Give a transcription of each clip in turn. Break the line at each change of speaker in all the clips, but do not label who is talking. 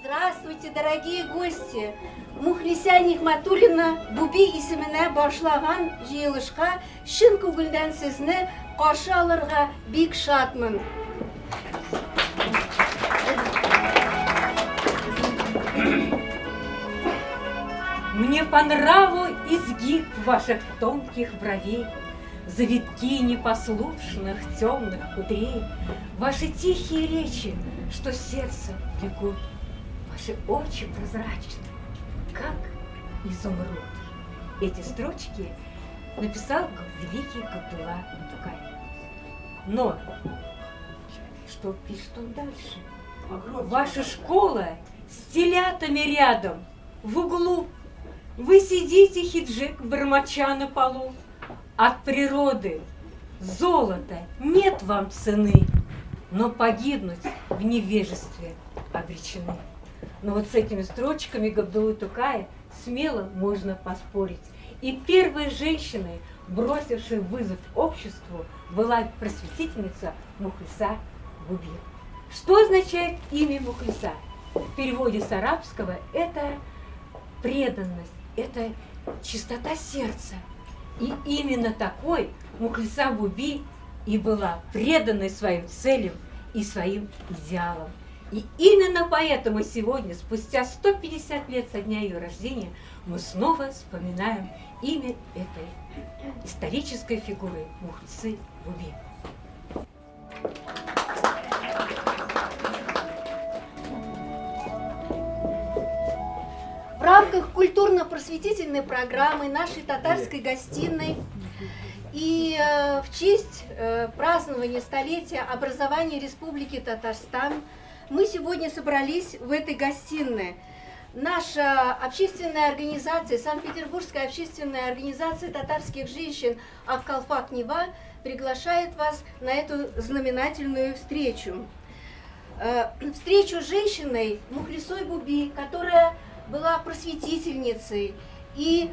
Здравствуйте, дорогие гости! Мухлисә Нигъмәтуллина Буби исеменә башлаган җыелышка чын күңелдән сезне каршы алырга бик шатмын.
Мне по нраву изгиб ваших тонких бровей, Завитки непослушных темных кудрей, Ваши тихие речи, что сердце влекут, Ваши очи прозрачны, как изумруд. Эти строчки написал великий Габдулла Тукай. Но что пишет он дальше? Ваша школа с телятами рядом, в углу. Вы сидите, хиджик, бормоча на полу. От природы золота нет вам цены, но погибнуть в невежестве обречены. Но вот с этими строчками Габдуллы Тукая смело можно поспорить. И первой женщиной, бросившей вызов обществу, была просветительница Мухлиса Буби. Что означает имя Мухлиса? В переводе с арабского это преданность, это чистота сердца. И именно такой Мухлиса Буби и была преданной своим целям и своим идеалам. И именно поэтому сегодня, спустя 150 лет со дня ее рождения, мы снова вспоминаем имя этой исторической фигуры Мухлисы Буби.
В рамках культурно-просветительной программы нашей татарской гостиной и в честь празднования столетия образования Республики Татарстан мы сегодня собрались в этой гостиной. Наша общественная организация, Санкт-Петербургская общественная организация татарских женщин «Аккалфак Нева» приглашает вас на эту знаменательную встречу. Встречу с женщиной Мухлисой Буби, которая была просветительницей и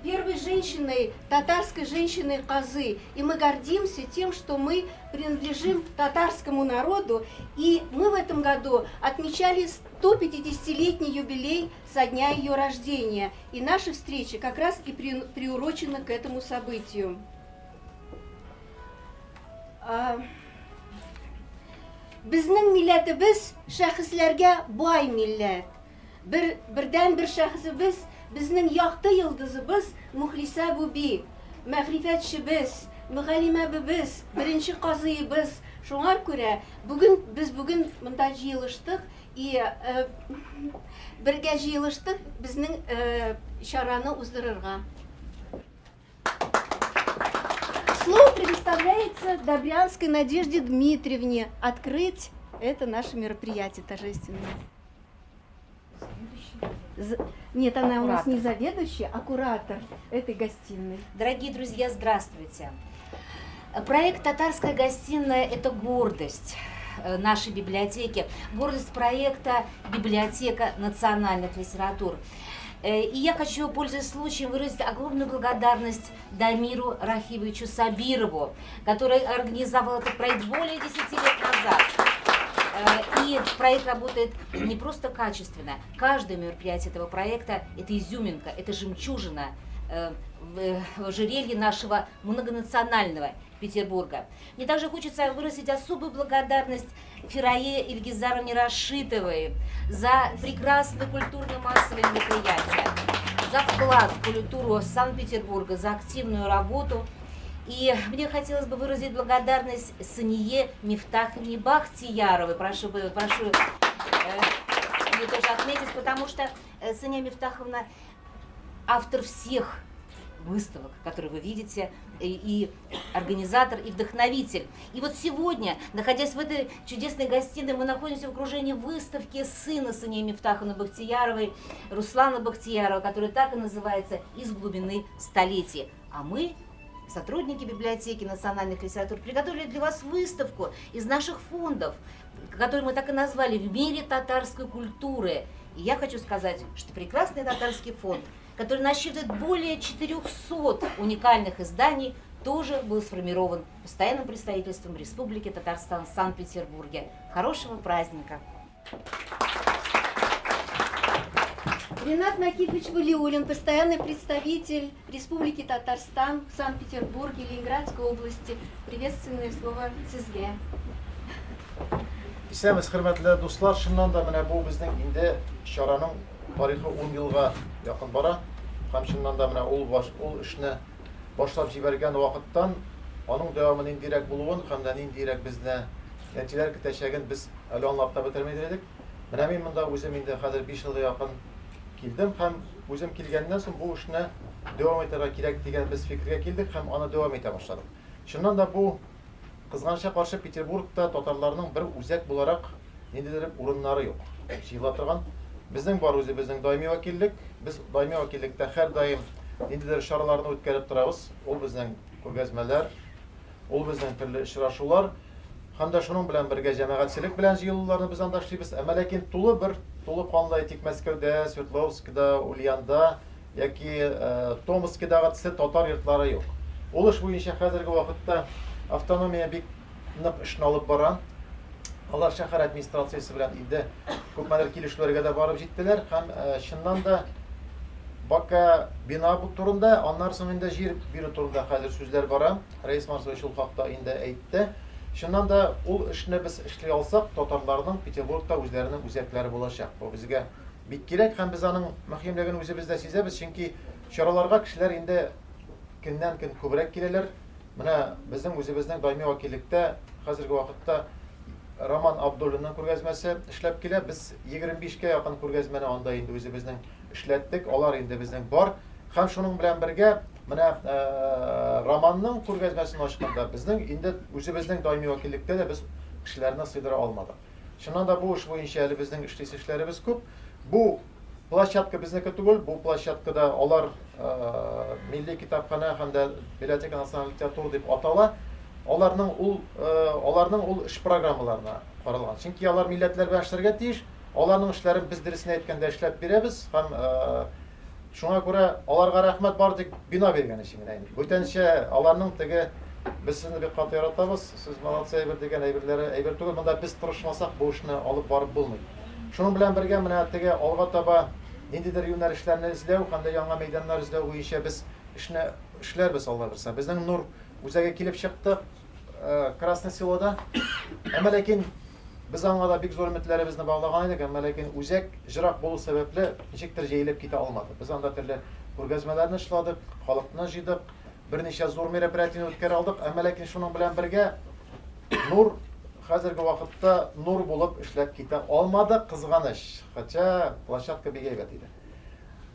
первой женщиной, татарской женщиной Казы. И мы гордимся тем, что мы принадлежим татарскому народу. И мы в этом году отмечали 150-летний юбилей со дня ее рождения. И наша встреча как раз и приурочена к этому событию. Безнең милләтебез шәхесләргә бай милләт. Бер бердән-бер шәхесебез, безнең якты йолдызыбыз Мухлисә Буби, мәгърифәтчебез, мөгаллимәбебез, беренче казыебыз. Шуңар күрә бүген без бүген монда җыелыштык и бергә җыелыштык безнең чараны уздырырга. Слово предоставляется Добрянской Надежде Дмитриевне открыть это наше мероприятие торжественное. Нет, она у нас не заведующая, а куратор этой гостиной.
Дорогие друзья, здравствуйте. Проект «Татарская гостиная» – это гордость нашей библиотеки, гордость проекта «Библиотека национальных литератур». И я хочу, пользуясь случаем, выразить огромную благодарность Дамиру Рахибовичу Сабирову, который организовал этот проект более 10 лет назад. И проект работает не просто качественно. Каждое мероприятие этого проекта – это изюминка, это жемчужина в ожерелье нашего многонационального Петербурга. Мне также хочется выразить особую благодарность Фирае Ильгизаровне Рашитовой за прекрасное культурно-массовое мероприятие, за вклад в культуру Санкт-Петербурга, за активную работу. И мне хотелось бы выразить благодарность Сание Мифтаховне Бахтияровой. Прошу ее тоже отметить, потому что Сания Мифтаховна автор всех выставок, которые вы видите, и организатор, и вдохновитель. И вот сегодня, находясь в этой чудесной гостиной, мы находимся в окружении выставки сына Сании Мифтаховны Бахтияровой, Руслана Бахтиярова, который так и называется «Из глубины столетий». А мы, сотрудники библиотеки национальных литератур, приготовили для вас выставку из наших фондов, которую мы так и назвали «В мире татарской культуры». И я хочу сказать, что прекрасный татарский фонд, который насчитывает более 400 уникальных изданий, тоже был сформирован постоянным представительством Республики Татарстан в Санкт-Петербурге. Хорошего праздника!
Ренат Накифович Валиуллин, постоянный представитель Республики Татарстан в Санкт-Петербурге, Ленинградской области. Приветственное слово сезгә.
Исәнмесез, хөрмәтле дуслар. Чыннан да менә бу безнең инде чараның тарихы 10 елга якын бара. Һәм чыннан да менә ул баш, ул эшне башлап җибәргән вакыттан аның дәвамы ниндирәк булуын һәм дә ниндирәк безне нәтиҗәләр көтәчәген без әле аңлап та бетермидер идек. Менә мин монда үзем инде хәзер 5 елга якын килдем һәм үзем килгәннән соң бу эшне дәвам итәргә кирәк дигән без фикергә килдек һәм аны дәвам итә башладык. Чыннан да бу, кызганычка каршы, Петербургта татарларның бер үзәк буларак ниндидер урыннары юк. Җыела торган. Безнең бар үзебезнең даими вәкиллек. Без даими вәкиллектә һәрдаим ниндидер чараларны үткәреп торабыз. Ул безнең күргәзмәләр, ул безнең төрле очрашулар. Һәм дә шуның белән бергә җәмәгатьчелек белән җыелуларны без анда эшлибез. Әмма ләкин тулы бер, тулы канлы, әйтик, Мәскәүдә, Свердловскида, Ульянда яки Томскидагы төсле татар йортлары юк. Ул эш буенча хәзерге вакытта автономия бик нык эшне алып бара. Алар шәһәр администрациясе белән инде күпмедер килешүләргә дә барып җиттеләр һәм чыннан да бака бина турында, аннан соң инде җир бирү турында хәзер сүзләр бара. Рәис Марсович ул хакта инде әйтте. Чыннан да, ул эшне без эшли алсак, татарларның Петербургта үзләренең үзәкләре булачак. Бу безгә бик кирәк һәм без аның мөһимлеген үзебез дә сизәбез, чөнки чараларга кешеләр инде көннән-көн күбрәк киләләр. Менә безнең үзебезнең даими вәкиллектә хәзерге вакытта Роман Абдуллинның күргәзмәсе эшләп килә. Без 25 кә якын күргәзмәне анда инде үзебезнең эшләттек. Алар инде безнең бар. Һәм шуның белән бергә Менә романның күргәзмәсен ачканда безнең инде үзебезнең даими вәкиллектә дә без кешеләрне сыйдыра алмадык. Чыннан да бу эш буенча әле безнең эшлисе эшләребез күп. Бу площадка безнеке түгел, бу площадкада алар милли китапханә һәм дә библиотека националь литература дип атала. Аларның ул аларның ул эш программаларына каралган. Чөнки алар милләтләр белән эшләргә тиеш. Аларның эшләрен без дөресен әйткәндә эшләп бирәбез һәм Шуңа күрә аларга рәхмәт бары тик бина биргән өчен генә инде. Бүтәнчә аларның теге без сезне бик каты яратабыз, сез молодцы әйбер дигән әйберләре әйбер түгел. Монда без тырышмасак бу эшне алып барып булмый. Шуның белән бергә менә теге алга таба ниндидер юнәлешләрне эзләү һәм дә яңа мәйданнар эзләү буенча без эшне эшләрбез Алла бирса. Безнең Нур үзәге килеп чыкты Красное Селода. Әмма ләкин Без аңа да бик зур өметләребезне баглаган идек, әмма ләкин үзәк җырак булу сәбәпле, ничектер җәелеп китә алмады. Без анда төрле күргәзмәләрне эшладык, халыкны җыйдык, берничә зур мероприятиене үткәрә алдык, әмма ләкин шуның белән бергә Нур хәзерге вакытта Нур булып эшләп китә алмады, кызганыч. Хотя площадка бик әйбәт иде.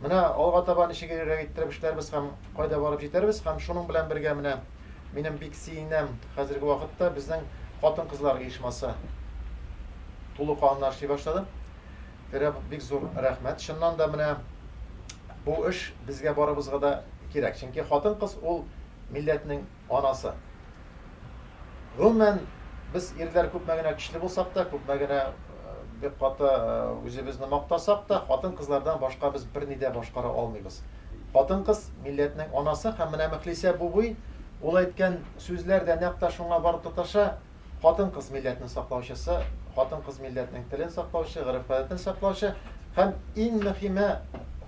Менә алга таба ничегрәк иттереп эшләрбез һәм кайда барып җитәрбез һәм шуның белән бергә менә минем бик сөенәм, хәзерге вакытта безнең хатын-кызлар оешмасы тулы канлы эшли башлады. Фәрә бик зур рәхмәт. Чыннан да менә бу эш безгә барыбызга да кирәк. Чөнки хатын-кыз ул милләтнең анасы. Гомумән, без ирләр күпме генә көчле булсак та, күпме генә бик каты үзебезне мактасак та, хатын-кызлардан башка без берни дә башкара алмыйбыз. Хатын-кыз милләтнең анасы һәм менә Мөхлисә Бубый ул әйткән сүзләр дә нәкъ тә шуңа барып тоташа. Хатын-кыз милләтнең саклаучысы, хатын-кыз милләтнең телен саклаучы, гореф-гадәтен саклаучы һәм иң мөһиме,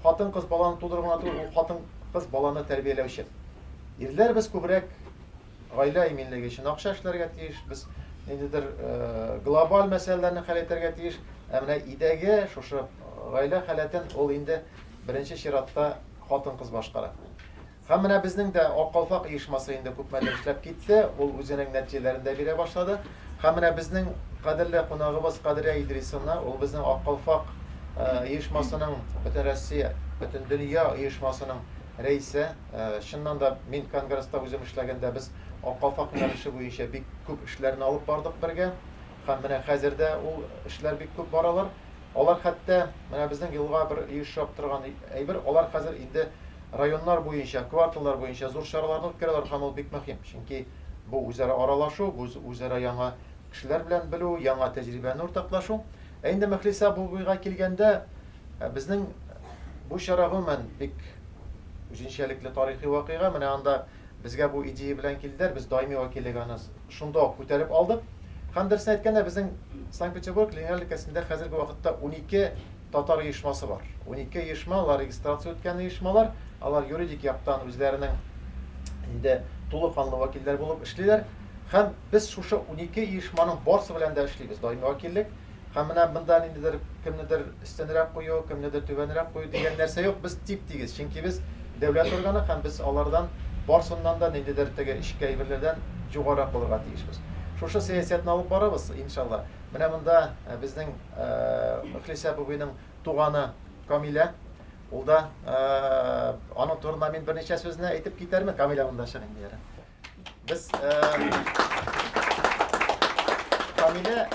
хатын-кыз баланы тудыру гына түгел, ул хатын-кыз баланы тәрбияләүче. Ирләр без күбрәк гаилә иминлеге өчен акча эшләргә тиеш, без ниндидер глобаль мәсьәләләрне хәл итәргә тиеш. Ә менә өйдәге шушы гаилә халәтен ул инде беренче чиратта хатын-кыз башкара. Һәм менә безнең дә Ак калфак оешмасы инде күпмедер эшләп китте, ул үзенең нәтиҗәләрен дә бирә башлады. Һәм менә безнең кадерле кунагыбыз Кадрия Идрисовна, ул безнең Ак калфак оешмасының Бөтенроссия, Бөтендөнья оешмасының рәисе. Чыннан да, мин Конгресста үзем эшләгәндә без Ак калфак юнәлеше буенча бик күп эшләрне алып бардык бергә. Һәм менә хәзер дә ул эшләр бик күп баралар. Алар хәтта, менә безнең елга бер оешып торган әйбер, алар хәзер инде районнар буенча, кварталлар буенча зур чараларны үткәрәләр һәм ул бик мөһим. Чөнки бу үзара аралашу, бу үзара яңа кешеләр белән белү, яңа тәҗрибәне уртаклашу. Ә инде Мөхлисә Бубыйга килгәндә, безнең бу чара гомумән бик үзенчәлекле тарихи вакыйга. Менә анда безгә бу идея белән килделәр, без даими вәкиллек аны шунда ук күтәреп алдык. Һәм дөресен әйткәндә, безнең Санкт-Петербург, Ленинград өлкәсендә хәзерге вакытта 12 татар оешмасы бар. 12 оешма, алар регистрация үткән оешмалар, алар юридик яктан үзләренең инде тулы канлы вәкилләр булып эшлиләр. Һәм без шушы 12 оешманың барсы белән дә эшлибез, даими вәкиллек. Һәм менә монда ниндидер кемнедер өстенрәк кую, кемнедер түбәнрәк кую дигән нәрсә юк. Без тип-тигез, чөнки без дәүләт органы һәм без алардан барсыннан да ниндидер теге эчке әйберләрдән югарырак булырга тиешбез. Шушы сәясәтне алып барабыз, иншалла. Менә монда безнең Мөхлисә Бубыйның туганы Камилә. Ул да аның турында мин берничә сүзне әйтеп китәрмен. Камилә монда чык инде ярый. Без Камилә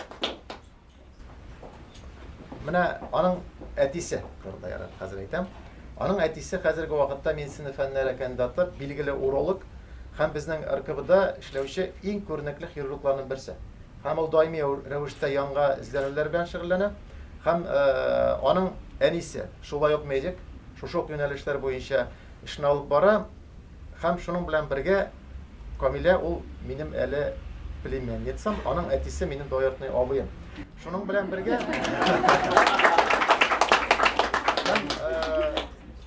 менә аның әтисе турында ярар хәзер әйтәм. Аның әтисе хәзерге вакытта медицина фәннәре кандидаты, билгеле уролог һәм безнең РКБда эшләүче иң күренекле хирургларның берсе. Һәм ул даими рәвештә яңа эзләнүләр белән шөгыльләнә. Һәм аның әнисе шулай ук медик, шушы ук юнәлешләр буенча эшне алып бара. Һәм шуның белән бергә Камилә ул минем әле племянницам, аның әтисе минем двоюродный абыем. Шуның белән бергә һәм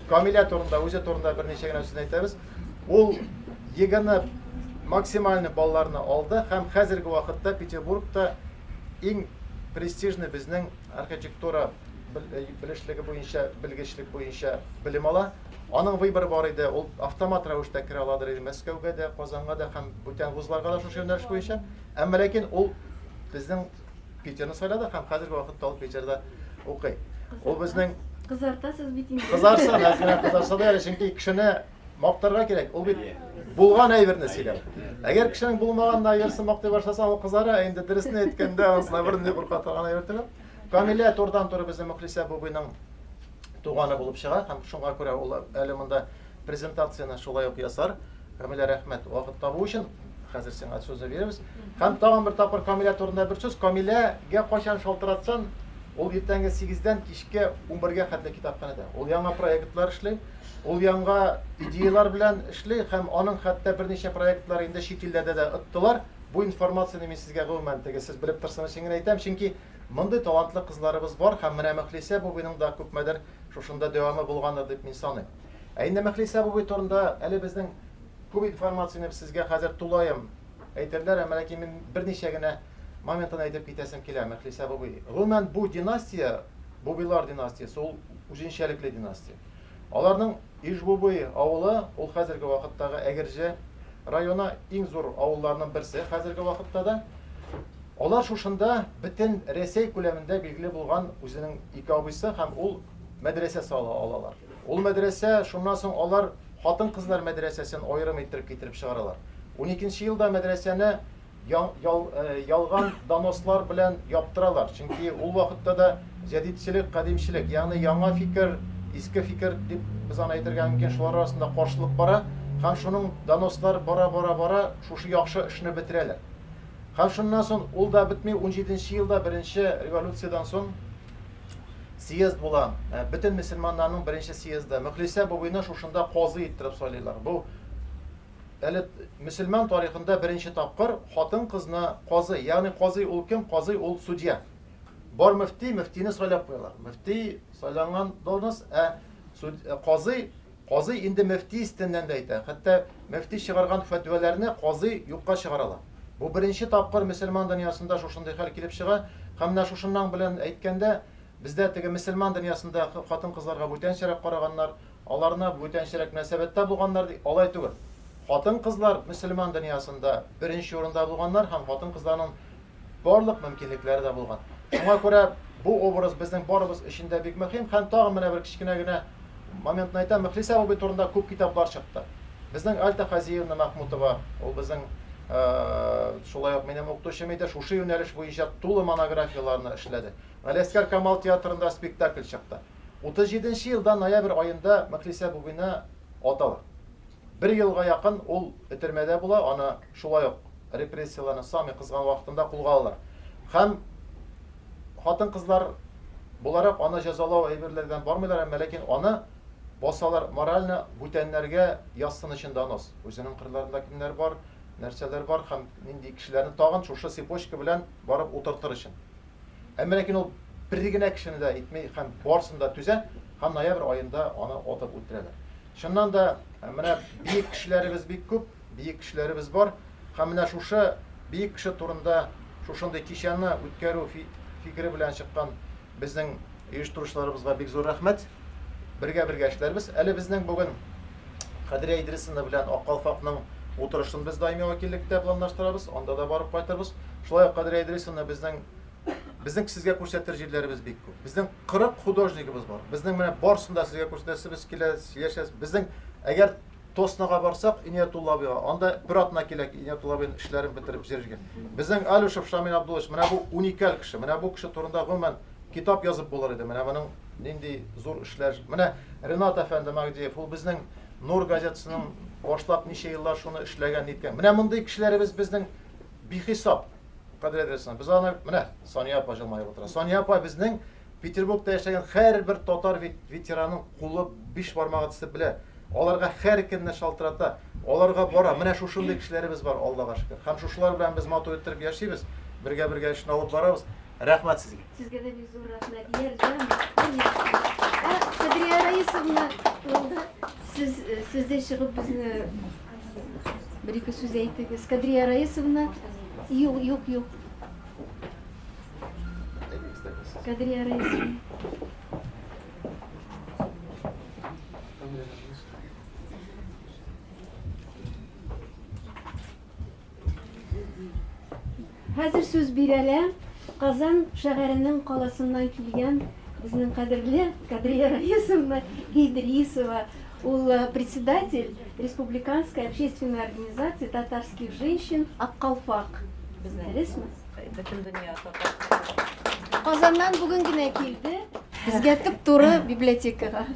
Камилә турында, үзе турында берничә генә сүз әйтәбез. Ул ЕГЭны максимальный балларны алды һәм хәзерге вакытта Петербургта иң престижный безнең архитектура белешлеге буенча, белгечлек буенча белем ала. Аның выборы бар иде, ул автомат рәвештә керә аладыр иде Мәскәүгә дә, Казанга да һәм бүтән вузларга да шушы юнәлеш буенча. Әмма ләкин ул безнең Питерны сайлады һәм хәзерге вакытта ул Питерда укый. Ул безнең
Кызартасыз бит инде.
Кызарса, әз генә кызарса да әле, чөнки кешене мактарга кирәк. Ул бит булган әйберне сөйләү. Әгәр кешенең булмаган әйберсен мактый башласаң, ул кызара, ә инде дөресен әйткәндә, анысына берни курка торган әйбер түгел. Камилә турыдан-туры безнең Мөхлисә Бубыйның туганы булып чыга һәм шуңа күрә ул әле монда презентацияне шулай ук ясар. Камилә, рәхмәт вакыт табу өчен. Хәзер сиңа сүзне бирәбез. Һәм тагын бер тапкыр Камилә турында бер сүз. Камиләгә кайчан шалтыратсаң, ул иртәнге 8-дән кичке 11-гә хәтле китапханәдә. Ул яңа проектлар эшли, ул яңа идеялар белән эшли һәм аның хәтта берничә проектлары инде чит илләрдә дә оттылар. Бу информацияне мин сезгә гомумән теге сез белеп торсын өчен генә әйтәм, чөнки мондый талантлы кызларыбыз бар һәм менә Мөхлисә Бубыйның да күпмедер шушында дәвамы булгандыр дип мин саныйм. Ә инде Мөхлисә Бубый турында әле безнең күп информацияне сезгә хәзер тулаем әйтерләр, әмма ләкин мин берничә генә моментын әйтеп китәсем килә Мөхлисә Бубый. Гомумән, бу династия, Бубыйлар династиясе, ул үзенчәлекле династия. Аларның Иж-Бубый авылы, ул хәзерге вакыттагы Әгерҗе районы иң зур авылларның берсе хәзерге вакытта да. Алар шушында бөтен Рәсәй күләмендә билгеле булган үзенең ике абыйсы һәм ул мәдрәсә сала алалар. Ул мәдрәсә, шуннан соң алар хатын-кызлар мәдрәсәсен аерым иттереп китереп чыгаралар. Уникенче елда мәдрәсәне ялган донослар белән яптыралар. Чөнки ул вакытта да җәдитчелек, кадимчелек, ягъни яңа фикер, иске фикер дип без аны әйтергә мөмкин, шулар арасында каршылык бара. Һәм шуның донослар бара-бара-бара шушы яхшы эшне бетерәләр. Һәм шуннан соң ул да бетми, унҗиденче елда беренче революциядән соң съезд була. Бөтен мөселманнарның беренче съезды. Мөхлисә Бубыйны шушында казый иттереп сайлыйлар. Бу әле мөселман тарихында беренче тапкыр хатын-кызны казый, ягъни казый ул кем? Казый ул судья. Бар мөфти, мөфтине сайлап куялар. Мөфти сайланган должность, ә казый, казый инде мөфти өстеннән дә әйтә. Хәтта мөфти чыгарган фәтвәләрне казый юкка чыгара ала. Бу беренче тапкыр мөселман дөньясында шушындый хәл килеп чыга. Һәм менә шушыннан белән әйткәндә, бездә теге мөселман дөньясында хатын-кызларга бүтәнчәрәк караганнар, аларны бүтәнчәрәк мөнәсәбәттә булганнар ди, алай түгел. Хатын-кызлар мөселман дөньясында беренче урында булганнар һәм хатын-кызларның барлык мөмкинлекләре дә булган. Шуңа күрә бу образ безнең барыбыз өчен дә бик мөһим. Һәм тагын менә бер кечкенә генә моментны әйтәм. Мөхлисә абый турында күп китаплар чыкты. Безнең Альта Хазиевна Мәхмүтова, ул безнең шулай ук минем укытучым иде, шушы юнәлеш буенча тулы монографияләрне эшләде. Галиәсгар Камал театрында спектакль чыкты. 37 нче елда ноябрь аенда Мөхлисә Бубины аталар. Бер елга якын ул өтермәдә була, аны шулай ук репрессияләрнең самый кызган вакытында кулга алалар. Һәм хатын-кызлар буларак аны җәзалау әйберләрдән бармыйлар, әмма ләкин аны басалар морально бүтәннәргә язсын өчен донос. Үзенең кырларында кемнәр бар, нәрсәләр бар һәм нинди кешеләрне тагын шушы цепочка белән барып утыртыр өчен. Әмма ләкин ул бер генә кешене дә итми һәм барысын да түзә һәм ноябрь аенда аны атып үтерәләр. Чыннан да, менә биек кешеләребез бик күп, биек кешеләребез бар. Һәм менә шушы биек кеше турында шушындый кичәне үткәрү фикере белән чыккан безнең оештыручыларыбызга бик зур рәхмәт. Бергә-бергә эшләрбез. Әле безнең бүген Кадрия Идрисовна белән Ак калфакның утырышын без даими вәкиллектә планлаштырабыз. Анда да барып кайтырбыз. Шулай ук Кадрия Идрисовна безнең безнең сезгә күрсәтер җирләребез бик күп. Безнең 40 художнигыбыз бар. Безнең менә барысын да сезгә күрсәтәсебез килә, сөйләшәсез. Безнең әгәр Тоснага барсак, Иниятулла абыйга, анда бер атна килә Иниятулла абыйның эшләрен бетереп җөрергә. Безнең Алюшев Шамил Абдуллович, менә бу уникаль кеше. Менә бу кеше турында гомумән китап язып булыр иде. Менә моның нинди зур эшләр. Менә Ренат әфәнде Магдиев, ул безнең Нур газетасының башлап ничә еллар шуны эшләгән, ниткән. Менә мондый кешеләребез безнең бихисап. Кадерле Без аны менә Сания апа җылмаеп утыра. Сания апа безнең Петербургта яшәгән һәрбер татар ветеранын кулы биш бармагы төсле белә. Аларга һәр көнне шалтырата, аларга бара. Менә шушындый кешеләребез бар, Аллага шөкер. Һәм шушылар белән без матур иттереп яшибез, бергә-бергә эшне алып барабыз. Рәхмәт сезгә.
Сезгә дә бик зур рәхмәт. Ярдәм. Ә Кадрия Раисовна турында сез сез дә чыгып безне бер-ике сүз әйтегез. Кадрия Раисовна, юк, юк, юк. Кадрия Раисовна. Хәзер сүз бирәлә Казан шәһәренең каласыннан килгән безнең кадерле Кадрия Раисовна Идрисова. Ул э, председатель Республиканской общественной организации татарских женщин Аккалфак. Дөресме?
Бөтен дөнья татар.
Казаннан бүген генә килде. Безгә туп-туры библиотекага.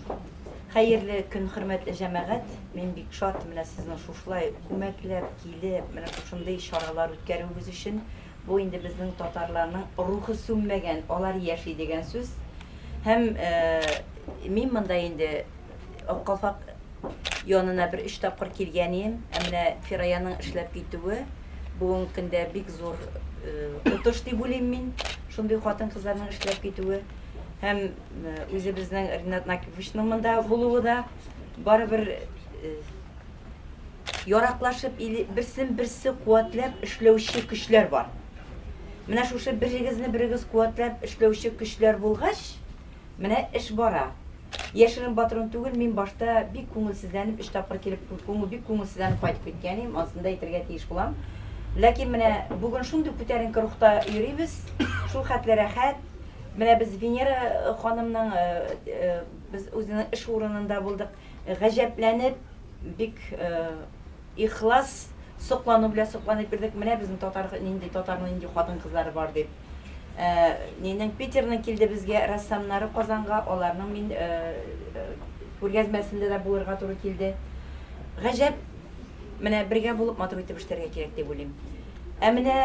Хәерле көн, хөрмәтле җәмәгать. Мин бик шат менә сезнең шушылай күмәкләп килеп, менә шушындый чаралар үткәрүегез өчен. Бу инде безнең татарларның рухы сүнмәгән, алар яши дигән сүз. Һәм мин монда инде Ак калфак янына бер өч тапкыр килгән идем. Ә менә Фираяның эшләп китүе бүгенге көндә бик зур отыш дип уйлыйм мин. Шундый хатын-кызларның эшләп китүе һәм үзебезнең Ринат Накиповичның монда булуы да барыбер яраклашып, берсен берсе куәтләп эшләүче көчләр бар. Менә шушы берегезне берегез куәтләп эшләүче көчләр булгач, менә эш бара. Яшерен батырын түгел, мин башта бик күңелсезләнеп, өч тапкыр килеп, күңел бик күңелсезләнеп кайтып киткән идем, анысын да әйтергә тиеш булам. Ләкин менә бүген шундый күтәренке рухта йөрибез, шул хәтле рәхәт. Менә без Венера ханымның без үзенең эш урынында булдык. Гаҗәпләнеп, бик ихлас соклану белән сокланып йөрдек. Менә безнең татар нинди татарның нинди хатын-кызлары бар дип. Нинең Питерның килде безгә рәссамнары Казанга, аларның мин күргәзмәсендә дә булырга туры килде. Гаҗәп, менә бергә булып матур итеп эшләргә кирәк дип уйлыйм. Ә менә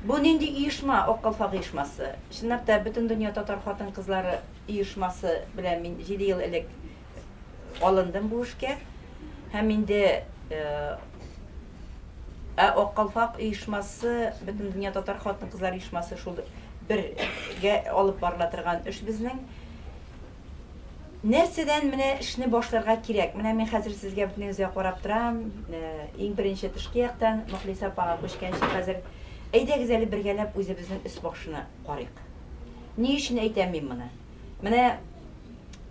бу нинди оешма, Ак калфак оешмасы? Чынлап та, Бөтендөнья татар хатын-кызлары оешмасы белән мин 7 ел элек алындым бу эшкә. Һәм инде ә Ак калфак оешмасы, Бөтендөнья татар хатын-кызлар оешмасы шул бергә алып барыла торган эш безнең. Нәрсәдән менә эшне башларга кирәк? Менә мин хәзер сезгә бөтенегезгә карап торам. Иң беренче тышкы яктан Мөхлисә апага күчкәнче хәзер әйдәгез әле бергәләп үзебезнең өс-башны карыйк. Ни өчен әйтәм мин моны? Менә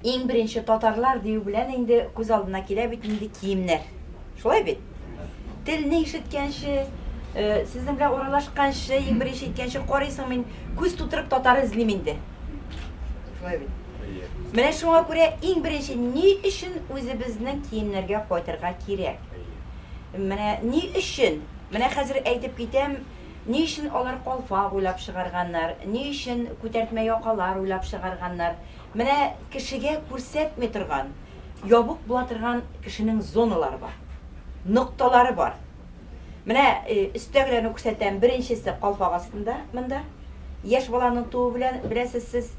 иң беренче татарлар дию белән инде күз алдына килә бит инде киемнәр. Шулай бит? Телне ишеткәнче, э, сезнең белән аралашканчы, иң беренче әйткәнче карыйсың мин күз тутырып татар эзлим инде. Шулай бит? Менә шуңа күрә иң беренче ни өчен үзебезнең киемнәргә кайтырга кирәк? Менә ни өчен? Менә хәзер әйтеп китәм, Ни өчен алар калфак уйлап чыгарганнар, ни өчен күтәртмә якалар уйлап чыгарганнар? Менә кешегә күрсәтми торган, ябык була торган кешенең зоналары бар, нокталары бар. Менә өстәгеләрне күрсәтәм. Беренчесе калфак астында, монда. Яшь баланың тууы белән, беләсез сез,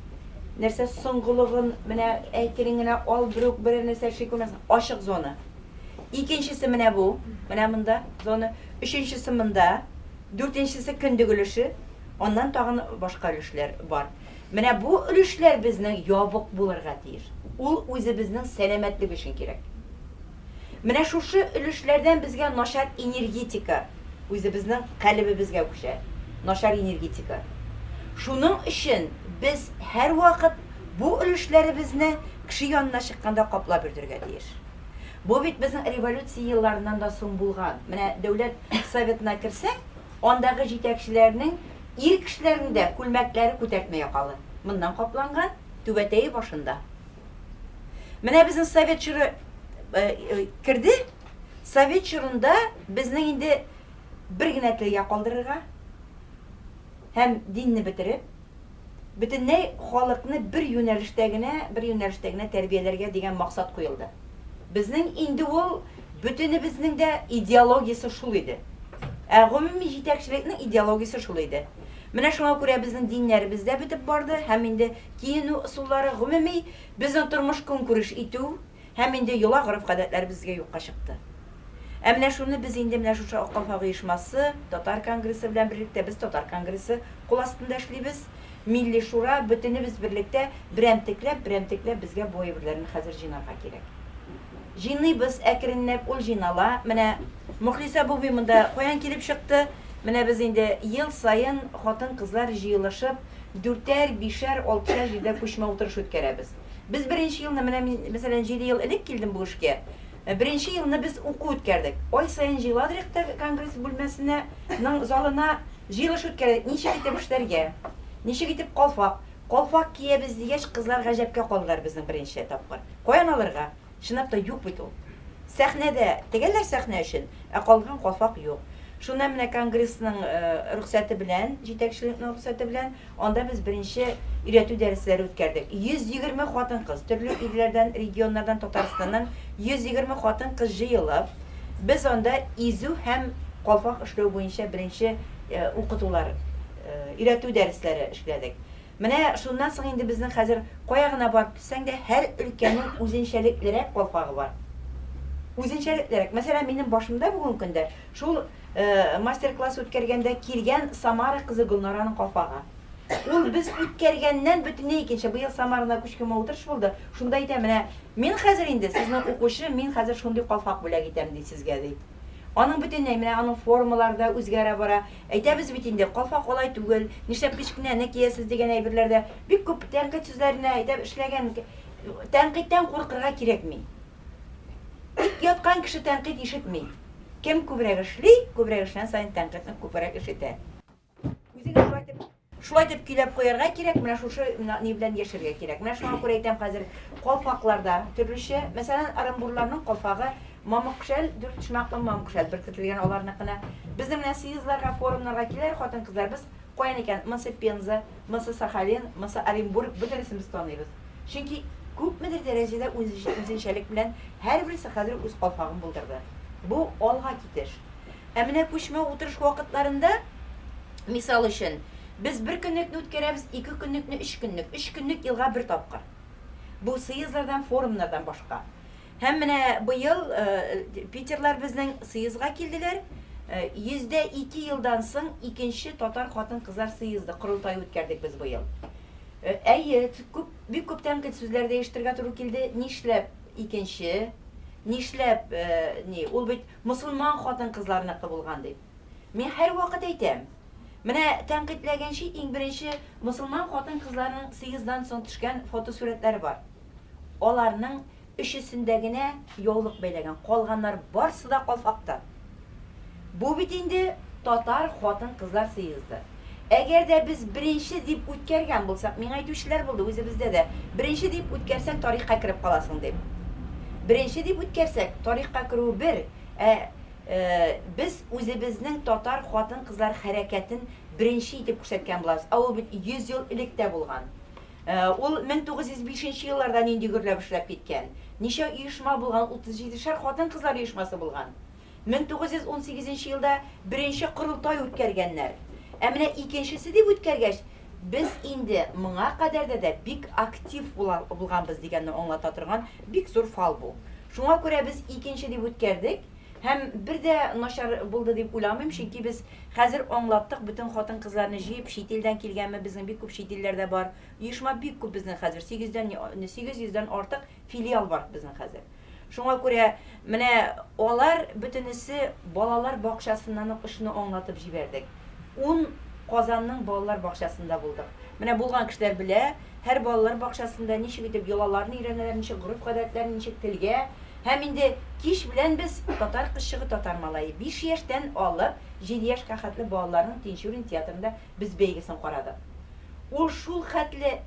нәрсә соңгылыгын, менә әкрен генә ал, берүк берәр нәрсә эшли күрмәсен, ачык зона. Икенчесе менә бу, менә монда зона. Өченчесе монда, дүртенчесе кендек өлеше, аннан тагын башка өлешләр бар. Менә бу өлешләр безнең ябык булырга тиеш. Ул үзебезнең сәламәтлек өчен кирәк. Менә шушы өлешләрдән безгә начар энергетика үзебезнең калебебезгә күчә. Начар энергетика. Шуның өчен без һәрвакыт бу өлешләребезне кеше янына чыкканда каплап йөртергә тиеш. Бу бит безнең революция елларыннан да соң булган. Менә Дәүләт Советына керсәң, андагы җитәкчеләрнең ир кешеләрнең дә күлмәкләре күтәртмә якалы, моннан капланган, түбәтәе башында. Менә безнең совет чоры керде. Совет чорында безнең инде бер генә телгә калдырырга һәм динне бетереп, бөтенләй халыкны бер юнәлештә генә, бер юнәлештә генә тәрбияләргә дигән максат куелды. Безнең инде ул бөтенебезнең дә идеологиясе шул иде. Ә гомуми җитәкчелекнең идеологиясе шул иде. Менә шуңа күрә безнең диннәребез дә бетеп барды һәм инде киенү ысуллары, гомуми безнең тормыш-көнкүреш итү һәм инде йола-гореф-гадәтләребез безгә юкка чыкты. Ә менә шуны без инде менә шушы Ак калфак оешмасы, Татар конгрессы белән берлектә, без Татар конгрессы кул астында эшлибез, Милли шура, бөтенебез берлектә берәмтекләп, берәмтекләп безгә бу әйберләрне хәзер җыйнарга кирәк. Җыйныйбыз әкренләп, ул җыйнала. Менә Мохлисә Буби монда каян килеп чыкты? Менә без инде ел саен хатын-кызлар җыелышып, дүртәр, бишәр, алтышар җирдә күчмә утырыш үткәрәбез. Без беренче елны, менә мин, мәсәлән, җиде ел элек килдем бу эшкә. Беренче елны без уку үткәрдек. Ай саен җыела идек тә конгресс бүлмәсенә, ның залына җыелыш үткәрдек. Ничек итеп эшләргә? Ничек итеп калфак? Калфак киябез дигәч, кызлар гаҗәпкә калдылар безнең беренче тапкыр. Каян алырга? Чынлап та юк бит ул. Сәхнәдә тегәләр сәхнә өчен, ә калган калфак юк. Шуннан менә конгрессның рөхсәте белән, җитәкчелекнең рөхсәте белән, анда без беренче өйрәтү дәресләре үткәрдек. 120 хатын-кыз, төрле илләрдән, регионнардан, Татарстаннан 120 хатын-кыз җыелып, без анда изү һәм калфак эшләү буенча беренче укытулар, өйрәтү дәресләре эшләдек. Менә шуннан соң инде безнең хәзер кая гына барып китсәң дә, һәр өлкәнең үзенчәлеклерәк калфагы бар. Үзенчәлеклерәк. Мәсәлән, минем башымда бүгенге көндә шул мастер-класс үткәргәндә килгән Самара кызы Гөлнараның калфагы. Ул без үткәргәннән бөтенләй икенче. Быел Самарада күчкенмә утырыш булды. Шунда әйтә, менә мин хәзер инде сезнең укучы, мин хәзер шундый калфак бүләк итәм, ди сезгә, ди. Аның бөтенләй, менә аның формалары да үзгәрә бара. Әйтәбез бит инде, калфак алай түгел, нишләп кечкенәне киясез дигән әйберләр дә. Бик күп тәнкыйть сүзләренә әйтәм, эшләгән тәнкыйтьтән куркырга кирәкми. Тик яткан кеше тәнкыйть ишетми. Кем күбрәк эшли, күбрәк эшләгән саен тәнкыйтьне күбрәк ишетә. Үзеңә шулай итеп, шулай итеп көйләп куярга кирәк, менә шушы ни белән яшәргә кирәк. Менә шуңа күрә әйтәм хәзер калфакларда төрлечә. Мәсәлән, Оренбурларның калфагы мамык шәл, дүрт почмаклы мамык шәл беркетелгән аларныкына. Безнең менә съездларга, форумнарга киләләр хатын-кызлар. Без каян икән? Монсы Пенза, монсы Сахалин, монсы Оренбург, бөтенесен без таныйбыз. Чөнки күпмедер дәрәҗәдә үзенчәлек белән һәрберсе хәзер үз калфагын булдырды. Бу алга китеш. Ә менә күчмә утырыш вакытларында, мисал өчен, без бер көнлекне үткәрәбез, ике көнлекне, өч көнлек. Өч көнлек елга бер тапкыр. Бу съездлардан, форумнардан башка. Һәм менә быел Питерлар безнең съездга килделәр. 102 елдан соң икенче татар хатын-кызлар съезды, корылтае үткәрдек без быел. Әйе, күп, бик күп тәнкыйть сүзләр дә ишетергә туры килде. Нишләп икенче? Нишләп, ни, ул бит Мосылман хатын-кызларныкы булган дип. Мин һәрвакыт әйтәм. Менә тәнкыйтьләгәнче иң беренче мосылман хатын-кызларының съезддан соң төшкән фотосурәтләре бар. Аларның өчесендә генә яулык бәйләгән, калганнар барсы да калфакта. Бу бит инде татар хатын-кызлар съезды. Әгәр дә без беренче дип үткәргән булсак, миңа әйтүчеләр булды үзебездә дә, беренче дип үткәрсәң, тарихка кереп каласың дип. Беренче дип үткәрсәк, тарихка керү бер, ә без үзебезнең татар хатын-кызлар хәрәкәтен беренче итеп күрсәткән булабыз. Ә ул бит 100 ел элек тә булган. Ул 1905 нче елларда нинди гөрләп эшләп киткән. Ничә оешма булган, 37 шәр хатын-кызлар оешмасы булган. 1918 нче елда беренче корылтай үткәргәннәр. Ә менә икенчесе дип үткәргәч, без инде моңа кадәр дә дә бик актив була, булганбыз дигәнне аңлата торган бик зур фал бу. Шуңа күрә без икенче дип үткәрдек. Һәм бер дә начар булды дип уйламыйм, чөнки без хәзер аңлаттык, бөтен хатын-кызларны җыеп, чит илдән килгәнме, безнең бик күп чит илләрдә бар. Оешма бик күп безнең хәзер, 800дән 800 дән артык филиал бар безнең хәзер. Шуңа күрә менә алар бөтенесе балалар бакчасыннан ук эшне аңлатып җибәрдек. Ун Казанның балалар бакчасында булдык. Менә булган кешеләр белә, һәр балалар бакчасында ничек итеп йолаларны өйрәнәләр, ничек гореф-гадәтләрне, ничек телгә. Һәм инде кич белән без Татар кызчыгы, татар малае, биш яшьтән алып җиде яшькә хәтле балаларның Тинчурин театрында без бәйгесен карадык. Ул шул хәтле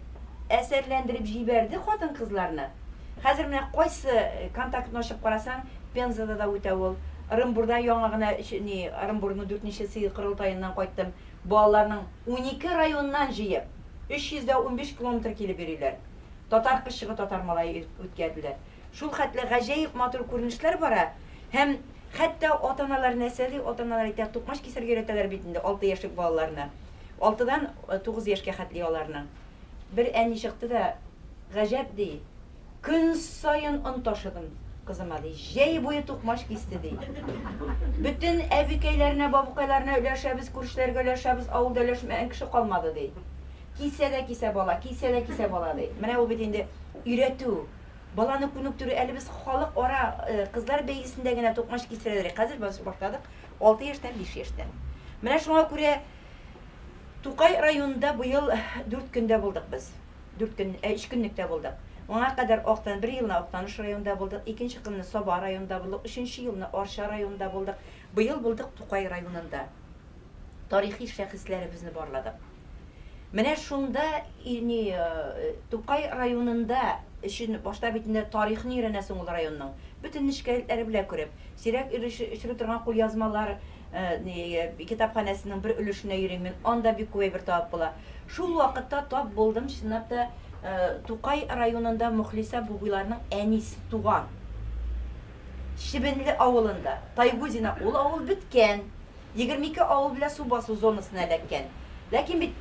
әсәрләндереп җибәрде хатын-кызларны. Хәзер менә кайсы контактны ачып карасаң, Пензада да үтә ул. Ырынбурда яңа гына ни, Ырынбурның дүртенче сыйы корылтаеннан кайттым. Балаларның 12 районнан җыеп, 315 километр килеп йөриләр. Татар кызчыгы, татар малае үткәрделәр. Шул хәтле гаҗәеп матур күренешләр бара. Һәм хәтта ата-аналар нәрсә ди? Ата-аналар әйтә, тукмач кисәргә өйрәтәләр бит инде алты яшьлек балаларны. Алтыдан тугыз яшькә хәтле аларның. Бер әни чыкты да, гаҗәп, ди, көн саен он ташыдым кызыма, ди, җәй буе тукмач кисте, ди. Бөтен әбекәйләренә, бабыкайларына өләшәбез, күршеләргә өләшәбез, авылда өләшмәгән кеше калмады, ди. Кисә дә кисә бала, кисә дә кисә бала, ди. Менә ул бит инде өйрәтү, баланы күнектерү. Әле без халык ара кызлар бәйгесендә генә тукмач кистерәләр. Хәзер башладык 6 яшьтән, 5 яшьтән. Менә шуңа күрә Тукай районында быел дүрт көндә булдык без. Дүрт көн, ә өч көнлектә булдык. Моңа кадәр Актан, бер елны Актаныш районында булдык, икенче көнне Саба районында булдык, өченче елны Арча районында булдык. Быел булдык Тукай районында. Тарихи шәхесләребезне барладык. Менә шунда ни, Тукай районында өчен башта бит инде тарихын өйрәнәсең ул районның. Бөтен нечкәлекләре белән күреп, сирәк очрый торган кулъязмалар, китапханәсенең бер өлешенә йөрим мин, анда бик күп әйбер табып була. Шул вакытта тап булдым, чынлап та, Тукай районында Мөхлисә Бубыйларның әнисе туган. Чебенле авылында, Тайгузина, ул авыл беткән. 22 авыл белән су басу зонасына эләккән. Ләкин бит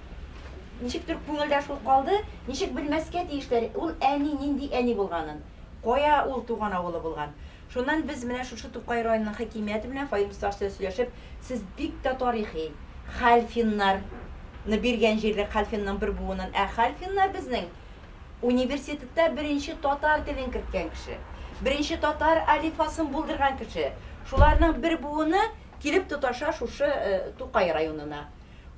ничектер күңелдә шул калды, ничек белмәскә тиешләр ул әни нинди әни булганын, кая ул туган авылы булган. Шуннан без менә шушы Тукай районының хакимияте белән Фаил Мостафович белән сөйләшеп, сез бик тә тарихи Хәлфиннар ны биргән җирлек, Хәлфинның бер буынын, ә Хәлфиннар безнең университетта беренче татар телен керткән кеше, беренче татар алифасын булдырган кеше. Шуларның бер буыны килеп тоташа шушы Тукай районына.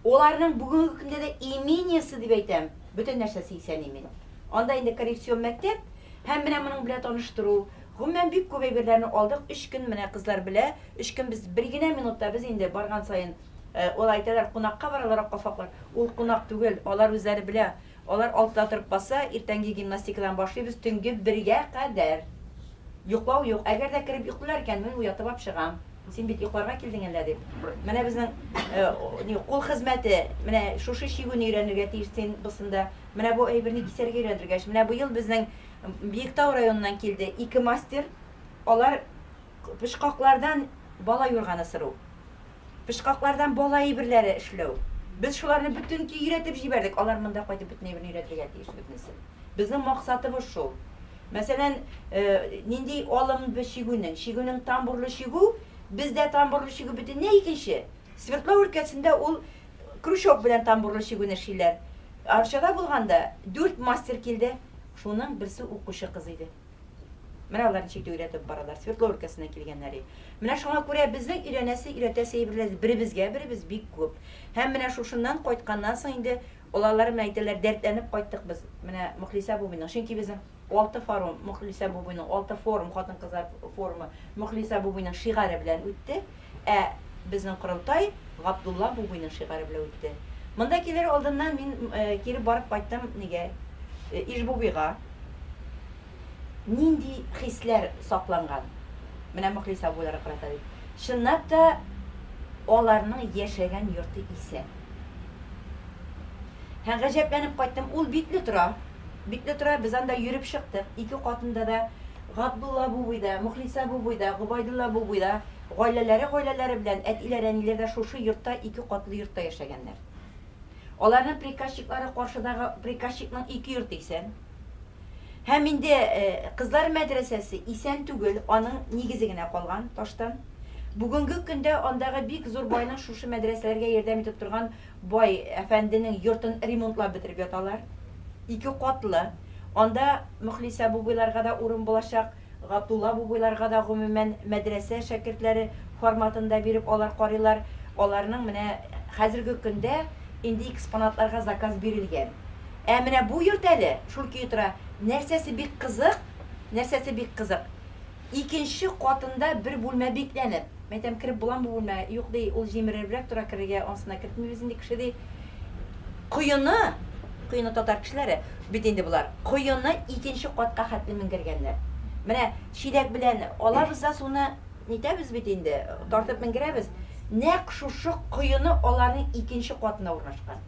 Оларның бүгенге көндә дә имениесе дип әйтәм, бөтен нәрсәсе исән-имин. Анда инде коррекцион мәктәп һәм менә моның белән таныштыру, Гомумән, бик күп әйберләрне алдык. Өч көн менә кызлар белә, өч көн без бер генә минутта без инде барган саен ул әйтәләр, кунакка баралар ак калфаклар. Ул кунак түгел, алар үзләре белә. Алар алтыда торып баса, иртәнге гимнастикадан башлыйбыз төнге бергә кадәр. Йоклау юк. Әгәр дә кереп йоклыйлар икән, мин уятып алып чыгам. Син бит йокларга килдең әллә дип. Менә безнең ни, кул хезмәте, менә шушы чигүне өйрәнергә тиеш син бусында. Менә бу әйберне кисәргә өйрәнергә. Менә быел безнең Биектау районыннан килде ике мастер. Алар пычкаклардан бала юрганы сыру, пычкаклардан бала әйберләре эшләү. Без шуларны бөтен көй өйрәтеп җибәрдек. Алар монда кайтып бөтен әйберне өйрәтергә тиеш бөтенесен. Безнең максатыбыз шул. Мәсәлән, нинди алым чигүнең? Чигүнең тамбурлы чигү, бездә тамбурлы чигү бөтенләй икенче. Свердлов өлкәсендә ул крючок белән тамбурлы чигүне эшлиләр. Арчада булганда дүрт мастер килде. Шуның берсе укучы кыз иде. Менә алар ничек тә өйрәтеп баралар. Свердлов өлкәсеннән килгәннәр. Менә шуңа күрә безнең өйрәнәсе, өйрәтәсе әйберләр беребезгә беребез бик күп. Һәм менә шушыннан кайтканнан соң инде олалар менә әйтәләр, дәртләнеп кайттык без. Менә Мөхлисә Бубыйның, чөнки безнең алты форум, Мөхлисә Бубыйның алты форум, хатын-кызлар форумы Мөхлисә Бубыйның шигаре белән үтте. Ә безнең корылтай Габдулла Бубыйның шигаре белән үтте. Монда килер алдыннан мин кире барып кайттым нигә? Иж-Бубыйга. Нинди хисләр сакланган? Менә Мөхлис абыйларга карата дип. Чынлап та аларның яшәгән йорты исән. Һәм гаҗәпләнеп кайттым, ул бикле тора. Бикле тора, без анда йөреп чыктык. Ике катында да Габдулла Бубый да, Мөхлисә Бубый да, Гобәйдулла Бубый да Гаиләләре гаиләләре белән, әтиләр, әниләр дә шушы йортта, ике катлы йортта яшәгәннәр. Аларның приказчиклары каршыдагы приказчикның ике йорты исән. Һәм инде кызлар мәдрәсәсе исән түгел, аның нигезе генә калган таштан. Бүгенге көндә андагы бик зур байның шушы мәдрәсәләргә ярдәм итеп торган бай әфәнденең йортын ремонтлап бетереп яталар. Ике катлы. Анда Мөхлисә бубыйларга да урын булачак, Габдулла бубыйларга да гомумән мәдрәсә шәкертләре форматында биреп алар карыйлар. Аларның менә хәзерге көндә инде экспонатларга заказ бирелгән. Ә менә бу йорт әле шул көе тора. Нәрсәсе бик кызык, нәрсәсе бик кызык, икенче катында бер бүлмә бикләнеп. Мин әйтәм, кереп буламы бу бүлмәгә? Юк, ди, ул җимерелебрәк тора, керергә анысына кертмибез инде кеше, ди. Коены, коены татар кешеләре бит инде болар, коены икенче катка хәтле менгергәннәр. Менә чиләк белән алабыз да суны, нитәбез бит инде, тартып менгерәбез. Нәкъ шушы коены аларның икенче катына урнашкан.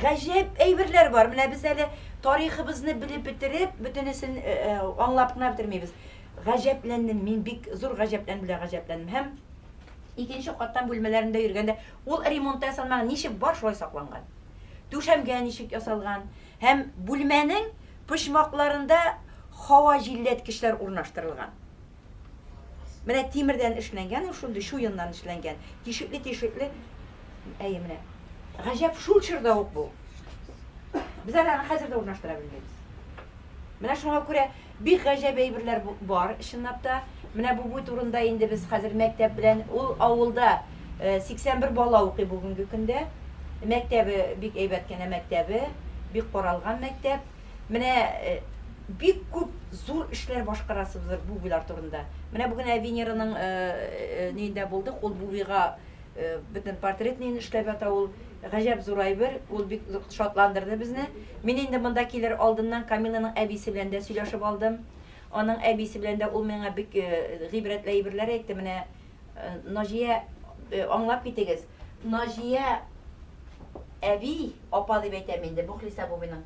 Гаҗәп әйберләр бар. Менә без әле тарихыбызны белеп бетереп, бөтенесен э, э, аңлап кына бетермибез. Гаҗәпләндем, мин бик зур гаҗәпләнү белән гаҗәпләндем. Һәм икенче каттан бүлмәләрендә йөргәндә, ул ремонтта ясалмаган, ничек бар, шулай сакланган. Түшәмгә ничек ясалган. Һәм бүлмәнең почмакларында һава җилләткечләр урнаштырылган. Менә тимердән эшләнгән ул шундый, чуеннан эшләнгән. Тишекле-тишекле. Әйе, менә. Гаҗәп шул чорда ук бу. Без әле аны хәзер дә урнаштыра белмибез. Менә шуңа күрә бик гаҗәп әйберләр бар, чынлап та. Менә бу буй турында инде без хәзер мәктәп белән, ул авылда 81 бала укый бүгенге көндә. Мәктәбе бик әйбәт кенә мәктәбе, бик каралган мәктәп. Менә бик күп зур эшләр башкарасыбыздыр Бубыйлар турында. Менә бүген ә Венераның ниендә булдык, ул Бубыйга бөтен портрет ниен эшләп ята ул. Гаҗәп зур әйбер, ул бик шатландырды безне. Мин инде монда килер алдыннан Камиланың әбисе белән дә сөйләшеп алдым. Аның әбисе белән дә ул миңа бик гыйбрәтле әйберләр әйтте. Менә Наҗия, аңлап китегез, Наҗия әби, апа дип әйтәм инде, Мөхлисә бубыйның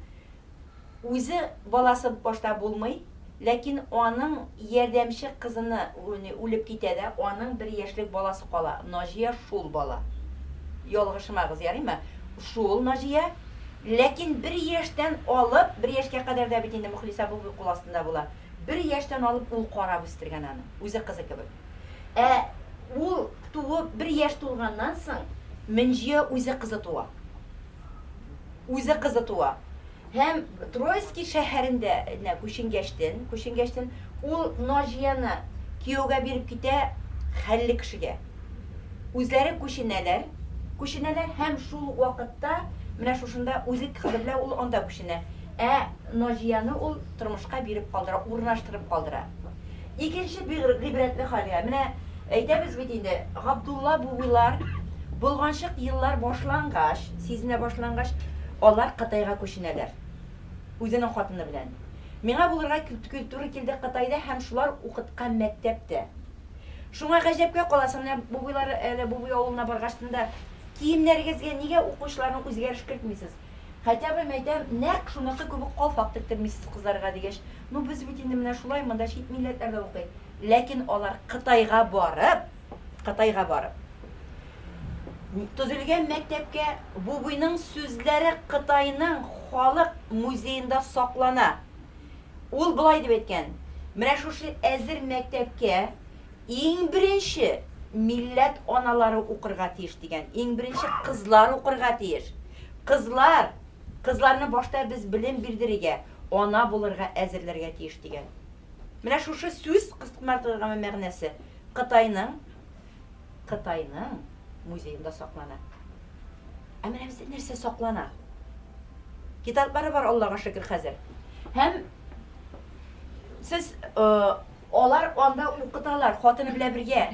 үзе баласы башта булмый, ләкин аның ярдәмче кызыны үлеп китә дә, аның бер яшьлек баласы кала. Наҗия шул бала. Ялгышмагыз, ярыймы? Шул Наҗия. Ләкин бер яшьтән алып, бер яшькә кадәр дә бит инде Мөхлисә бубый кул астында була. Бер яшьтән алып ул карап үстергән аны, үзе кызы кебек. Ә ул туып бер яшь тулганнан соң, Мөнҗия үзе кызы туа. Үзе кызы туа. Һәм Троицкий шәһәрендә нә күченгәчтен, күченгәчтен, ул Наҗияне кияүгә биреп китә хәлле кешегә. Үзләре күченәләр, күченәләр һәм шул ук вакытта менә шушында үзе кызы белән ул анда күченә. Ә Наҗияне ул тормышка биреп калдыра, урнаштырып калдыра. Икенче бик гыйбрәтле хәлгә. Менә әйтәбез бит инде, Габдулла бубыйлар болганчык еллар башлангач, сизенә башлангач, алар Кытайга күченәләр. Үзенең хатыны белән. Миңа булырга туры килде Кытайда һәм шулар укыткан мәктәптә. Шуңа гаҗәпкә каласың, менә бубыйлар әле Бубый авылына баргачтын да, киемнәрегезгә нигә укучыларның үзгәреш кертмисез? Хотя бы, мәйтәм, нәкъ шуныкы кебек калфак тектермисез кызларга, дигәч, ну без бит инде менә шулай, монда чит милләтләр дә укый. Ләкин алар Кытайга барып, Кытайга барып, төзелгән мәктәпкә Бубыйның сүзләре Кытайның халык музеенда саклана. Ул болай дип әйткән, Менә шушы әзер мәктәпкә иң беренче милләт аналары укырга тиеш, дигән. Иң беренче кызлар укырга тиеш. Кызлар, кызларны башта без белем бирдерергә, ана булырга әзерләргә тиеш, дигән. Менә шушы сүз кыскартылган мәгънәсе Кытайның Кытайның музеенда саклана. Ә менә бездә нәрсә саклана? Китаплары бар, Аллага шөкер, хәзер. Һәм сез э, алар анда укыталар, хатыны белән бергә.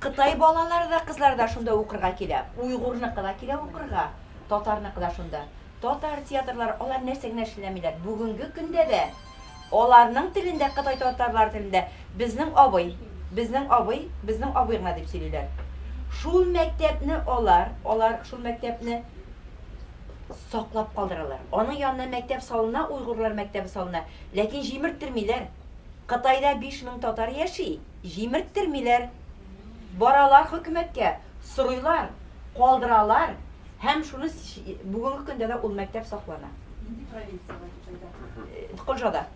Кытай балалары да, кызлары да шунда укырга килә. Уйгурныкы да килә укырга, татарныкы да шунда. Татар театрлары, алар нәрсә генә эшләмиләр. Бүгенге көндә дә аларның телендә, кытай татарлары телендә безнең абый, безнең абый, безнең абый гына дип сөйлиләр. Шул мәктәпне алар, алар шул мәктәпне саклап калдыралар. Аның янына мәктәп салына, уйгурлар мәктәбе салына, ләкин җимерттермиләр. Кытайда 5000 татар яши, җимерттермиләр. Баралар хөкүмәткә, сорыйлар, калдыралар һәм шуны бүгенге көндә дә ул мәктәп саклана.
Нинди провинциядә Кытайда?
Кунжода.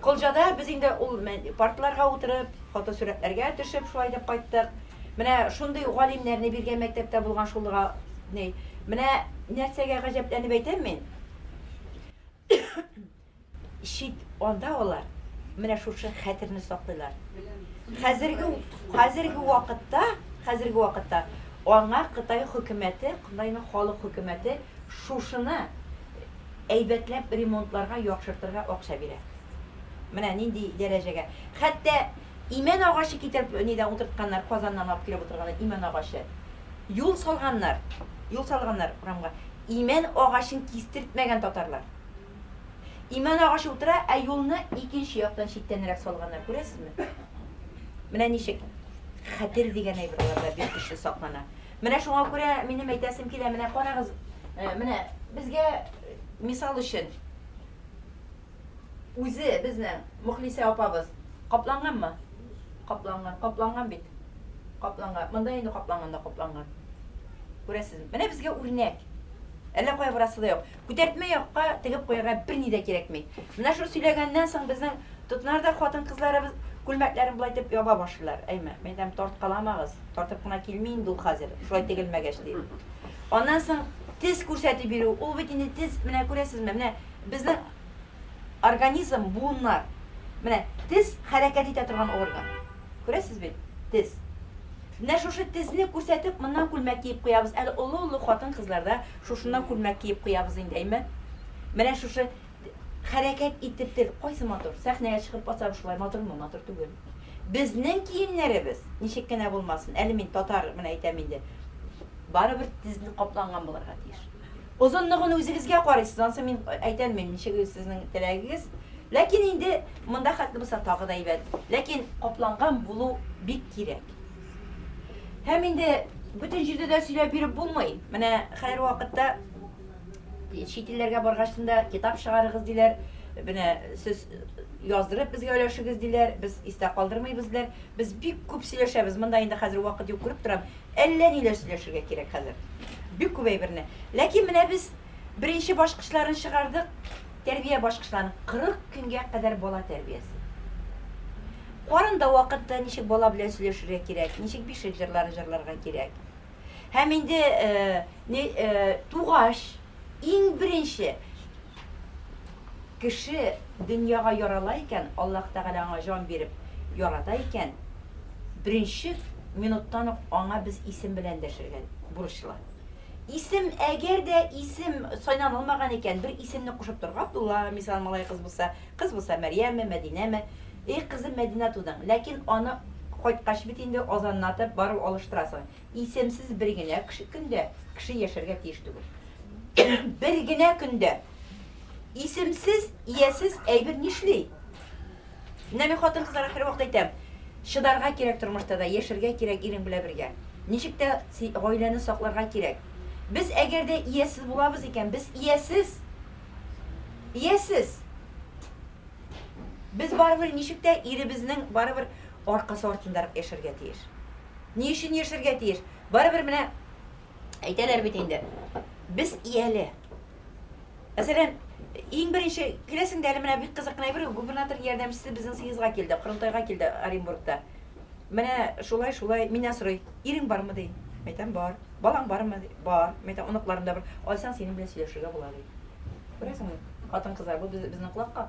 Колҗада без инде ул партларга утырып, фотосурәтләргә төшеп шулай итеп кайттык. Менә шундый галимнәрне биргән мәктәптә булган шулга ни. Менә нәрсәгә гаҗәпләнеп әйтәм мин. Чит анда алар менә шушы хәтерне саклыйлар. Хәзерге хәзерге вакытта, хәзерге вакытта аңа Кытай хөкүмәте, Кытайның халык хөкүмәте шушыны әйбәтләп ремонтларга, яхшыртырга акча бирә. Менә нинди дәрәҗәгә. Хәтта имән агачы китереп нидән утыртканнар, Казаннан алып килеп утырганнар имән агачы. Юл салганнар, юл салганнар урамга. Имән агачын кистертмәгән татарлар. Имән агачы утыра, ә юлны икенче яктан читтәнрәк салганнар, күрәсезме? Менә ничек хәтер дигән әйбер аларда бик көчле саклана. Менә шуңа күрә минем әйтәсем килә, менә карагыз, э, менә безгә э, мисал өчен үзе безнең Мөхлисә апабыз капланганмы? Капланган, капланган бит. Капланган. Монда инде капланган да капланган. Күрәсезме? Менә безгә үрнәк. Әллә кая барасы да юк. Күтәртмә якка тегеп куярга берни дә кирәкми. Менә шул сөйләгәннән соң безнең тотынар да хатын-кызларыбыз күлмәкләрен болай итеп яба башлыйлар. Әйме, мин әйтәм, тарткаламагыз, тартып кына килми инде ул хәзер, шулай тегелмәгәч, ди. Аннан соң тез күрсәтеп йөрү, ул бит инде тез, менә күрәсезме, менә безнең организм, буыннар, менә тез хәрәкәт итә торган орган. Күрәсез бит, тез. Менә шушы тезне күрсәтеп, моннан күлмәк киеп куябыз. Әле олы-олы хатын-кызлар да шушыннан күлмәк киеп куябыз инде, әйме? Менә шушы хәрәкәт итеп тел, кайсы матур? Сәхнәгә чыгып басабыз шулай, матурмы? Матур түгел. Безнең киемнәребез, ничек кенә булмасын, әле мин татар, менә әйтәм инде, барыбер тезне капланган булырга тиеш. Озынлыгын үзегезгә карыйсыз, анысы мин әйтә алмыйм, ничек сезнең теләгегез. Ләкин инде монда хәтле булса тагы да әйбәт. Ләкин капланган булу бик кирәк. Һәм инде бөтен җирдә дә сөйләп биреп булмый. Менә хәзер вакытта чит илләргә баргачтын да китап чыгарыгыз диләр. Менә сез яздырып безгә өләшегез диләр. Без истә калдырмыйбыз диләр. Без бик күп сөйләшәбез. Монда инде хәзер вакыт юк күреп торам. Әллә ниләр сөйләшергә кирәк хәзер. Бик күп әйберне. Ләкин менә без беренче башкычларын чыгардык. Тәрбия башкычларын 40 көнгә кадәр бала тәрбиясе. Карында вакытта ничек бала белән сөйләшергә кирәк, ничек бишек җырлары җырларга кирәк. Һәм инде э, не, э, тугач, иң беренче кеше дөньяга ярала икән, Аллаһ Тәгалә аңа җан биреп ярата икән, беренче минуттан ук аңа без исем белән дәшергә бурычлы. Исем, әгәр дә исем сайланылмаган икән, бер исемне кушып тор. Габдулла, мисал, малай кыз булса, кыз булса, Мәрьямме, Мәдинәме. Эй, кызым, Мәдинә тудың. Ләкин аны кайткач бит инде азанлатып барып алыштырасың. Исемсез бер генә кеше көндә кеше яшәргә тиеш түгел. Бер генә көндә. Исемсез, иясез әйбер нишли? Менә мин хатын-кызларга һәрвакыт әйтәм, чыдарга кирәк тормышта да, яшәргә кирәк ирең белән бергә. Ничек тә гаиләне сакларга кирәк. Без әгәр дә иясез булабыз икән, без иясез. Иясез. Без барыбер ничек тә иребезнең барыбер аркасы артындарак яшәргә тиеш. Ни өчен яшәргә тиеш? Барыбер менә әйтәләр бит инде. Без ияле. Мәсәлән, иң беренче киләсең дә әле менә бик кызык кына әйбер, губернатор ярдәмчесе безнең съездга килде, корылтайга килде Оренбургта. Менә шулай, шулай, миннән сорый, ирең бармы ди. Мәйтәм, бар. Балаң бармы ди. Бар. Мәйтәм, оныкларым да бар. Алсаң, синең белән сөйләшергә була ди. Күрәсеңме? Хатын-кызлар, бу безнең колакка.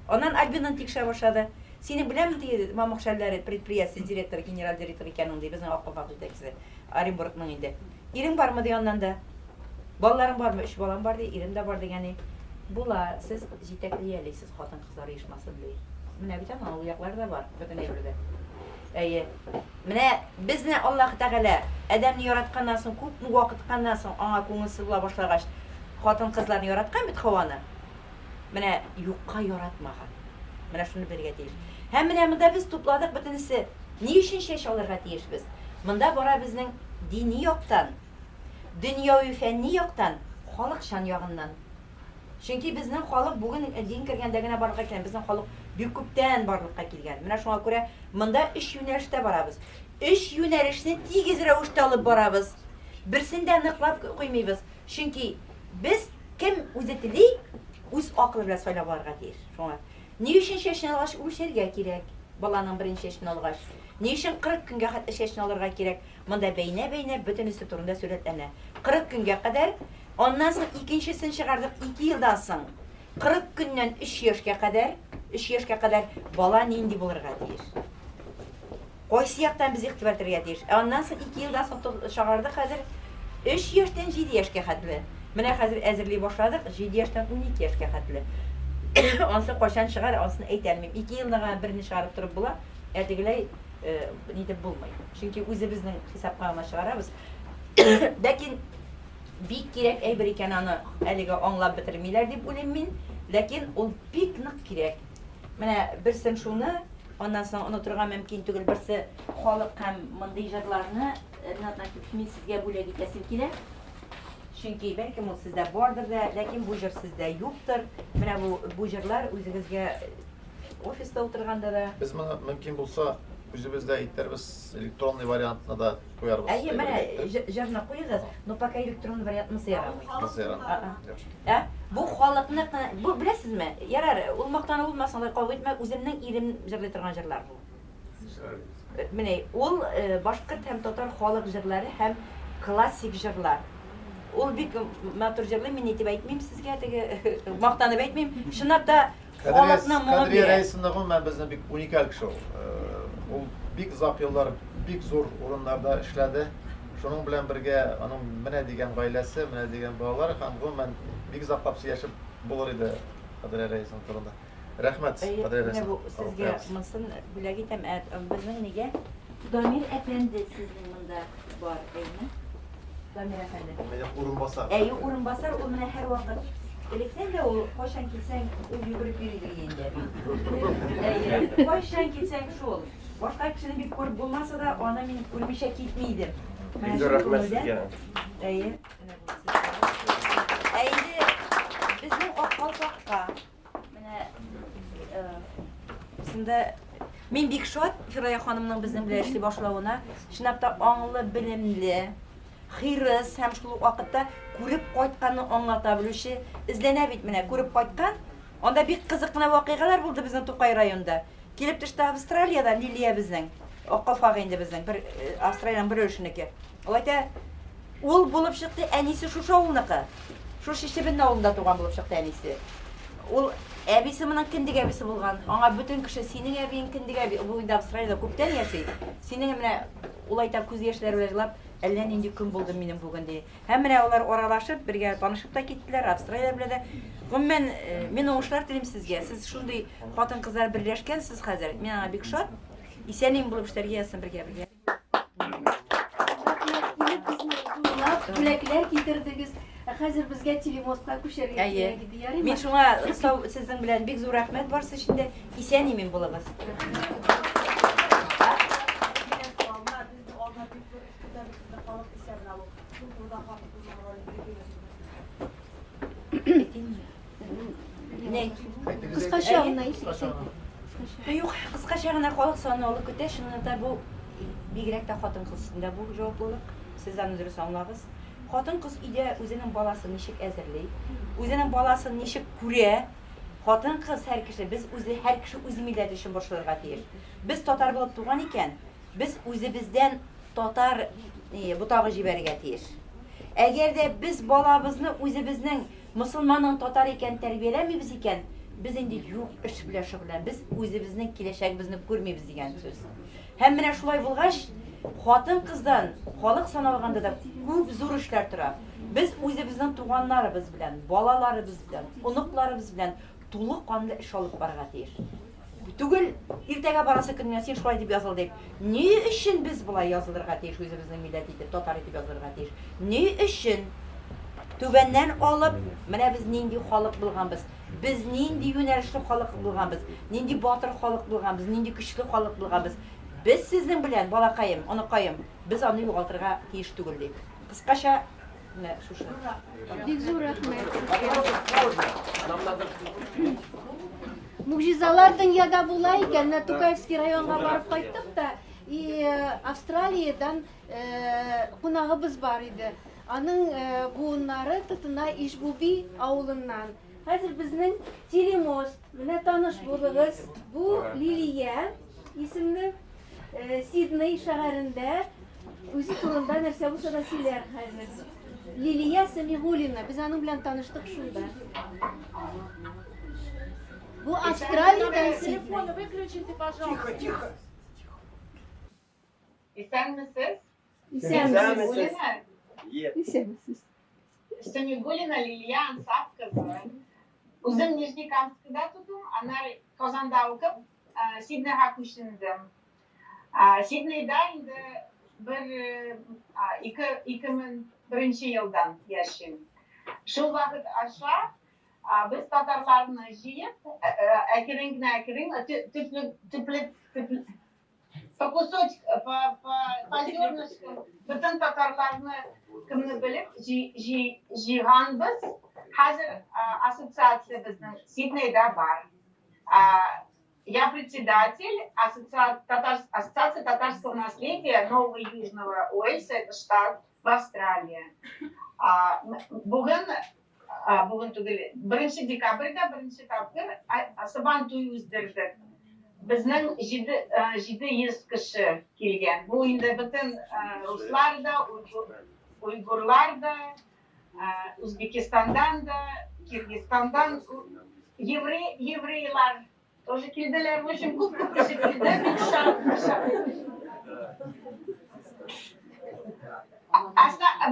Аннан Альбинаны тикшерә башлады. Синең беләме ди, мамык шәлләре предприятие директоры, генераль директор икәнең ди, безнең Ак калфак җитәкчесе Оренбургның инде. Ирең бармы ди аннан да. Балаларың бармы? Өч балам бар, ди, ирем дә бар дигән, ди. Була, сез җитәклиялисез хатын-кызлар оешмасын, ди. Менә бит аның ул яклары да бар, бөтен әйбердә. Әйе. Менә безне Аллаһ Тәгалә адәмне яратканнан соң, күпме вакытканнан соң, аңа күңелсез була башлагач, хатын-кызларны яраткан бит Хаваны. Менә юкка яратмаган. Менә шуны белергә тиеш. Һәм менә монда без тупладык бөтенесе. Ни өчен чәч алырга тиешбез? Монда бара безнең дини яктан, Дөньяви-фәнни яктан, халыкчан ягыннан. Чөнки безнең халык бүген дин кергәндә генә барлыкка килгән, безнең халык бик күптән барлыкка килгән. Менә шуңа күрә монда өч юнәлештә барабыз. Өч юнәлешне тигез рәвештә алып барабыз. Берсен дә ныклап куймыйбыз. Чөнки без кем үзе тели, үз акылы белән сайлап алырга тиеш. Шуңа. Ни өчен чәчен алгач үлчәргә кирәк? Баланың беренче чәчен алгач. Ни өчен 40 көнгә хәтле чәчен алырга кирәк? Монда бәйнә-бәйнә бөтенесе турында сурәтләнә. 40 көнгә кадәр, аннан соң икенчесен чыгардык 2 елдан соң. 40 көннән 3 яшькә кадәр, 3 яшькә кадәр бала нинди булырга тиеш? Кайсы яктан без игътибар итәргә тиеш? Ә аннан соң 2 елдан соң чыгардык хәзер 3 яшьтән 7 яшькә хәтле. Менә хәзер әзерли башладык, 7 яшьтән 12 яшькә хәтле. Ансы кайчан чыгар, ансын әйтә алмыйм. 2 елда гына берне чыгарып торып була, ә тегеләй нитеп булмый. Чөнки үзебезнең хисапка гына чыгарабыз. Ләкин бик кирәк әйбер икән аны әлегә аңлап бетермиләр дип уйлыйм мин. Ләкин ул бик нык кирәк. Менә берсен шуны, аннан соң онытырга мөмкин түгел, берсе халык һәм мондый җырларны, Ринат Накипов, мин сезгә бүләк итәсем килә. Чөнки бәлкем ул сездә бардыр да, ләкин бу җыр сездә юктыр. Менә бу бу җырлар үзегезгә офиста утырганда да.
Без моны мөмкин булса үзебез дә итәрбез, электронный вариантны да куярбыз.
Әйе, менә җырны куегыз, но пока электронный вариант монысы ярамый.
Монысы ярамый. Яхшы.
Ә? Бу халыкныкы, бу беләсезме? Ярар, ул мактану булмасын, алай кабул итмә, үземнең ирем җырлый торган җырлар бу. Менә ул башкорт һәм татар халык җырлары һәм классик җырлар. Ул бик матур җырлый, мин итеп әйтмим сезгә, теге мактанып әйтмим. Чынлап та халыкның моңын
Кадрия
бирә.
Рәисовна гомумән безнең бик уникаль кеше ул. Ул бик озак еллар бик зур урыннарда эшләде. Шуның белән бергә аның менә дигән гаиләсе, менә дигән балалары һәм гомумән бик озаклап сөйләшеп булыр иде Кадрия Рәисовна турында. Рәхмәт,
Әйе,
Кадрия
менә бу
Рәисовна.
сезгә монысын бүләк итәм. Ә безнең нигә? Дамир әфәнде сезнең монда бар, әйеме? Дамир әфәнде.
Минем урынбасар.
Әйе, урынбасар ул менә һәрвакыт. Электән дә ул кайчан килсәң, ул йөгереп йөри иде инде. Әйе, кайчан килсәң шул. Башка кешене бик күреп булмаса да, аны мин күрмичә китми идем.
Бик зур рәхмәт сезгә.
Әйе. Ә инде безнең Ак калфакка менә шунда мин бик шат Фирая ханымның безнең белән эшли башлавына. Чынлап та аңлы, белемле, хирыс һәм шул ук вакытта күреп кайтканны аңлата белүче. Эзләнә бит менә, күреп кайткан. Анда бик кызык кына вакыйгалар булды безнең Тукай районында. Килеп төште Австралиядән Лилия безнең. Ак калфак инде безнең, бер Австралиянең бер өлешенеке. Ул әйтә, ул булып чыкты әнисе шушы авылныкы. Шушы Чебен авылында туган булып чыкты әнисе. Ул әбисе моның кендек әбисе булган. Аңа бөтен кеше синең әбиең кендек әби, бу инде Австралиядә күптән яши. Синең менә ул әйтә күз яшьләре белән җылап, әллә нинди көн булды минем бүген ди. Һәм менә алар аралашып, бергә танышып та киттеләр, Австралия белән дә. Гомумән, мин уңышлар телим сезгә. Сез шундый хатын-кызлар берләшкәнсез хәзер. Мин аңа бик шат. Исән-имин булып эшләргә язсын бергә-бергә.
Рәхмәт, килеп безне зурлап, бүләкләр китердегез. Ә хәзер безгә телемостка күчәргә кирәк иде, ярыймы?
Мин шуңа сау сезнең белән бик зур рәхмәт барысы өчен дә. Исән-имин булыгыз.
Кыскача гына
Юк, кыскача гына халык саны алу көтә. Чыннан да бу бигрәк тә хатын-кыз өстендә бу җаваплылык. Сез аны дөрес аңлагыз. Хатын-кыз өйдә үзенең баласын ничек әзерли, үзенең баласын ничек күрә. Хатын-кыз һәр кеше, без үзе һәр кеше үз милләте өчен борчылырга тиеш. Без татар булып туган икән, Без үзебездән татар ботагы җибәрергә тиеш. Әгәр дә без балабызны үзебезнең мосылманның татар икәнен тәрбияләмибез икән, без инде юк эш белән шөгыльләнәбез, без үзебезнең киләчәгебезне күрмибез дигән сүз. Һәм менә шулай булгач, хатын-кыздан халык саналганда да күп зур эшләр тора. Без үзебезнең туганнарыбыз белән, балаларыбыз белән, оныкларыбыз белән тулы канлы эш алып барырга тиеш. Түгел, иртәгә барасы көнгә син шулай дип языл дип. Ни өчен без болай язылырга тиеш, үзебезнең милләт итеп, татар итеп язылырга тиеш? Ни өчен? Түбәннән алып, менә без нинди халык булганбыз, без нинди юнәлешле халык булганбыз, нинди батыр халык булганбыз, нинди көчле халык булганбыз. Без сезнең белән, балакаем, оныкаем, без аны югалтырга тиеш түгел дип. Кыскача Менә шушы.
Бик зур рәхмәт. Могҗизалар дөньяда була икән. Менә Тукаевский районга барып кайттык та, и э, Австралиядән э, кунагыбыз бар иде. Аның э, буыннары тотына Ишбуби авылыннан. Хәзер безнең телемост. Менә таныш булыгыз. Бу Лилия исемле э, Сидней шәһәрендә үзе турында нәрсә булса да сөйләр хәзер. Лилия Самигуллина. Без аның белән таныштык шунда. Бу Австралиядән Сидней.
Телефоны выключите, пожалуйста.
Тихо, тихо.
Исәнмесез?
Исәнмесез.
Исәнмесез.
Исәнмесез.
Самигуллина Лилия Ансаф кызы. Үзем Нижнекамскида тудым, аннары Казанда укып, Сиднейга күчендем. Сиднейда инде бер 2001 елдан яшим. Шул вакыт аша без татарларны җыеп, әкрен генә әкрен төпле төпле по кусочкам, по зернышкам бөтен татарларны кемне белеп җыйганбыз. Хәзер ассоциация безнең Сиднейда бар. Я председатель Ассоциации татарского наследия Нового Южного Уэльса, это штат в Австралии. Бүген, бүген түгел, 1 декабрьдә беренче тапкыр Сабантуй уздырдык. Безнең 700 кеше килгән. Бу инде бөтен руслар да, уйгурлар да, Үзбекистандан да, Киргизстандан, еврейлар тоже килделәр. В общем, күп күп кеше килде. Бик шат, шат.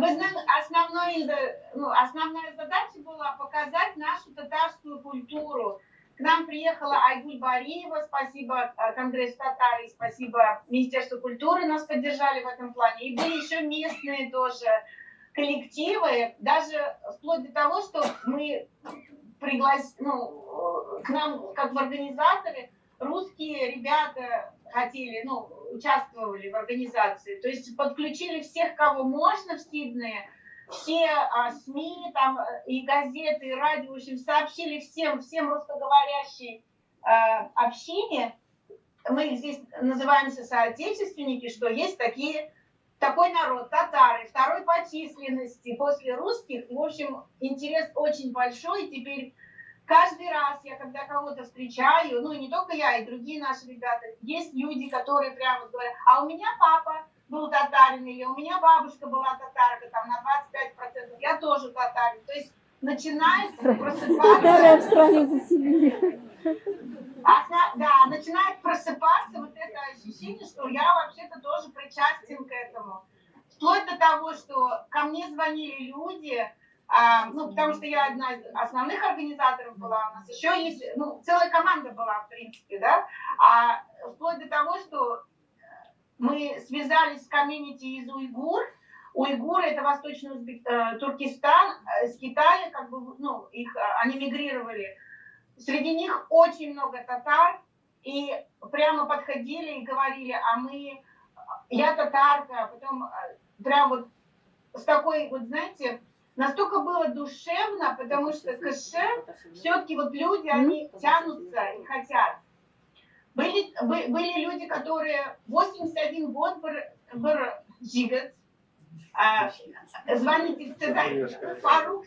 Безнең основной инде, ну, основная задача была показать нашу татарскую культуру. К нам приехала Айгуль Бариева, спасибо Конгрессу татар и спасибо Министерству культуры, нас поддержали в этом плане. И были еще местные тоже коллективы, даже вплоть до того, что мы пригласили, ну, к нам, как в организаторы, русские ребята хотели, ну, участвовали в организации. То есть подключили всех, кого можно в Сиднее, все СМИ, там, и газеты, и радио, в общем, сообщили всем, всем русскоговорящей общине, мы их здесь называемся соотечественники, что есть такой народ, татары, второй по численности после русских. В общем, интерес очень большой. Теперь каждый раз я, когда кого-то встречаю, ну и не только я, и другие наши ребята, есть люди, которые прямо говорят: «А у меня папа был татарин», или «У меня бабушка была татарка, там на 25%, я тоже татарин». То есть начинает просыпаться.
Татары Австралию заселили.
Да, начинает просыпаться вот это ощущение, что я вообще-то тоже причастен к этому. Вплоть до того, что ко мне звонили люди, ну, потому что я одна из основных организаторов была, у нас еще есть, ну, целая команда была, в принципе, да, а вплоть до того, что мы связались с комьюнити из уйгур. Уйгуры — это Восточный Туркестан, с Китая, как бы, ну, их, они мигрировали. Среди них очень много татар, и прямо подходили и говорили: «А мы, я татарка», потом прям вот с такой, вот знаете, настолько было душевно, потому что кеше, все-таки вот люди, они тянутся и хотят. Были люди, которые 81 год бер егет, звоните сюда, Фарух,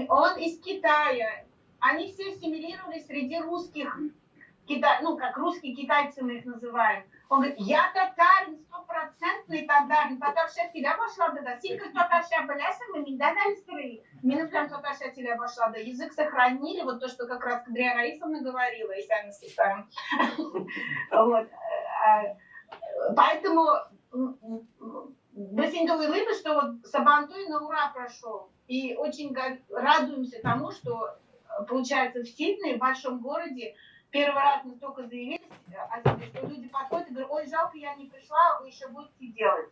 он из Китая. Они все ассимилировались среди русских, ну, как русские китайцы мы их называем. Он говорит: «Я татарин, стопроцентный татарин, татарча сөйли башлады да, син татарча беләсеңме, миндән әлсерей, минем белән татарча сөйли башлады». Язык сохранили, вот то, что как раз Кадрия Раисовна говорила, и сами сами. Вот. Поэтому без инде уйлыйбыз, что вот Сабантуй на ура прошел. И очень радуемся тому, что получается в Сиднее, в большом городе, первый раз настолько заявились о себе, что люди подходят и говорят: «Ой, жалко, я не пришла, вы еще будете делать.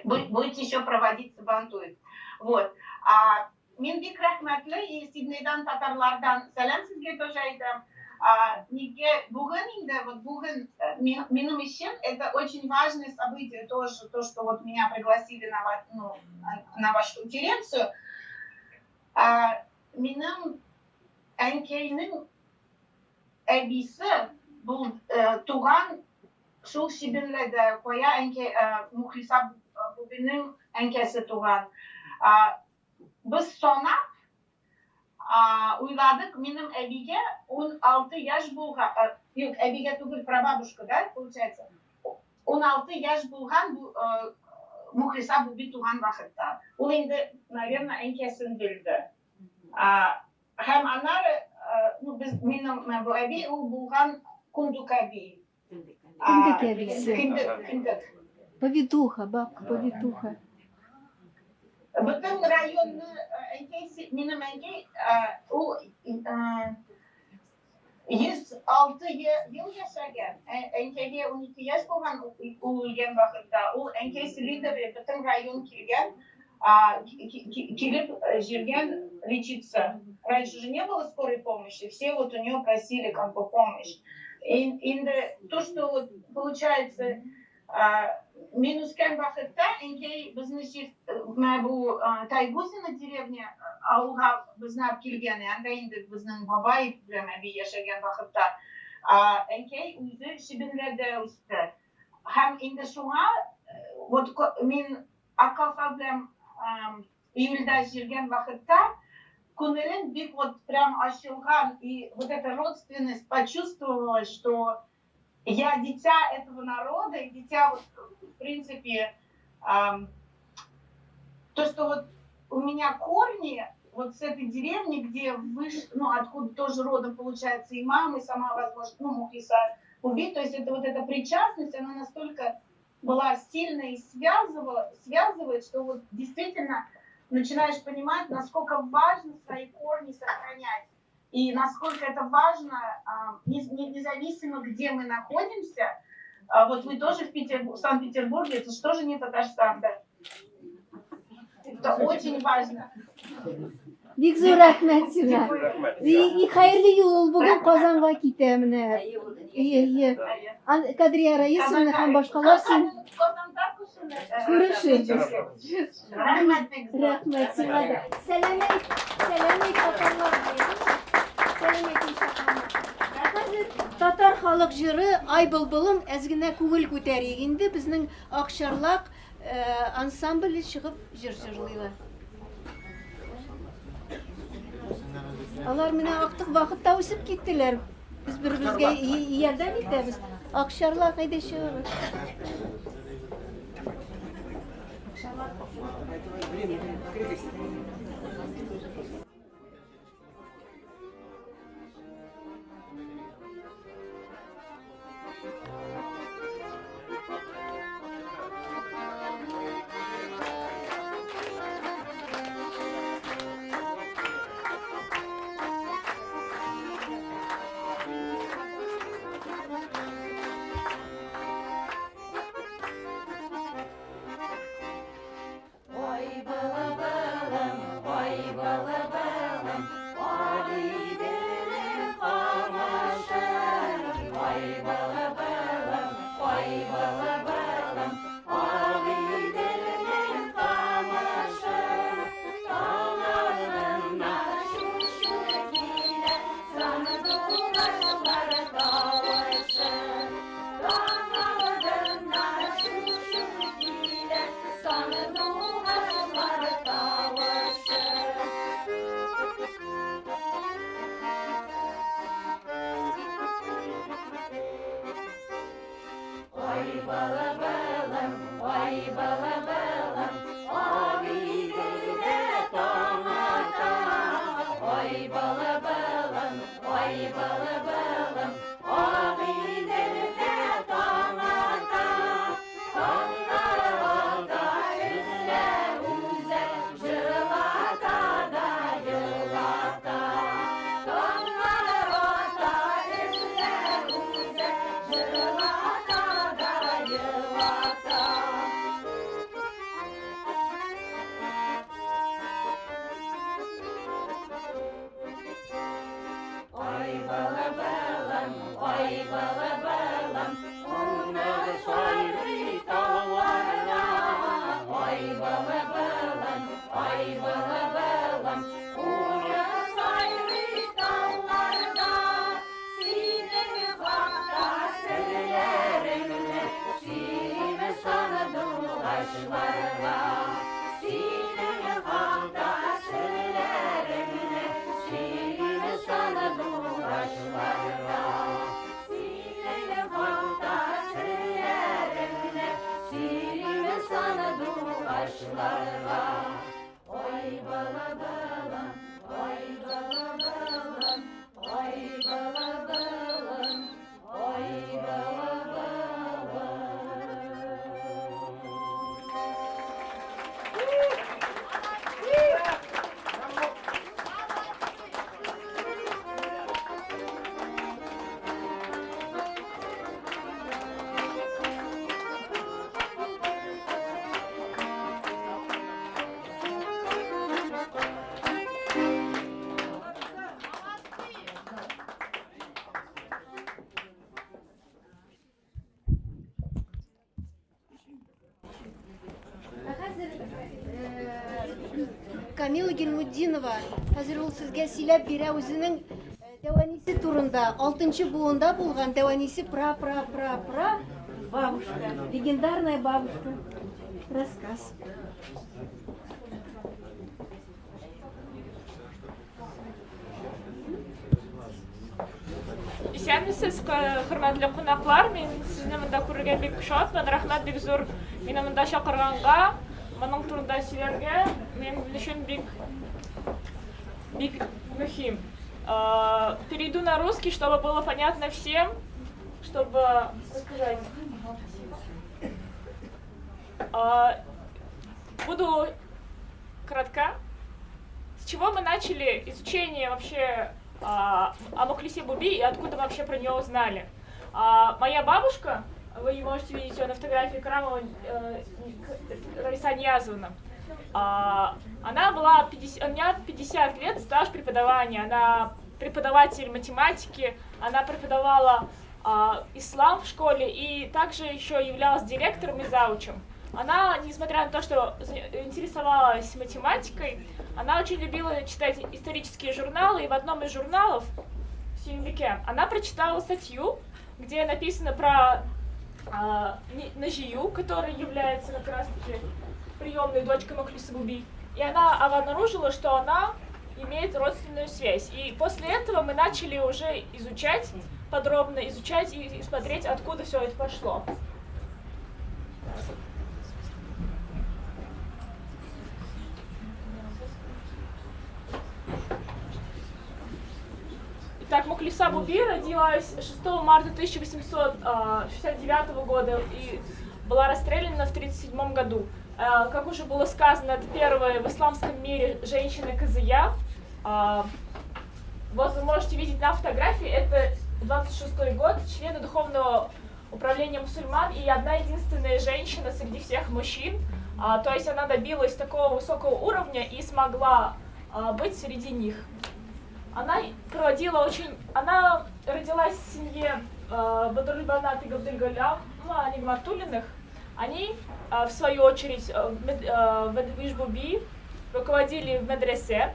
Будете еще проводить Сабантуй». Вот. А, мин бик рәхмәтле и Сиднейдан татарлардан сәлам сезгә тоже әйтәм. Нигә бүген инде, вот бүген минем өчен это очень важное событие тоже, то, что вот меня пригласили ну, на вашу конференцию. Минем әнкәйнең әбисе был туган шул Шибенледә, кая әнкәй Мухлиса бубинең әнкәсе туган. Без санап Уйладык, минем әбигә 16 яшь булган, юк, әбигә түгел, прабабушка, да, получается, 16 яшь булган бу Мухлиса буби туган вакытта. Ул инде, наверное, әнкәсен белде. Һәм аннары, ну, без, минем бу әби, ул булган Кундук әби.
Кендек әбисе.
Кендек, кендек.
Повитуха, бабка, повитуха.
Бөтен районны әнкәй, минем әнкәй, ул 106 ел яшәгән. Әнкәйгә 12 яшь булган ул үлгән вакытта. Ул әнкәй сөйлидер, бөтен район килгән, килеп җиргән лечиться. Раньше же не было скорой помощи, все вот у нее просили как бы помощь. И то, что вот получается, мин үскән вакытта әнкәй безне менә бу Тайгузино деревня авылга безне алып килгән, анда инде безнең бабай белән әби яшәгән вакытта әнкәй үзе Чебенләрдә үсте. Һәм инде шуңа вот мин Ак калфак белән июльдә җиргән вакытта күңелем бик вот прям ачылган, и вот эта родственность почувствовалась, что я дитя этого народа, и дитя вот, в принципе, то, что вот у меня корни вот с этой деревни, где выш, ну, откуда тоже родом получается и мама, и сама, возможно, ну, Мухлиса убить, то есть это вот эта причастность, она настолько была сильная и связывала, связывает, что вот действительно начинаешь понимать, насколько важно свои корни сохранять. И насколько это важно, независимо, где мы находимся. Вот вы тоже в Санкт-Петербурге, это же тоже не Татарстан, да? Это очень важно.
Бик зур рәхмәт сиңа.
Рәхмәт.
И хәерле юл, ул бүген Казанга китә менә. Ие, ие. Кадрия Раисовна һәм башкалар син
Казанда
күрешербез.
Рәхмәт бик зур.
Рәхмәт сиңа да. Сәлам әйт, сәлам әйт татарларга. Сәлам әйт иншалла. Ә хәзер татар халык җыры Ай былбылым әз генә күңел күтәрик инде. Безнең Акчарлак ансамбле чыгып җыр җырлыйлар. Алар менә актык вакытта үсеп киттеләр. Без бер-беребезгә ярдәм итәбез. Акчарлак әйдә чыгыгыз.
Ай былбылым, ай былбылым, Агыйделнең камышы. Ай былбылым, ай былбылым, Агыйделнең камышы. Таң алдыннан чу-чу килә сандугачлар тавышы. Таң алдыннан чу-чу килә сандугачлар тавышы. Ай былбылым, ай былбылым, Агыйделдә таң ата. Ай былбылым, ай былбылым, Агыйделдә таң ата. Таңнар ата, өзелә үзәк, җырлата да елата. Таңнар ата, өзелә үзәк, җырлата да елата. Ай былбылым,
Камила Гильмутдинова. Хәзер ул сезгә сөйләп бирә үзенең дәвәнисе турында. Алтынчы буында булган дәвәнисе пра-пра-пра-пра бабушка. Легендарная бабушка. Рассказ.
Исәнмесез, хөрмәтле кунаклар. Мин сезне монда күрергә бик шатмын. Рәхмәт бик зур мине монда чакырганга. Моның турында сөйләргә минем өчен бик бик мөһим. Перейду на русский, чтобы было понятно всем, чтобы рассказать. Буду кратка. С чего мы начали изучение вообще о Мухлисе Буби и откуда мы вообще про нее узнали? Моя бабушка, вы можете видеть ее на фотографии Карамова, Раиса Ниязовна, она была 50, у меня 50 лет стаж преподавания, она преподаватель математики, она преподавала ислам в школе и также еще являлась директором и заучем. Она, несмотря на то, что интересовалась математикой, она очень любила читать исторические журналы, и в одном из журналов Сюмбике она прочитала статью, где написано про Нажию, которая является как раз-таки приемной дочкой Мухлисы Буби. И она обнаружила, что она имеет родственную связь. И после этого мы начали уже изучать, подробно изучать и смотреть, откуда все это пошло. Итак, Мухлиса Буби родилась 6 марта 1869 года и была расстреляна в 1937 году. Как уже было сказано, это первая в исламском мире женщина-казыя. Вот вы можете видеть на фотографии, это 26 год, члены духовного управления мусульман и одна единственная женщина среди всех мужчин. То есть она добилась такого высокого уровня и смогла быть среди них. Она проводила очень... Она родилась в семье Бадурбанат и Габдульгаляма Нигматуллиных. Они, в свою очередь, в Ишбуби руководили в медресе.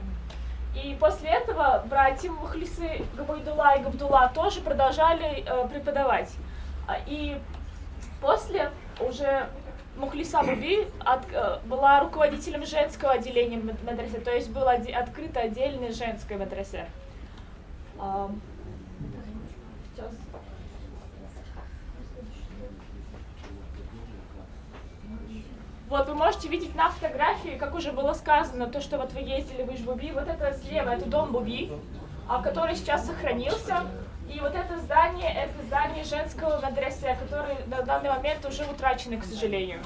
И после этого братья Мухлисы Габайдулла и Габдулла тоже продолжали преподавать. И после уже Мухлиса Буби была руководителем женского отделения медресе, то есть было открыто отдельное женское медресе. Сейчас. Вот вы можете видеть на фотографии, как уже было сказано, то, что вот вы ездили в Ишбуби, вот это слева, это дом Буби, который сейчас сохранился. И вот это здание женского медресе, которое на данный момент уже утрачено, к сожалению.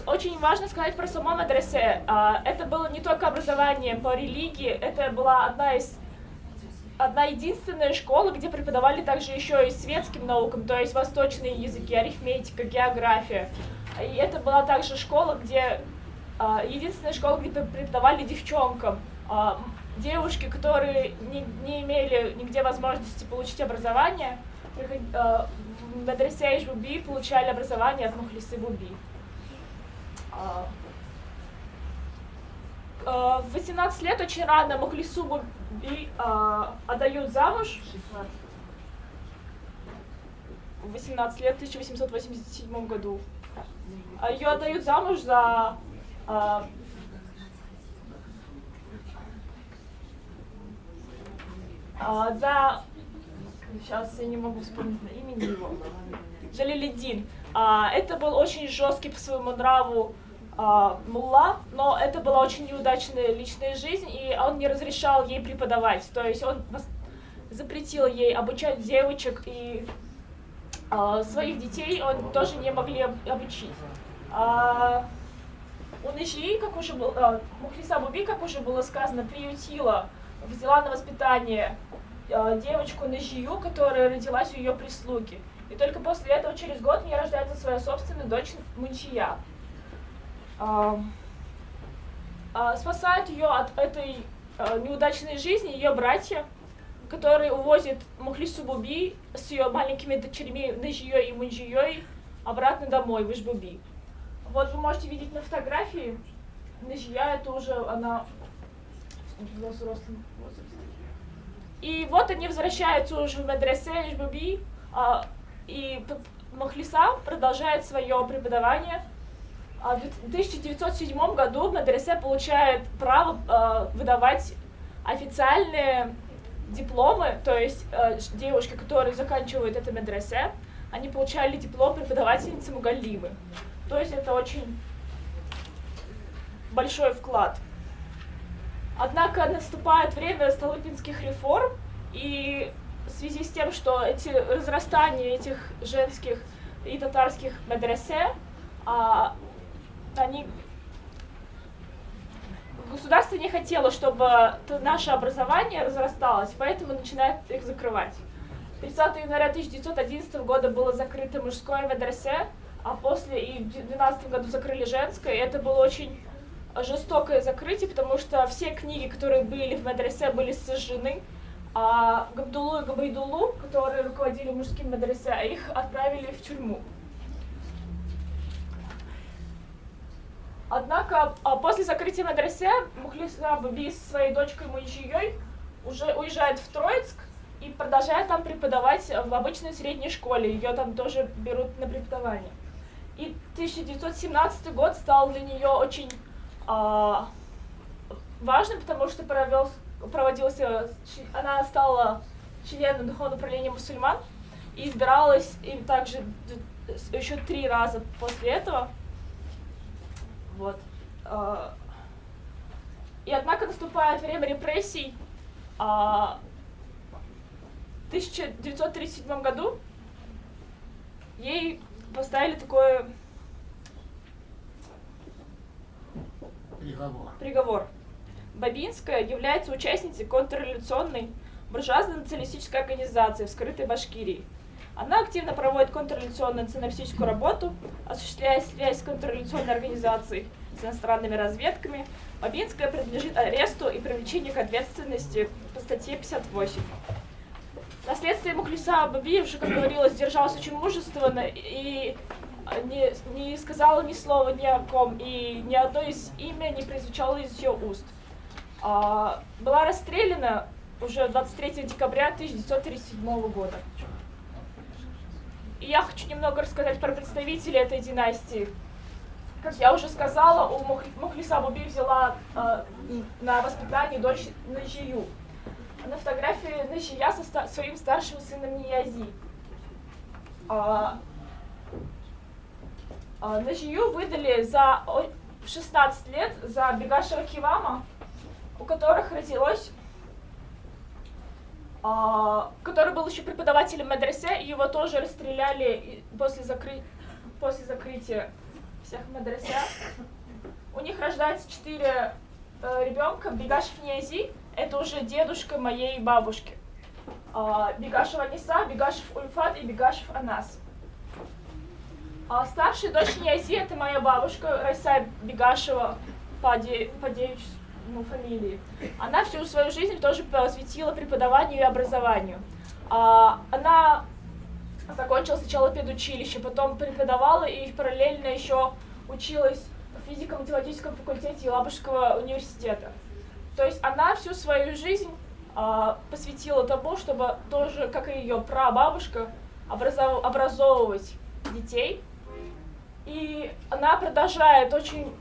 Очень важно сказать про само медресе. Это было не только образование по религии, это была одна единственная школа, где преподавали также еще и светским наукам, то есть восточные языки, арифметика, география. И это была также школа, где единственная школа, где преподавали девчонкам. Девушки, которые не имели нигде возможности получить образование, в медресе Ишбуби получали образование от Мухлисы Буби. В 18 лет очень рано Мухлису Буби отдают замуж. 16. В 18 лет, в 1887 году. Ее отдают замуж за... Сейчас я не могу вспомнить имени его. Джалилиддин. Это был очень жесткий по своему нраву мулла, но это была очень неудачная личная жизнь, и он не разрешал ей преподавать. То есть он запретил ей обучать девочек, и своих детей он тоже не могли обучить. У Нажии, как уже было, Мухлиса Буби, как уже было сказано, приютила, взяла на воспитание девочку Нажию, которая родилась у ее прислуги. И только после этого, через год, у нее рождается своя собственная дочь Мунчия. Спасают ее от этой неудачной жизни ее братья, которые увозят Мухлису Буби с ее маленькими дочерьми Нажией и Мунчией обратно домой, в Ишбуби. Вот вы можете видеть на фотографии, Нажия это уже она в взрослом возрасте. И вот они возвращаются уже в медресе Ижбуби, и Мухлиса продолжает свое преподавание. В 1907 году медресе получает право выдавать официальные дипломы, то есть девушки, которые заканчивают это медресе, они получали диплом преподавательницы Мугалимы. То есть это очень большой вклад. Однако наступает время столыпинских реформ, и в связи с тем, что эти разрастания этих женских и татарских медресе, государство не хотело, чтобы наше образование разрасталось, поэтому начинает их закрывать. 30 января 1911 года было закрыто мужское медресе, а после и в 2012 году закрыли женское, и это было очень жестокое закрытие, потому что все книги, которые были в медресе, были сожжены, а Габдуллу и Габайдуллу, которые руководили мужским медресе, их отправили в тюрьму. Однако после закрытия медресе Мухлиса Буби со своей дочкой Мунжией уже уезжает в Троицк и продолжает там преподавать в обычной средней школе. Ее там тоже берут на преподавание. И 1917 год стал для нее очень важным, потому что она стала членом Духовного управления мусульман и избиралась им также еще 3 раза после этого. Вот. И однако наступает время репрессий. В 1937 году ей поставили такой приговор. Бабинская является участницей контрреволюционной буржуазно-националистической организации в скрытой Башкирии. Она активно проводит контрреволюционную националистическую работу, осуществляя связь с контрреволюционной организацией, с иностранными разведками. Бабинская принадлежит аресту и привлечению к ответственности по статье 58. Наследствие Мухлиса Буби, уже, как говорилось, держалось очень мужественно и не сказала ни слова ни о ком, и ни одно из имя не прозвучало из ее уст. Была расстреляна уже 23 декабря 1937 года. И я хочу немного рассказать про представителей этой династии. Как я уже сказала, у Мухлиса Буби взяла на воспитание дочь Нажию. На фотографии Нажия со своим старшим сыном Ниязи. Нажию выдали за 16 лет за Бегашева Кивама, у которых родилось, который был еще преподавателем медресе, и его тоже расстреляли после закрытия всех медресе. У них рождается 4 ребенка. Бегашев Ниязи — это уже дедушка моей бабушки. Бегашев Аниса, Бегашев Ульфат и Бегашев Анас. Старшая дочь Ниязи — это моя бабушка Райса Бегашева по девичьему фамилии. Она всю свою жизнь тоже посвятила преподаванию и образованию. Она закончила сначала педучилище, потом преподавала и параллельно еще училась в физико-математическом факультете Елабужского университета. То есть она всю свою жизнь посвятила тому, чтобы тоже, как и ее прабабушка, образовывать детей. И она продолжает очень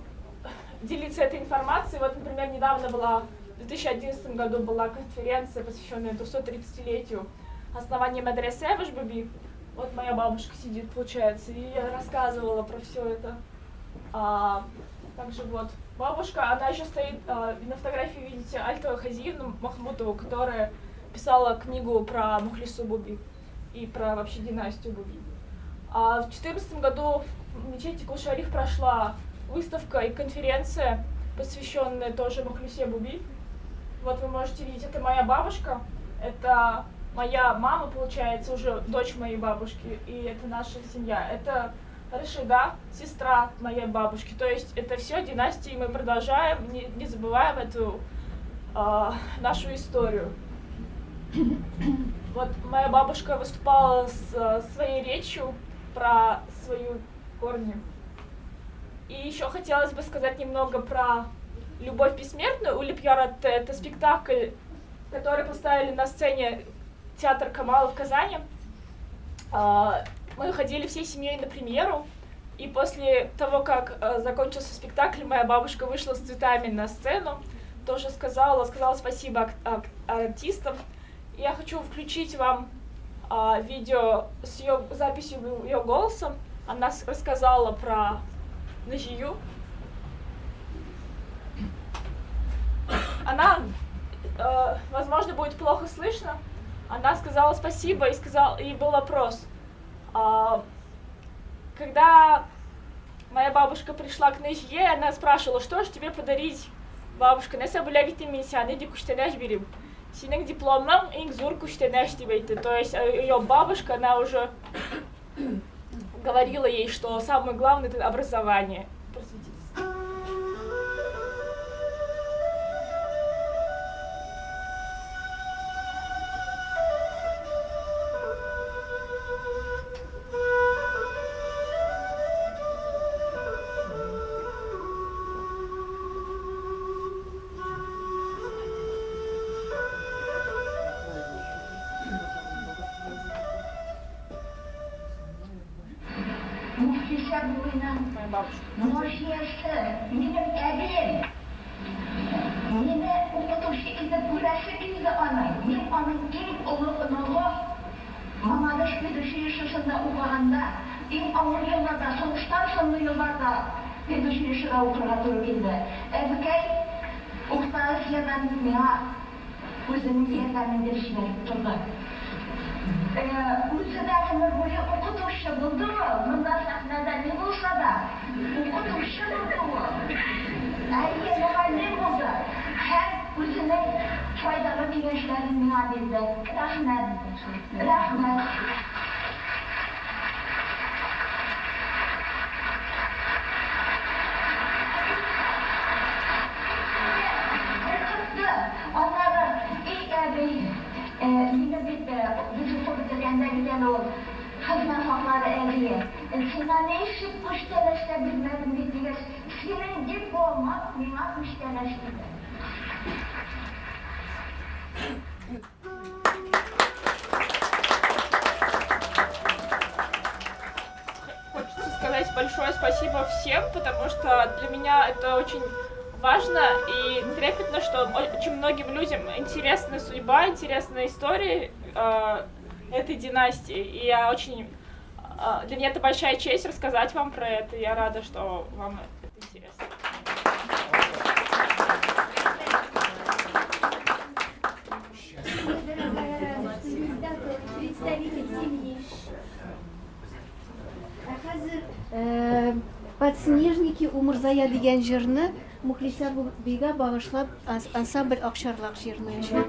делиться этой информацией. Вот, например, недавно была, в 2011 году была конференция, посвященная 230-летию основания медресе в Ижбуби. Вот моя бабушка сидит, получается, и я рассказывала про все это. Также вот бабушка, она еще стоит, на фотографии видите Альтова Хазиевну Махмутову, которая писала книгу про Мухлису Буби и про вообще династию Буби. В 2014 году в мечети Кул-Шариф прошла выставка и конференция, посвященная тоже Мухлисе Буби. Вот вы можете видеть, это моя бабушка, это моя мама, получается, уже дочь моей бабушки, и это наша семья. Это Рашида, сестра моей бабушки. То есть это все династии, мы продолжаем, не забываем эту нашу историю. Вот моя бабушка выступала с своей речью про свои корни. И еще хотелось бы сказать немного про «Любовь бессмертную» Үлеп яратты. Это спектакль, который поставили на сцене театр Камала в Казани. Мы ходили всей семьей на премьеру, и после того, как закончился спектакль, моя бабушка вышла с цветами на сцену, тоже сказала спасибо артистам. Я хочу включить вам видео с ее записью ее голосом. Она рассказала про Наҗию. Она, возможно, будет плохо слышно. Она сказала спасибо и был вопрос. Когда моя бабушка пришла к Наҗие, она спрашивала, что же тебе подарить, бабушка, нәрсә бүләк итим мин сиңа, нинди күчтәнәч бирим? Синең дипломың иң зур күчтәнәч дип әйтте. То есть ее бабушка, она уже говорила ей, что самое главное это образование. Просветительство.
Мөхлисә Бубыйның
Моя бабушка.
Наҗиясе, минем әбием. Мине укытучы итеп күрәсе килде аның. Мин аның иң олы оныгы. Мамадыш педучилищесында укыганда, иң авыр елларда, сугыштан соңгы елларда педучилищеда укырга туры килде. Әбекәй Урта Азиядән миңа үзенең ярдәмен биреп җибәреп торды. Үзе дә гомер буе укытучы булды ул. Монда сәхнәдә ни булса да, укытучы булды ул. Әйе, мөгаллим булды. Һәм үзенең файдалы киңәшләрен миңа бирде. Рәхмәт. Рәхмәт. Укытты. Аннары, и әби, мине бит без укып бетергәндә бит әле ул хезмәт хаклары әбие. Сиңа ни өчен күчтәнәч тә бирмәдем бит дигәч, синең дипломың миңа күчтәнәч диде.
Хочется сказать большое спасибо всем, потому что для меня это очень важно и трепетно, что очень многим людям интересна судьба, интересна история этой династии. И я очень... Для меня это большая честь рассказать вам про это. Я рада, что вам это интересно.
Дорогая, что звезда, представитель семьи. Ә хәзер «Подснежники Умырзая» дигән җырны Мөхлисә Бубыйга багышлап ансамбль Акчарлак җырлаячак.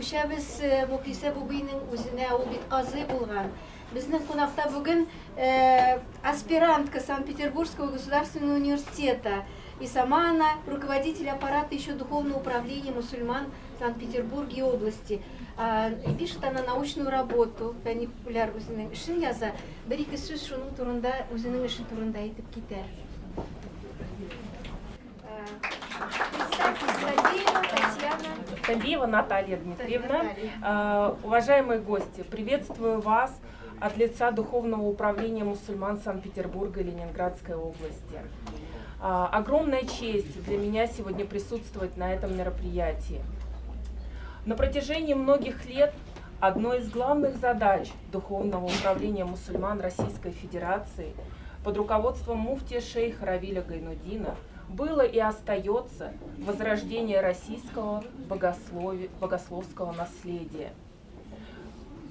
күчәбез Мухлисә Бубыйның үзенә, ул бит казый булган. Безнең кунакта бүген аспирантка Санкт-Петербургского государственного университета и сама она руководитель аппарата еще духовного управления мусульман Санкт-Петербурге и области. И пишет она научную работу, фәнни популяр үзенең эшен яза. Бер-ике сүз шуның турында, үзенең эше турында әйтеп китәр.
Табиева Наталья Дмитриевна. Уважаемые гости, приветствую вас от лица Духовного управления мусульман Санкт-Петербурга и Ленинградской области. Огромная честь для меня сегодня присутствовать на этом мероприятии. На протяжении многих лет одной из главных задач Духовного управления мусульман Российской Федерации под руководством муфтия шейха Равиля Гайнутдина было и остается возрождение российского богословского наследия.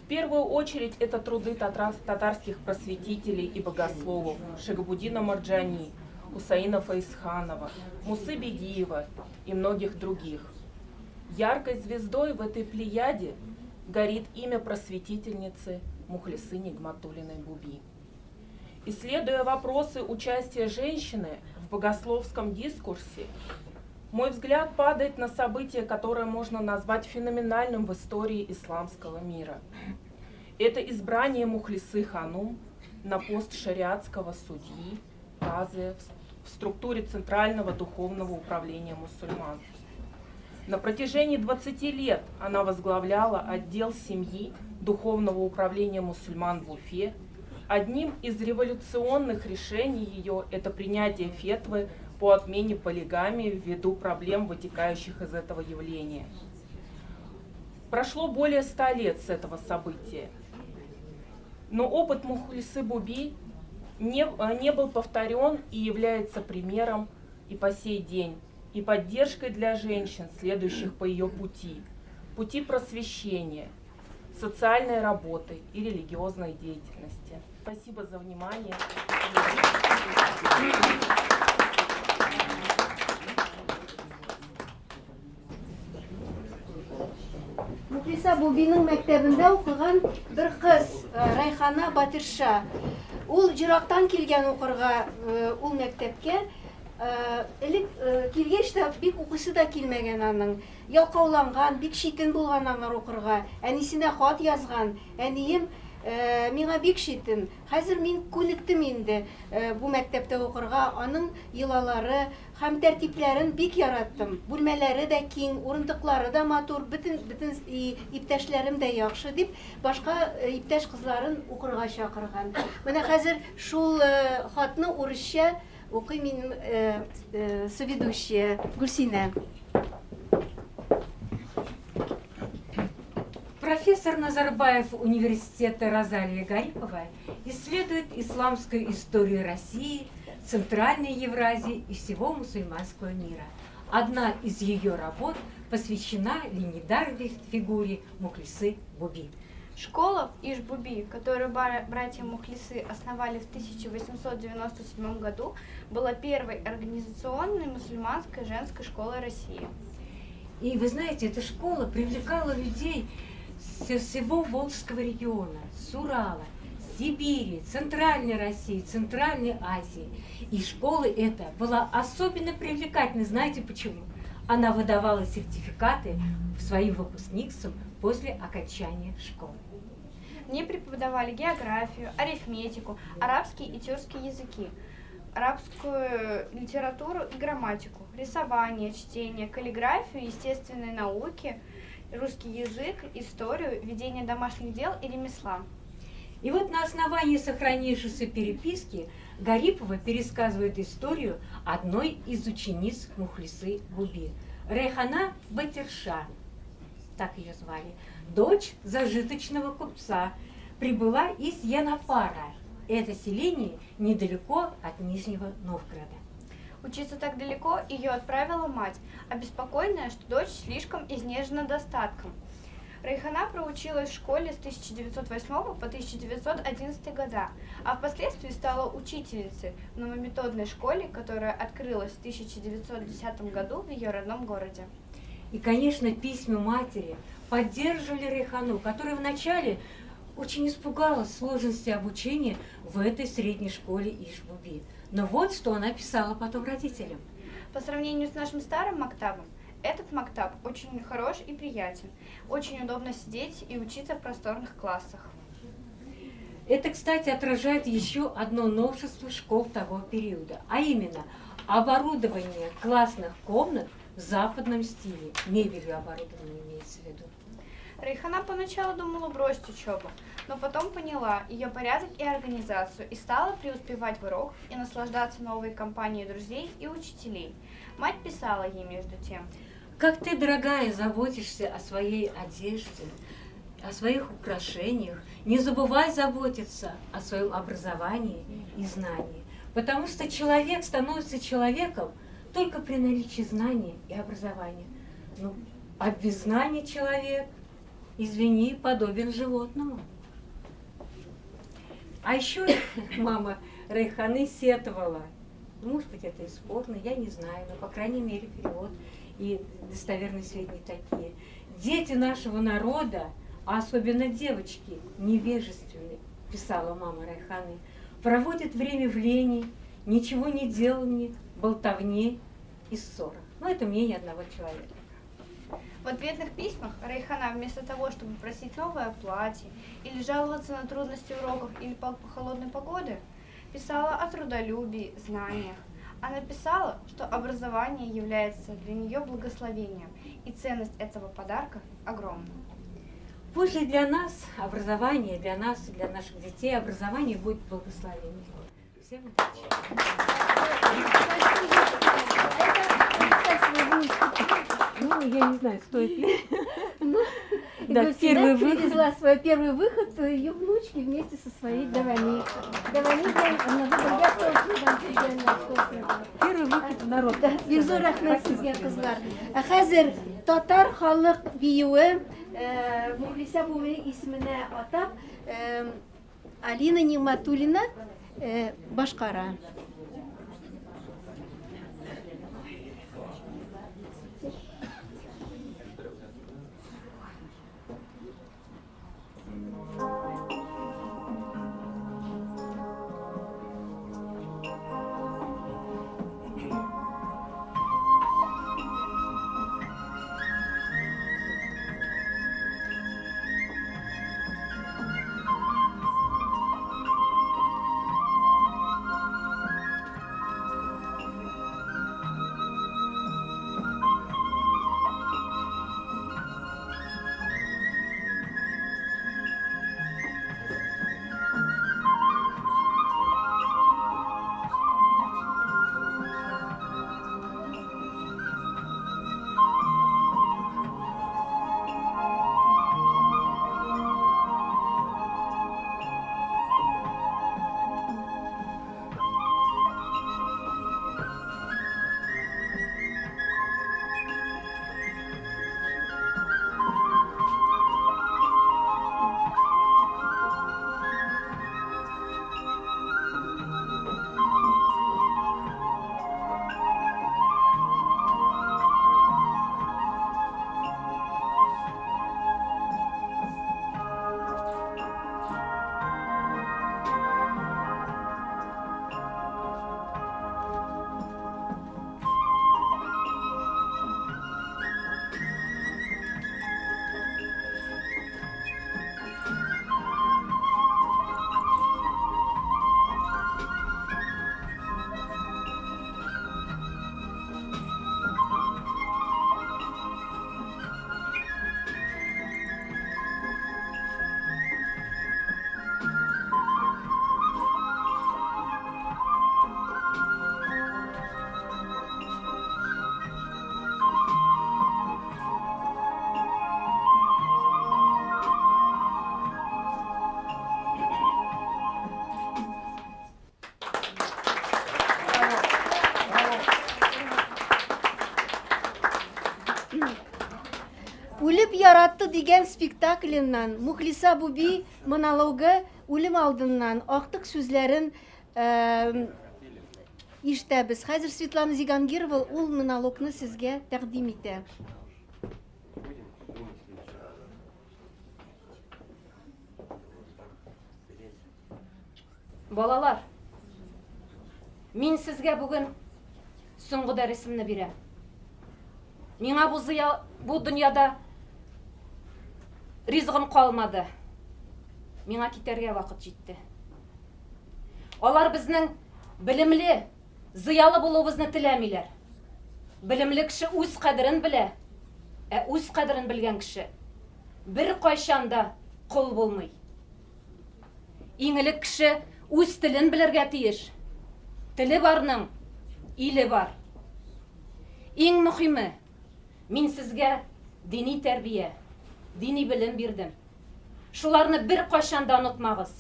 В первую очередь это труды татарских просветителей и богословов Шигабуддина Марджани, Хусаина Фаисханова, Мусы Бигиева и многих других. Яркой звездой в этой плеяде горит имя просветительницы Мухлисы Нигматуллиной Буби. Исследуя вопросы участия женщины в богословском дискурсе, мой взгляд падает на событие, которое можно назвать феноменальным в истории исламского мира. Это избрание Мухлисы Ханум на пост шариатского судьи Казы в структуре Центрального духовного управления мусульман. На протяжении 20 лет она возглавляла отдел семьи Духовного управления мусульман в Уфе. Одним из революционных решений ее это принятие фетвы по отмене полигамии ввиду проблем, вытекающих из этого явления. Прошло более 100 лет с этого события, но опыт Мухлисы Буби не был повторен и является примером и по сей день, и поддержкой для женщин, следующих по ее пути, пути просвещения, социальной работы и религиозной деятельности. Спасибо за внимание.
Мухлиса Бубиның мәктәбендә укыган бер кыз Райхана Батырша. Ул ерактан килгән укырга ул мәктәпкә. Элек килгәч тә бик укыйсы да килмәгән аның. Ялкауланган, бик читен булган аңар укырга. Әнисенә хат язган. Әнием, миңа бик читен. Хәзер мин күнектем инде бу мәктәптә укырга. Аның йолалары һәм тәртипләрен бик яраттым. Бүлмәләре дә киң, урындыклары да матур, бөтен бөтен иптәшләрем дә яхшы, дип, башка иптәш кызларын укырга чакырган. Менә хәзер шул хатны урысча укый минем соведущая Гөлсинә.
Профессор Назарбаев университета Розалия Гарипова исследует исламскую историю России, Центральной Евразии и всего мусульманского мира. Одна из ее работ посвящена легендарной фигуре Мухлисы Буби.
Школа в Иж-Буби, которую братья Мухлисы основали в 1897 году, была первой организационной мусульманской женской школой России.
И вы знаете, эта школа привлекала людей со всего Волжского региона, с Урала, Сибири, Центральной России, Центральной Азии. И школа эта была особенно привлекательна. Знаете почему? Она выдавала сертификаты своим выпускницам после окончания школы.
Мне преподавали географию, арифметику, арабский и тюркский языки, арабскую литературу и грамматику, рисование, чтение, каллиграфию, естественные науки, русский язык, историю, ведение домашних дел и ремесла.
И вот на основании сохранившейся переписки Гарипова пересказывает историю одной из учениц Мухлисы Буби. Райхана Батырша, так ее звали, дочь зажиточного купца, прибыла из Янапара. Это селение недалеко от Нижнего Новгорода.
Учиться так далеко ее отправила мать, обеспокоенная, что дочь слишком изнежена достатком. Райхана проучилась в школе с 1908 по 1911 года, а впоследствии стала учительницей в новометодной школе, которая открылась в 1910 году в ее родном городе.
И, конечно, письма матери, поддерживали Рейхану, которая вначале очень испугалась сложности обучения в этой средней школе Ишбуби. Но вот что она писала потом родителям.
По сравнению с нашим старым мактабом, этот мактаб очень хорош и приятен. Очень удобно сидеть и учиться в просторных классах.
Это, кстати, отражает еще одно новшество школ того периода, а именно оборудование классных комнат в западном стиле. Мебелью оборудование имеется в виду.
Райхана поначалу думала бросить учебу, но потом поняла ее порядок и организацию и стала преуспевать в уроках и наслаждаться новой компанией друзей и учителей. Мать писала ей между тем.
Как ты, дорогая, заботишься о своей одежде, о своих украшениях, не забывай заботиться о своем образовании и знании. Потому что человек становится человеком только при наличии знаний и образования. Ну, а без знаний человек, извини, подобен животному. А еще мама Райханы сетовала. Ну, может быть, это и спорно, я не знаю, но, по крайней мере, перевод и достоверные сведения такие. Дети нашего народа, а особенно девочки, невежественны, писала мама Райханы, проводят время в лени, ничего не делании, болтовне и ссорах. Ну, это мнение одного человека.
В ответных письмах Райхана вместо того, чтобы просить новое платье или жаловаться на трудности уроков или холодной погоды, писала о трудолюбии, знаниях. Она писала, что образование является для нее благословением, и ценность этого подарка огромна.
Пусть же для нас образование, для нас и для наших детей образование будет благословением. Всем удачи! Ну, я не знаю, стоит ли.
Ну,
Да, первый выход.
Привезла свой первый выход ее внучки вместе со своей Давани. Давани,
Первый выход в народ.
Бик зур рәхмәт сезгә, кызлар. Ә хәзер татар халык биюе Мухлиса Буби исеменә атап Алина Нигматуллина башкара. Үлеп яратты дигән спектакленнан Мухлиса Буби монологы үлем алдыннан актык сүзләрен ишетәбез. Хәзер Светлана Зигангирова ул монологны сезгә тәкъдим итә.
Балалар, мин сезгә бүген соңгы дәресемне бирәм. Миңа бу зыя, бу дөньяда ризыгым калмады. Миңа китәргә вакыт җитте. Алар безнең белемле, зыялы булуыбызны теләмиләр. Белемле кеше үз кадерен белә, ә үз кадерен белгән кеше беркайчан да кол булмый. Иң элек кеше үз телен белергә тиеш. Теле барның иле бар. Иң мөхиме, мин сезгә дини тәрбия, дини белем бирдем. Шуларны беркайчан да онытмагыз.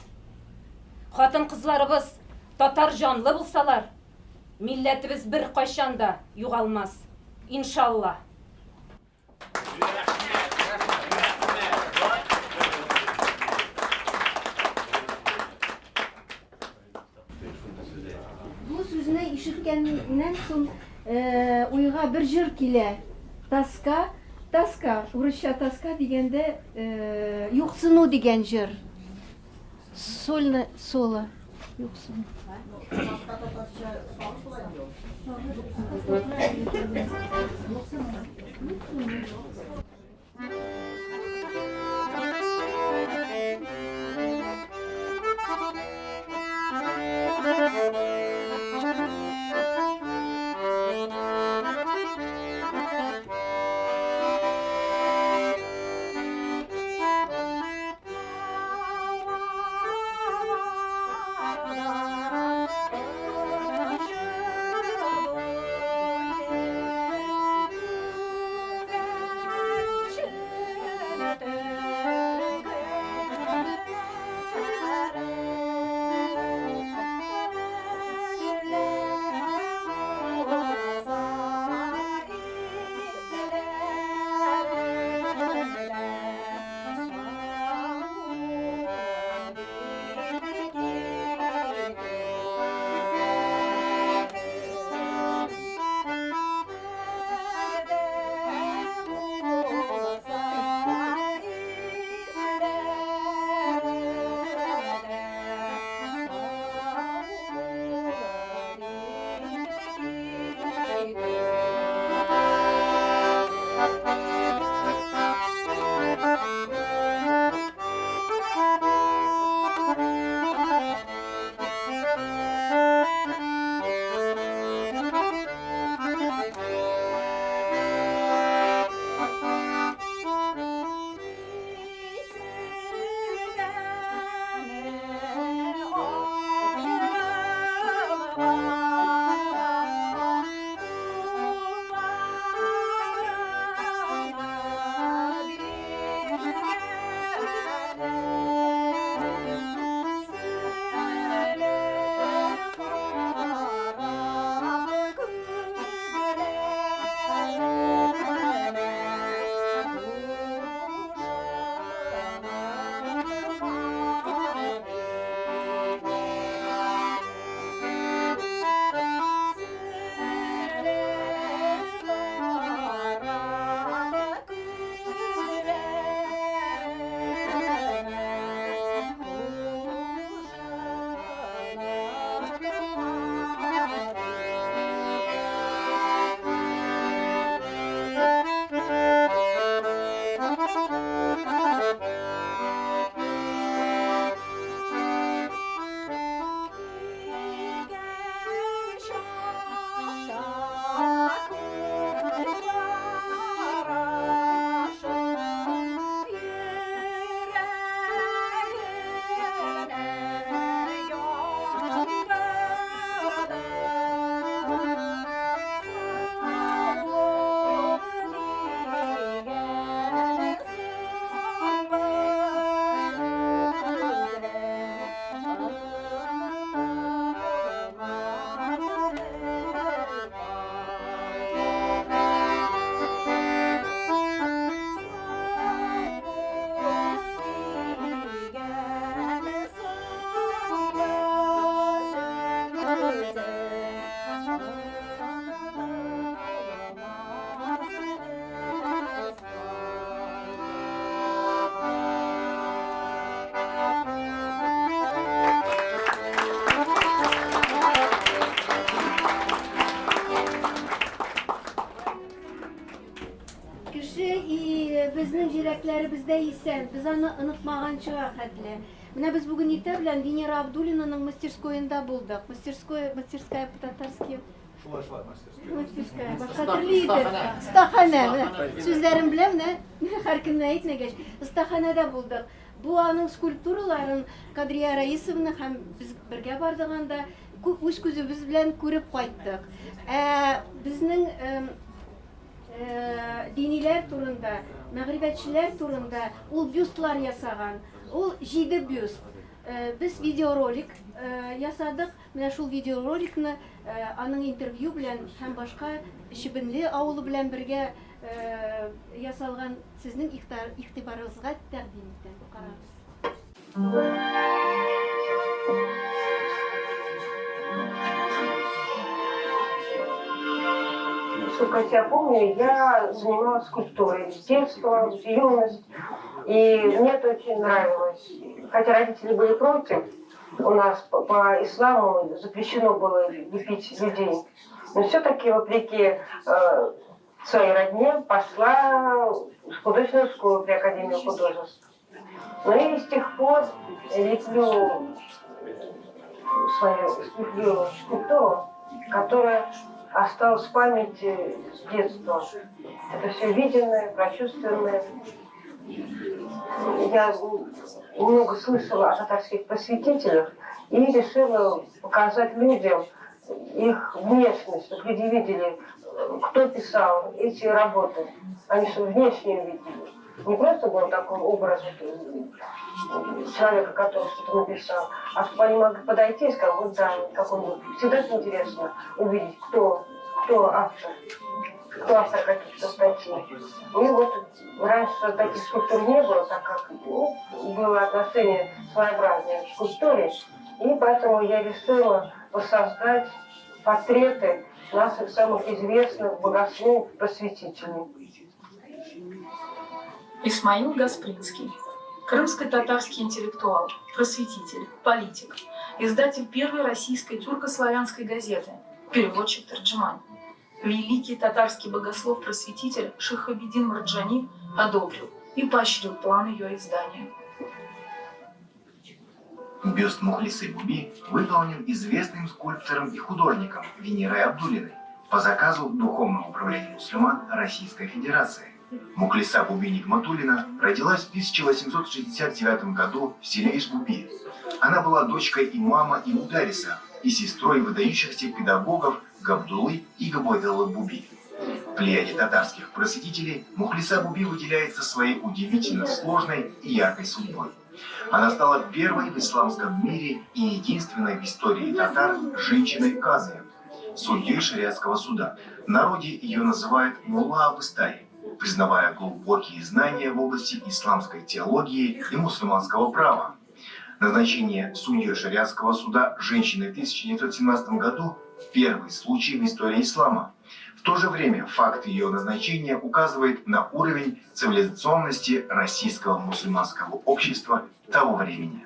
Хатын-кызларыбыз татар җанлы булсалар, милләтебез беркайчан да югалмас, иншалла.
Бу сүзне ишеткәннән соң уйга бер җыр килә. Тоска, тоска, урысча тоска дигәндә юксыну дигән җыр. Сольно, соло, юксыну. йөрәкләребездә исән, без аны онытмаганчыга хәтле. Менә без бүген иртә белән Венера Абдуллинаның мастерскоенда булдык. Мастерской, мастерская по-татарски.
Шулай, шулай, мастерская.
Мастерская. Башка төрле иде. Остаханә. Сүзләрен беләм, менә һәркемне әйтмәгәч. Остаханәдә булдык. Бу аның скульптураларын Кадрия Раисовна һәм без бергә бардык анда, үз күзебез белән күреп кайттык. Ә безнең диниләр турында, мәгърифәтчеләр турында ул бюстлар ясаган. Ул җиде бюст. Без видеоролик ясадык. Менә шул видеороликны аның интервью белән һәм башка Чебенле авылы белән бергә ясалган сезнең игътибарыгызга тәкъдим итәм. Карагыз.
Сколько я себя помню, я занималась скульптурой с детства, с юности. И мне это очень нравилось. Хотя родители были против, у нас по исламу запрещено было лепить людей. Но все-таки, вопреки своей родне, пошла в художественную школу при Академии художеств. Ну и с тех пор леплю свою леплю скульптуру, которая осталась в памяти с детства. Это все виденное, прочувствованное. Я много слышала о татарских просветителях и решила показать людям их внешность, чтобы люди видели, кто писал эти работы. Они чтобы внешне увидели. Не просто был такой образ человека, который что-то написал, а чтобы они могли подойти и сказать, вот да, как он был. Всегда это интересно увидеть, кто автор, кто автор каких-то статей. И вот раньше таких скульптур не было, так как было отношение своеобразное к скульптуре, и поэтому я решила воссоздать портреты наших самых известных богословов-просветителей.
Исмаил Гаспринский. Крымско-татарский интеллектуал, просветитель, политик, издатель первой российской тюрко-славянской газеты, переводчик Тарджиман. Великий татарский богослов-просветитель Шахабеддин Марджани одобрил и поощрил план ее издания.
Бюст Мухлисы Буби выполнен известным скульптором и художником Венерой Абдуллиной по заказу Духовного управления мусульман Российской Федерации. Мухлиса Буби Нигматуллина родилась в 1869 году в селе Ишбуби. Она была дочкой имама Иудариса и сестрой выдающихся педагогов Габдуллы и Габайдаллы Буби. В плеяде татарских просветителей Мухлиса Буби выделяется своей удивительно сложной и яркой судьбой. Она стала первой в исламском мире и единственной в истории татар женщиной-казием, судьей шариатского суда. В народе ее называют Мулла Абыстай, признавая глубокие знания в области исламской теологии и мусульманского права. Назначение судьей шариатского суда женщины в 1917 году – первый случай в истории ислама. В то же время факт ее назначения указывает на уровень цивилизационности российского мусульманского общества того времени.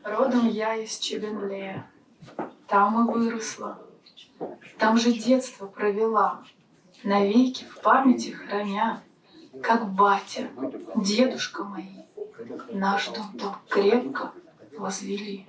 Родом я из Чебенлея. Там и выросла. Там же детство провела, навеки в памяти храня, как батя, дедушка мои, наш дом там крепко возвели.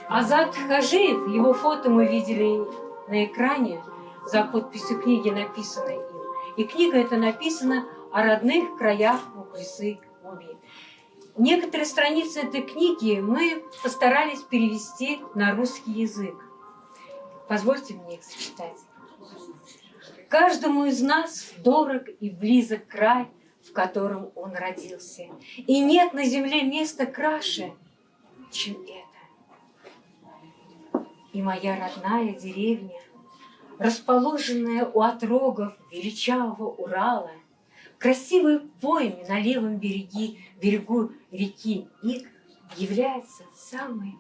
Азат Хажиев, его фото мы видели на экране за подписью книги, написанной им. И книга эта написана о родных краях Мухлисы Буби. Некоторые страницы этой книги мы постарались перевести на русский язык. Позвольте мне их зачитать. Каждому из нас дорог и близок край, в котором он родился. И нет на земле места краше, чем это. И моя родная деревня, расположенная у отрогов величавого Урала, красивой пойме на левом береге, берегу реки Ик, является самой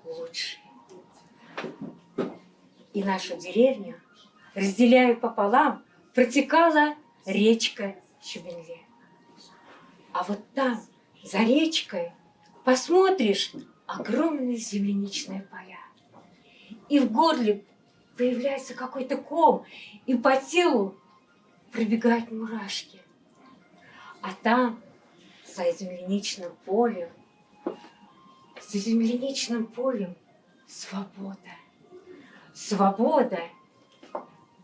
лучшей. И нашу деревню, разделяя пополам, протекала речка Чебенле. А вот там, за речкой, посмотришь, огромные земляничные поля. И в горле появляется какой-то ком, и по телу пробегают мурашки. А там, за земляничным полем, за земляничным полем свобода. Свобода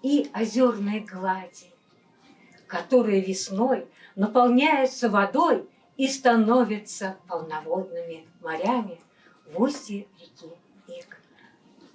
и озерные глади, которые весной наполняются водой и становятся полноводными морями в устье реки Ик.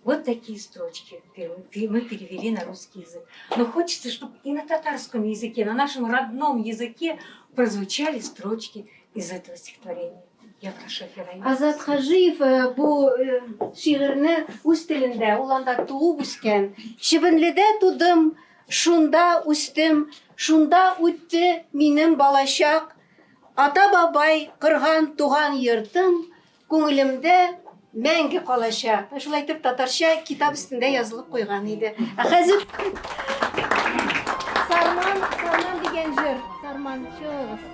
Вот такие строчки мы перевели на русский язык. Но хочется, чтобы и на татарском языке, на нашем родном языке прозвучали строчки из этого стихотворения. Я прошу Фираида.
Азат Хаҗиев э, бу э, шигырьне үз телендә, ул анда туып үскән. Чебенледә тудым, шунда үстем, шунда үтте минем балачак. Ата-бабай корган туган йортым күңелемдә мәңге калачак. Шулай итеп татарча китап өстендә язылып куйган иде. Ә хәзер Сарман, Сарман дигән җыр. Сарман, чыгыгыз.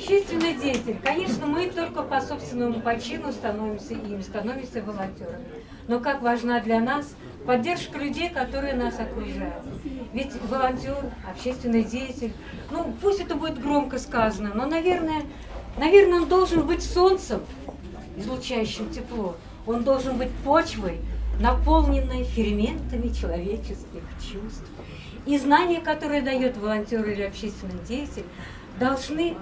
Общественный деятель. Конечно, мы только по собственному почину становимся им, становимся волонтерами. Но как важна для нас поддержка людей, которые нас окружают. Ведь волонтер, общественный деятель, ну пусть это будет громко сказано, но, наверное, наверное, он должен быть солнцем, излучающим тепло. Он должен быть почвой, наполненной ферментами человеческих чувств. И знания, которые дает волонтер или общественный деятель, должны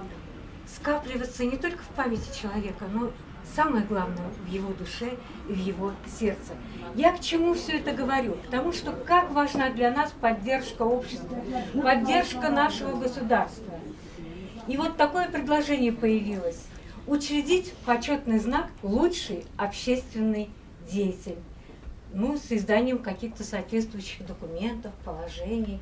скапливаться не только в памяти человека, но самое главное в его душе и в его сердце. Я к чему все это говорю? Потому что как важна для нас поддержка общества, поддержка нашего государства. И вот такое предложение появилось. Учредить почетный знак «Лучший общественный деятель». Ну, с изданием каких-то соответствующих документов, положений.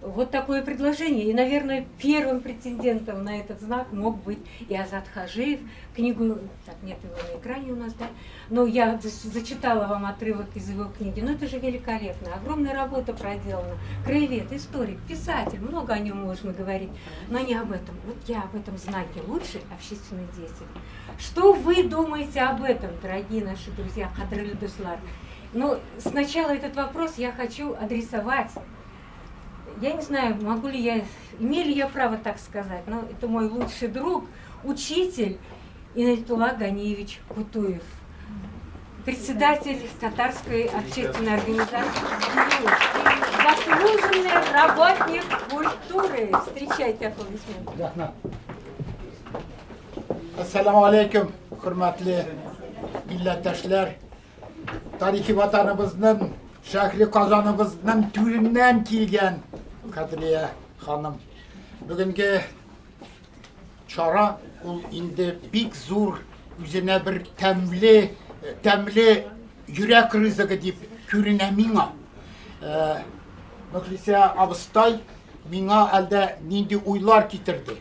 Вот такое предложение. И, наверное, первым претендентом на этот знак мог быть и Азат Хажиев. Книгу, так, нет его на экране у нас, да? Но я зачитала вам отрывок из его книги. Но это же великолепно. Огромная работа проделана. Краевед, историк, писатель. Много о нем можно говорить. Но не об этом. Вот я об этом знаке. Лучший общественный деятель. Что вы думаете об этом, дорогие наши друзья, Кадырле дуслар? Но сначала этот вопрос я хочу адресовать. Я не знаю, могу ли я, имею ли я право так сказать, но это мой лучший друг, учитель Инатулла Ганиевич Кутуев, председатель татарской общественной организации, заслуженный работник культуры. Встречайте аплодисменты.
Әссәламү алейкум, хөрмәтле милләттәшләр. Тарихи ватаныбызның, шәһри Казаныбызның түреннән килгән Кадрия ханым. Бүгенге чара ул инде бик зур, үзенә бер тәмле, тәмле йөрәк ризыгы дип күренә миңа. Э, Мөхлисә абыстай миңа әлдә нинди уйлар китерде.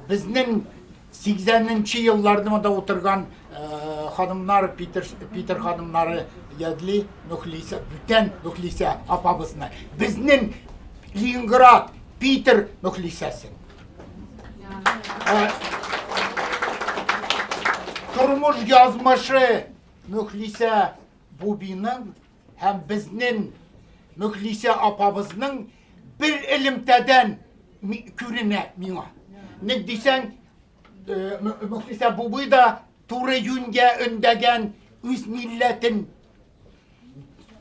Безнең 80 нче елларны монда утырган э, ханымнар, Питер, Питер ханымнары ядли, Мөхлисә, бүтән Мөхлисә апабызны. Безнең Ленинград, Питер Мөхлисәсен. Э, тормыш язмышы Мөхлисә Бубиның һәм безнең Мөхлисә апабызның бер элемтәдән күренә миңа. Ник дисәң, э, Мөхлисә Бубый да туры юньгә өндәгән үз милләтен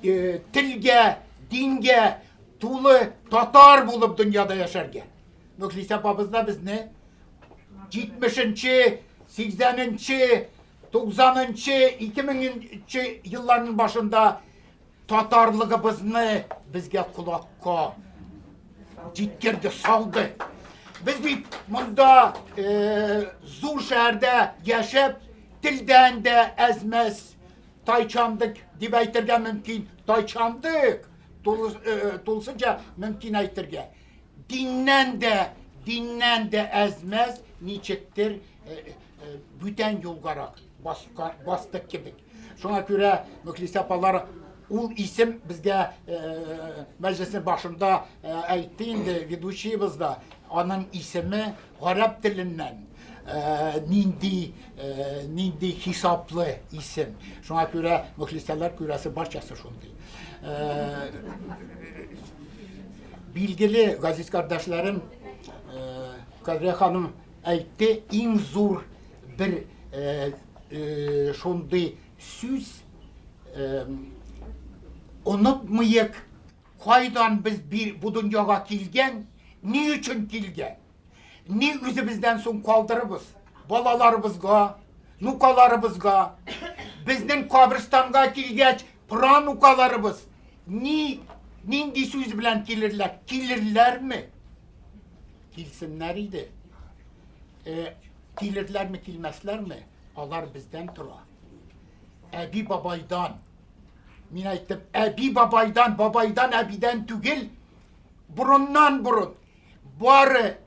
э, телгә, дингә тулы татар булып дөньяда яшәргә. Мөхлисә апабыз да безне 70-нче, 80-нче, 90-нчы, 2000-нче елларның башында татарлыгыбызны безгә колакка җиткерде, салды. Без бит монда э, зур шәһәрдә яшәп, телдән дә әзмәс тайчандык дип әйтергә мөмкин. Тайчандык э, тулысынча мөмкин әйтергә. Диннән дә, диннән дә әзмәс ничектер э, бүтән юлгарак бастык кебек. Шуңа күрә Мөхлисә апалар ул исем безгә мәҗлеснең башында әйтте инде ведущийыбыз да, аның исеме гарәп теленнән нинди нинди хисаплы исем. Шуңа күрә мөхлисәләр күрәсе барчасы шундый. Билгеле, газиз кардәшләрем, Кадрия ханым әйтте, иң зур бер э, э, шундый сүз э, онытмыйк, кайдан без бир, бу дөньяга килгән, ни өчен килгән, ни үзебездән соң калдырыбыз балаларыбызга, нукаларыбызга, безнең каберстанга килгәч, пранукаларыбыз ни нинди сүз белән килерләр, килерләрме? Килсеннәр иде. Э, килерләрме, килмәсләрме, алар бездән тора. Әби бабайдан, мин әйттем, әби бабайдан, бабайдан, әбидән түгел, борыннан борын, бары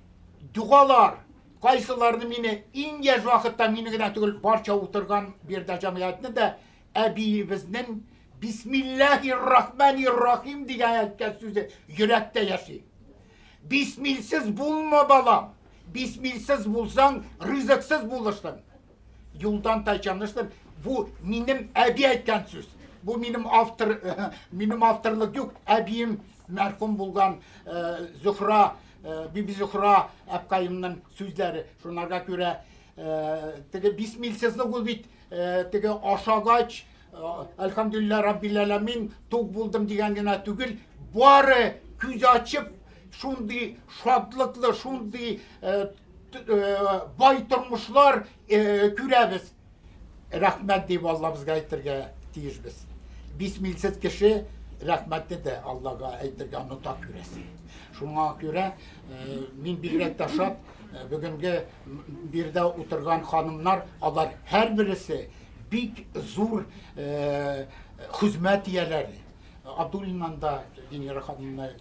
догалар, кайсыларны мине иң яшь вакытта мине генә түгел, барча утырган биредә җәмгыятьне дә әбиебезнең Бисмиллахир рахманир рахим дигән әйткән сүзе йөрәктә яши. Бисмилсез булма, балам. Бисмилсез булсаң, ризыксыз булырсың. Юлдан тайчанырсың. Бу минем әби әйткән сүз. Бу минем автор, минем авторлык юк. Әбием мәрхүм булган э, Зөхра, э, Биби Зөхра әбкаемның сүзләре. Шунарга күрә э, теге бисмилсезлек ул бит теге ашагач, әлхәмдүлилләһ раббил әләмин, тук булдым дигән генә түгел, бары күз ачып, шундый шатлыклы, шундый бай тормышлар күрәбез. Рәхмәт дип Аллабызга әйтергә тиешбез. Бисмилсез кеше рәхмәтне дә Аллага әйтергә оныта күрәсең. Шуңа күрә мин бигрәк тә шат, бүгенге биредә утырган ханымнар, алар һәрбересе бик зур хезмәт ияләре. Абдуллиннан да Венера ханымны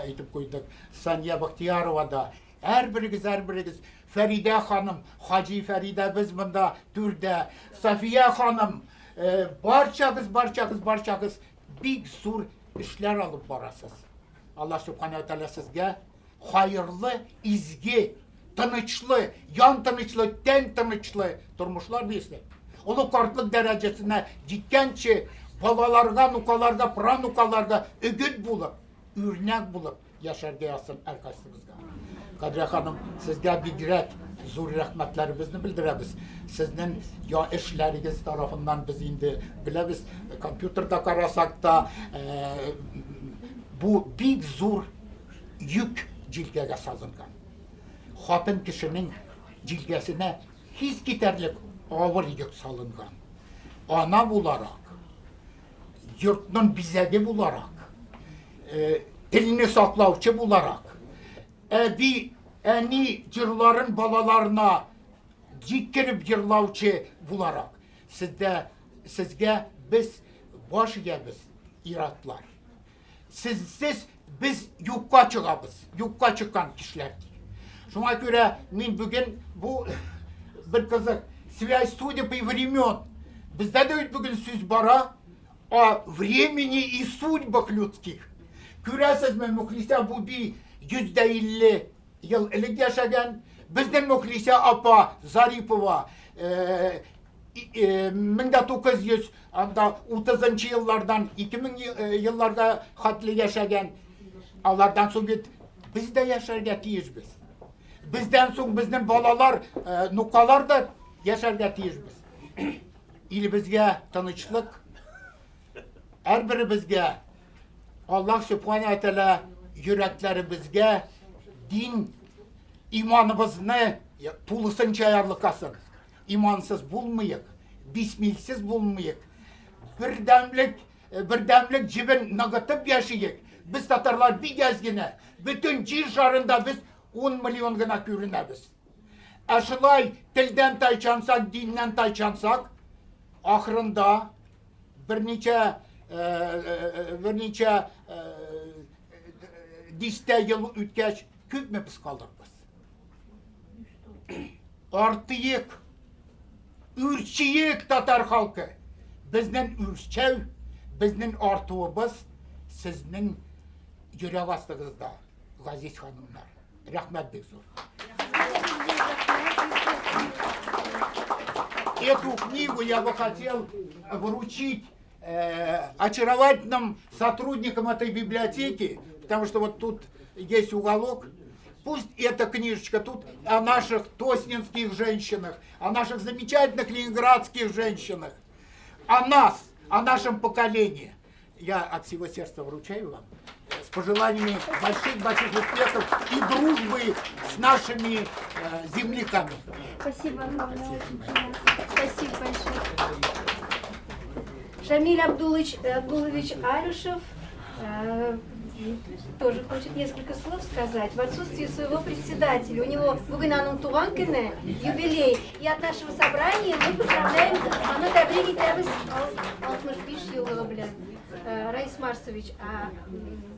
әйтеп куйдык, Сания Бахтиярова да. Һәрберегез, һәрберегез, Фәридә ханым, Хаҗи Фәридәбез монда түрдә, София ханым, барчагыз, барчагыз, барчагыз бик зур эшләр алып барасыз. Алла Субхана Тәгалә сезгә хәерле, изге, тынычлы, ян тынычлы, тән тынычлы тормышлар бирсен. Олы картлык дәрәҗәсенә җиткәнче балаларга, нукаларга, пранукаларга өгет булып, үрнәк булып яшәргә язсын һәркайсыбызга. Кадрия ханым, сезгә бигрәк зур рәхмәтләребезне белдерәбез. Сезнең я эшләрегез тарафыннан без инде беләбез, компьютерда карасак та, э, бу бик зур йөк җилкәгә салынган. Хатын кешенең җилкәсенә хис китәрлек авыр йөк салынган. Ана буларак, йортның бизәге буларак, э, телне саклаучы буларак, әби, әни җырларын балаларына җиткереп җырлаучы буларак, сездә, сезгә без баш иябез, иратлар. Сезсез без юкка чыгабыз, юкка чыккан кешеләр. Шуңа күрә мин бүген бу бер кызык связь судеб и времен. Бездә дә бит бүген сүз бара о времени и судьбах людских. Күрәсезме, Мөхлисә Буби 150 ел элек яшәгән. Безнең Мөхлисә апа Зарипова 1900 анда 30 еллардан 2000 елларга хәтле яшәгән. Алардан соң бит без дә яшәргә тиешбез. Бездән соң безнең балалар, нукалар да яшәргә тиешбез. Илебезгә тынычлык, һәрберебезгә Аллаһ Сүбхәнәһү вә Тәгалә йөрәкләребезгә дин иманыбызны тулысынча ярлыкасын. Имансыз булмыйк, бисмилсез булмыйк. Бердәмлек, бердәмлек җебен ныгытып яшиек. Без татарлар бик әз генә. Бөтен җир шарында без 10 миллион гына күренәбез. Ә шулай телдән тайчансак, диннән тайчансак, ахырында берничә берничә дистә ел үткәч, күпме без калырбыз? Артыек, үрчиек татар халкы. Безнең үрчәү, безнең артуыбыз сезнең йөрәк астыгызда, газиз ханымнар. Рәхмәт бик зур. Эту книгу я бы хотел вручить э, очаровательным сотрудникам этой библиотеки, потому что вот тут есть уголок. Пусть эта книжечка тут о наших тоснинских женщинах, о наших замечательных ленинградских женщинах, о нас, о нашем поколении. Я от всего сердца вручаю вам с пожеланиями больших-больших успехов и дружбы с нашими э, земляками.
Спасибо огромное. Очень приятно. Спасибо большое. Шамиль Абдулович, Абдулович Алюшев э, тоже хочет несколько слов сказать. В отсутствии своего председателя. У него бүген аның туган көне, юбилей. И от нашего собрания мы поздравляем аны тәбрик итәбез 65 еллыгы белән. Э, Раис Марсович, а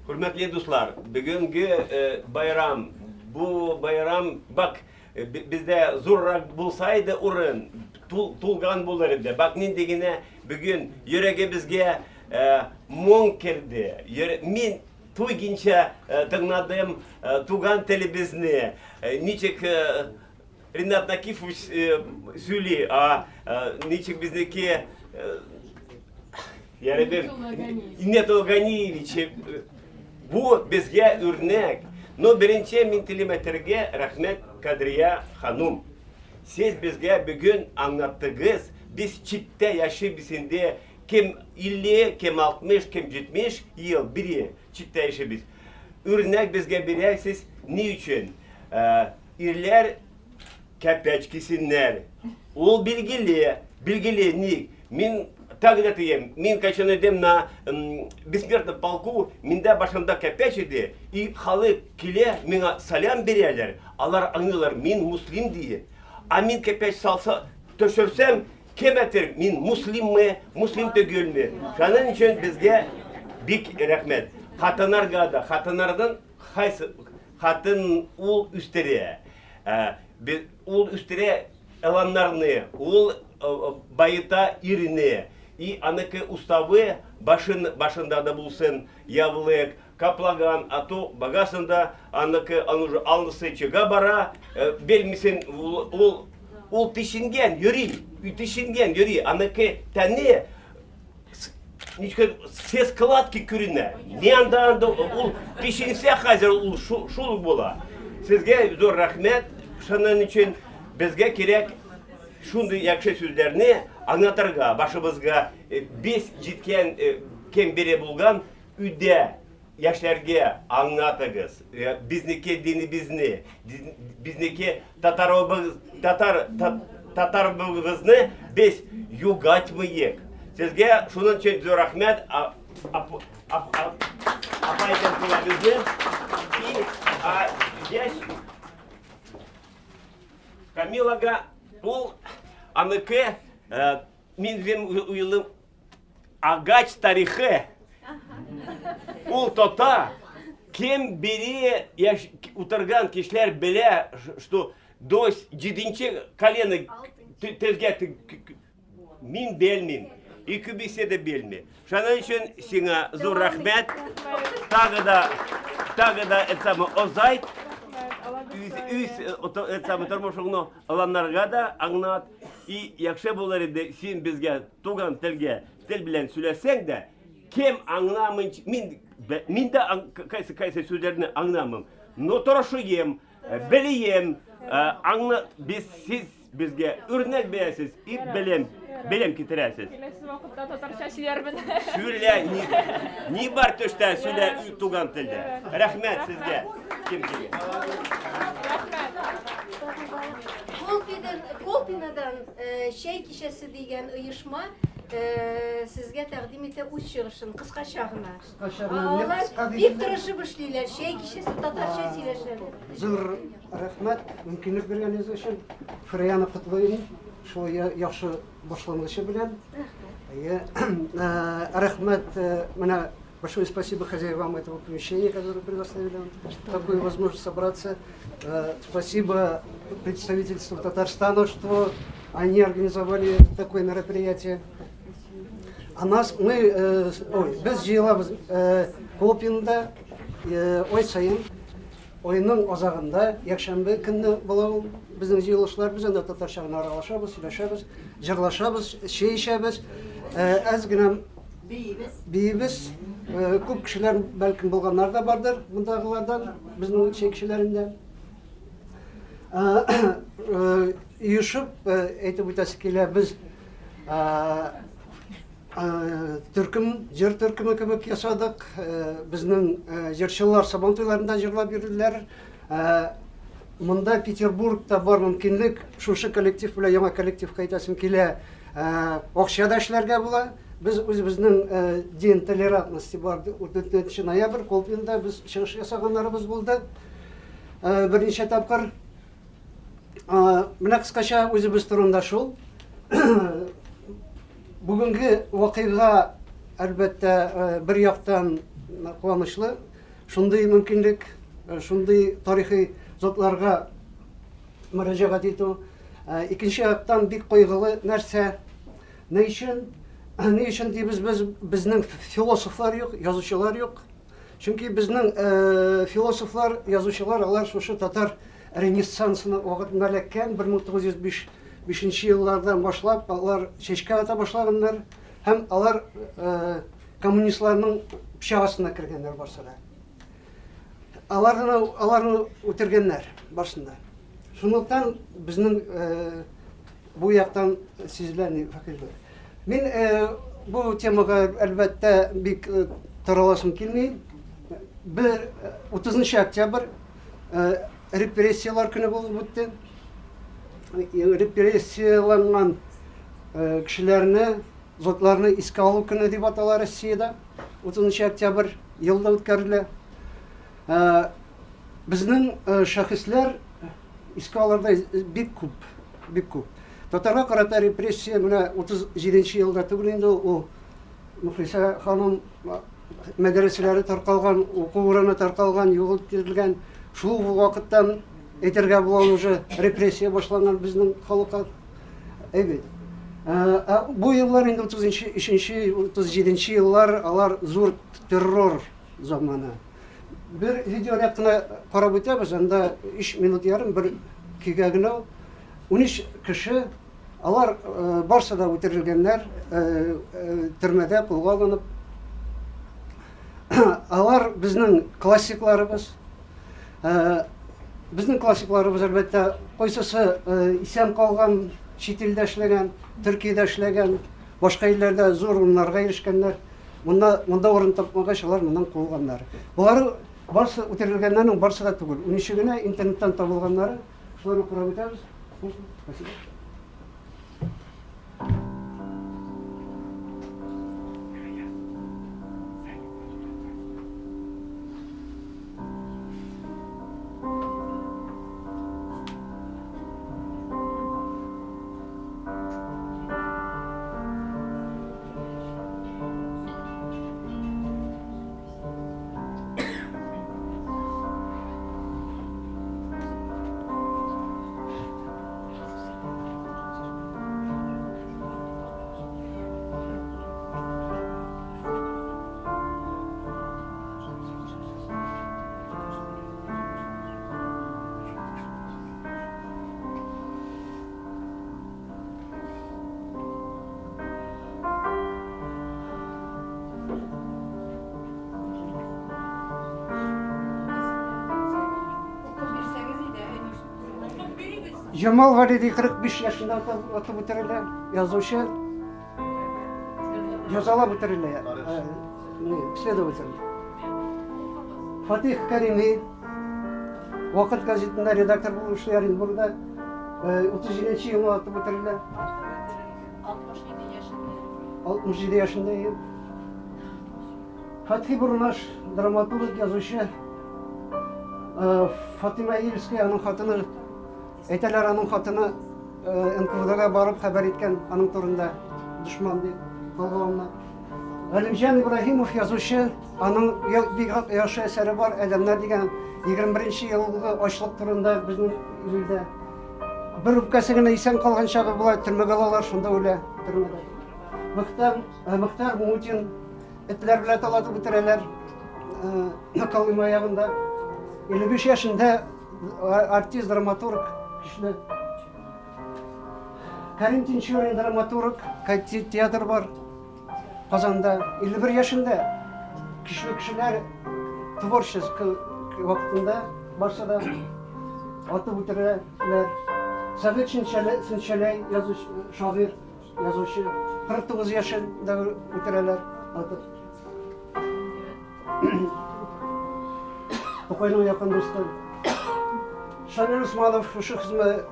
Хөрмәтле дуслар, бүгенге э, байрам, бу байрам, бак, э, бездә зуррак булса иде урын, тулган булыр иде. Бак нинди генә бүген йөрәгебезгә моң керде. Мин туйгинча тыңладым туган телебезне. Ничек Ринат Накифович сөйли, а ничек безнеке Ярабим, Иннатулла Ганиевич, бу безгә үрнәк. Но беренче мин телим әйтергә, рәхмәт, Кадрия ханум. Сез безгә бүген аңлаттыгыз, без читтә яшибез инде, кем 50, кем 60, кем 70 ел бире читтә яшибез. Үрнәк безгә бирәсез ни өчен? Ирләр кәпәч кисеннәр. Ул билгеле, билгеле ник. Мин так да тием, мин кайчан идем на бессмертном полку, миндә башымда кәпәч иде, и халык килә, миңа салям бирәләр, алар аңлыйлар, мин муслим диеп. А мин кәпәч салса, төшерсәм, кем әйтер, мин муслиммы, муслим түгелме? Шуның өчен безгә бик рәхмәт. Хатыннарга да, хатыннардан хайсы хатын ул үстерә. Ул үстерә эланнарны, ул баета ирне. И аныкы уставы башын, башында да булсын, явлык, каплаган, а то багасында аныкы, он уже алнысы чыга бара, белмисен, ул, ул, ул тишенгән йөри, тишенгән йөри, аныкы тәне ничек все складки күренә. Не анда анда ул тишенсә хәзер ул шул, шул була. Сезгә зур рәхмәт. Шуның өчен безгә кирәк шундый яхшы сүзләрне аңлатырга башыбызга без җиткән кем бире булган өйдә яшьләргә аңлатыгыз. Безнеке динебезне, безнеке татарыбыз, татар, татарыбызны без югалтмыйк. Сезгә шуның өчен зур рәхмәт. Апай безне. И яшь Камилага ул аныкы мин үзем уйлым агач тарихы ул тота кем бире яш утырган кешеләр белә что до җиденче колено тезгә мин белмим и күбесе дә белми шуның өчен сиңа зур рәхмәт тагы да тагы да это самое озайт үз үз это самое тормышыңны оланнарга да аңлат и яхшы булыр иде син безгә туган телгә тел белән сөйләсәң дә кем аңламый мин мин дә кайсы кайсы сүзләрне аңламыйм но тырышыйм белием аңла без сез безгә үрнәк бирәсез и белем белем китерәсез
Киләсе вакытта татарча сөйләрмен.
Сөйлә, ни, ни бар төштә, сөйлә туган телдә. Рәхмәт сезгә. Кем килгән?
Колпидан, Колпинадан э, чәй кичәсе дигән оешма э, сезгә тәкъдим итә үз чыгышын, кыскача гына.
Кыскача гына, не
Алар
кыска
бик
дигәндә.
тырышып эшлиләр, чәй кичәсе татарча сөйләшәләр.
Зур рәхмәт мөмкинлек биргәнегез өчен. Фрияны котлыйм шул яхшы башлангычы белән. Әйе. Рәхмәт, менә большое спасибо хозяевам этого помещения, которые предоставили нам такую возможность собраться. Спасибо представительству Татарстана, что они организовали такое мероприятие. А нас мы, ой, без җыелабыз Колпинда ай саен, айның азагында, якшәмбе көнне була ул безнең җыелышлар. Без анда татарча гына аралашабыз, сөйләшәбез, җырлашабыз, чәй эчәбез. Әз генә
Биибез.
Биибез. Күп кешеләр бәлкем булганнар да бардыр мондагылардан, безнең чәй кешеләрендә. Оешып, әйтеп үтәсе килә, без төркем, җыр төркеме кебек ясадык. Безнең җырчылар Сабан туйларында җырлап йөрделәр. Монда Петербургта бар мөмкинлек, шушы коллектив белән яңа коллективка әйтәсем килә, акча да эшләргә була. Без үзебезнең День толерантности бар, 14 ноябрь Колпинда без чыгыш ясаганнарыбыз булды. Берничә тапкыр. Менә кыскача үзебез турында шул. Бүгенге вакыйга, әлбәттә, бер яктан куанычлы. Шундый мөмкинлек, шундый тарихи затларга мөрәҗәгать итү. Икенче яктан бик кайгылы нәрсә. Ни өчен? Ни өчен дибез без, безнең философлар юк, язучылар юк. Чөнки безнең э, философлар, язучылар, алар шушы татар ренессансына вакытында эләккән 1905 еллардан башлап алар чәчкә ата башлаганнар һәм алар э, коммунистларның пычак астына кергәннәр барсы да. Аларны, аларны үтергәннәр барсын да. Шунлыктан безнең э, бу яктан сизелә фәкыйрьлек. Мин э, бу темага әлбәттә бик э, тараласым килми. Бер 30 октябрь репрессияләр көне булып үтте. Репрессияләнгән кешеләрне, затларны искә алу көне дип атала Россиядә. 30 октябрь елда үткәрелә. Безнең шәхесләр искә алырдай бик күп, бик күп. Татарга карата репрессия менә 37 елда түгел инде ул. Мөхлисә ханым мәдрәсәләре таркалган, уку урыны таркалган, юк ителгән. Шул вакыттан әйтергә була уже репрессия башланган безнең халыкка. Әйбәт. Ә бу еллар инде 33-нче, 37 еллар алар зур террор заманы. Бер видеоряд кына карап үтәбез, анда 3 минут ярым бер көйгә генә ул. 13 кеше, алар э, барсы да үтерелгәннәр, э, э, төрмәдә кулга алынып. Алар безнең классикларыбыз. Безнең классикларыбыз, әлбәттә, кайсысы исән калган, чит илдә эшләгән, Төркиядә эшләгән, башка илләрдә зур урыннарга ирешкәннәр. Монда, монда урын тапмагач, алар моннан куылганнар. Болары барсы үтерелгәннәрнең барсы да түгел. Унөче генә интернеттан табылганнары. Шуларны карап үтәбез. Спасибо. Җамал Валиди 45 яшендә атып үтерелә, язучы. Җәзалап үтерелә, э, следователь. Фатих Карими Вакыт газетында редактор булып эшли Оренбургда. 37 э, елны атып үтерелә.
67 яшендә.
67 яшендә. Фатхи Бурнаш, драматург, язучы. Э, Фатима Ильская, аның хатыны, әйтәләр, аның хатыны э, НКВДга барып хәбәр иткән аның турында дошман дип, кулга алына. Галимҗан Ибраһимов язучы, аның бик яхшы әсәре бар, Адәмнәр дигән 21 елгы ачлык турында безнең илдә. Бер үпкәсе генә исән калган чагы була, төрмәгә алалар, шунда үлә төрмәдә. Мөхтәр, э, Мөхтәр Мутин этләр белән талатып үтерәләр. Э, Колыма ягында. 55 яшендә э, артист, драматург, көчле. Карим Тинчурин драматург, театр бар. Казанда 51 яшендә көчле кешеләр творческий вакытында барса да атып үтерәләр. Совет Синчәләй язучы, шагыйрь, язучы 49 яшендә үтерәләр атып. Тукайның якын дусты. Шамил Усманов шушы хезмәт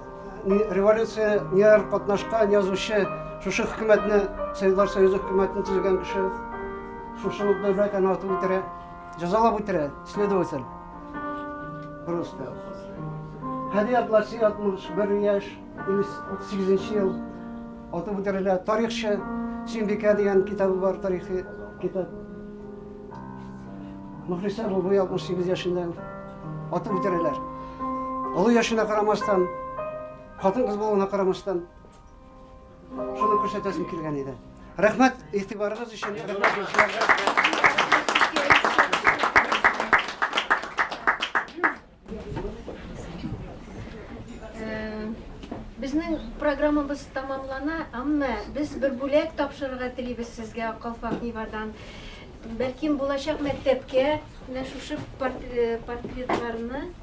революция ниләр катнашкан язучы, шушы хөкүмәтне, Советлар Союзы хөкүмәтен төзегән кеше, шушы ук дәүләт аны атып үтерә, җәзалап үтерә, следователь. Просто. Һади Атласи 61 яшь, 38 ел атып үтерелә. Тарихчы Сөембикә дигән китабы бар, тарихи китап. Мөхлисә Бубый 68 яшендә атып үтерәләр. Олы яшенә карамастан, хатын-кыз булуына карамастан, шуны күрсәтәсем килгән иде. Рәхмәт игътибарыгыз өчен. Рәхмәт.
Безнең программабыз тәмамлана, әмма без бер бүләк тапшырырга телибез сезгә Калфак Нивадан. Бәлкем булачак мәктәпкә менә шушы портретларны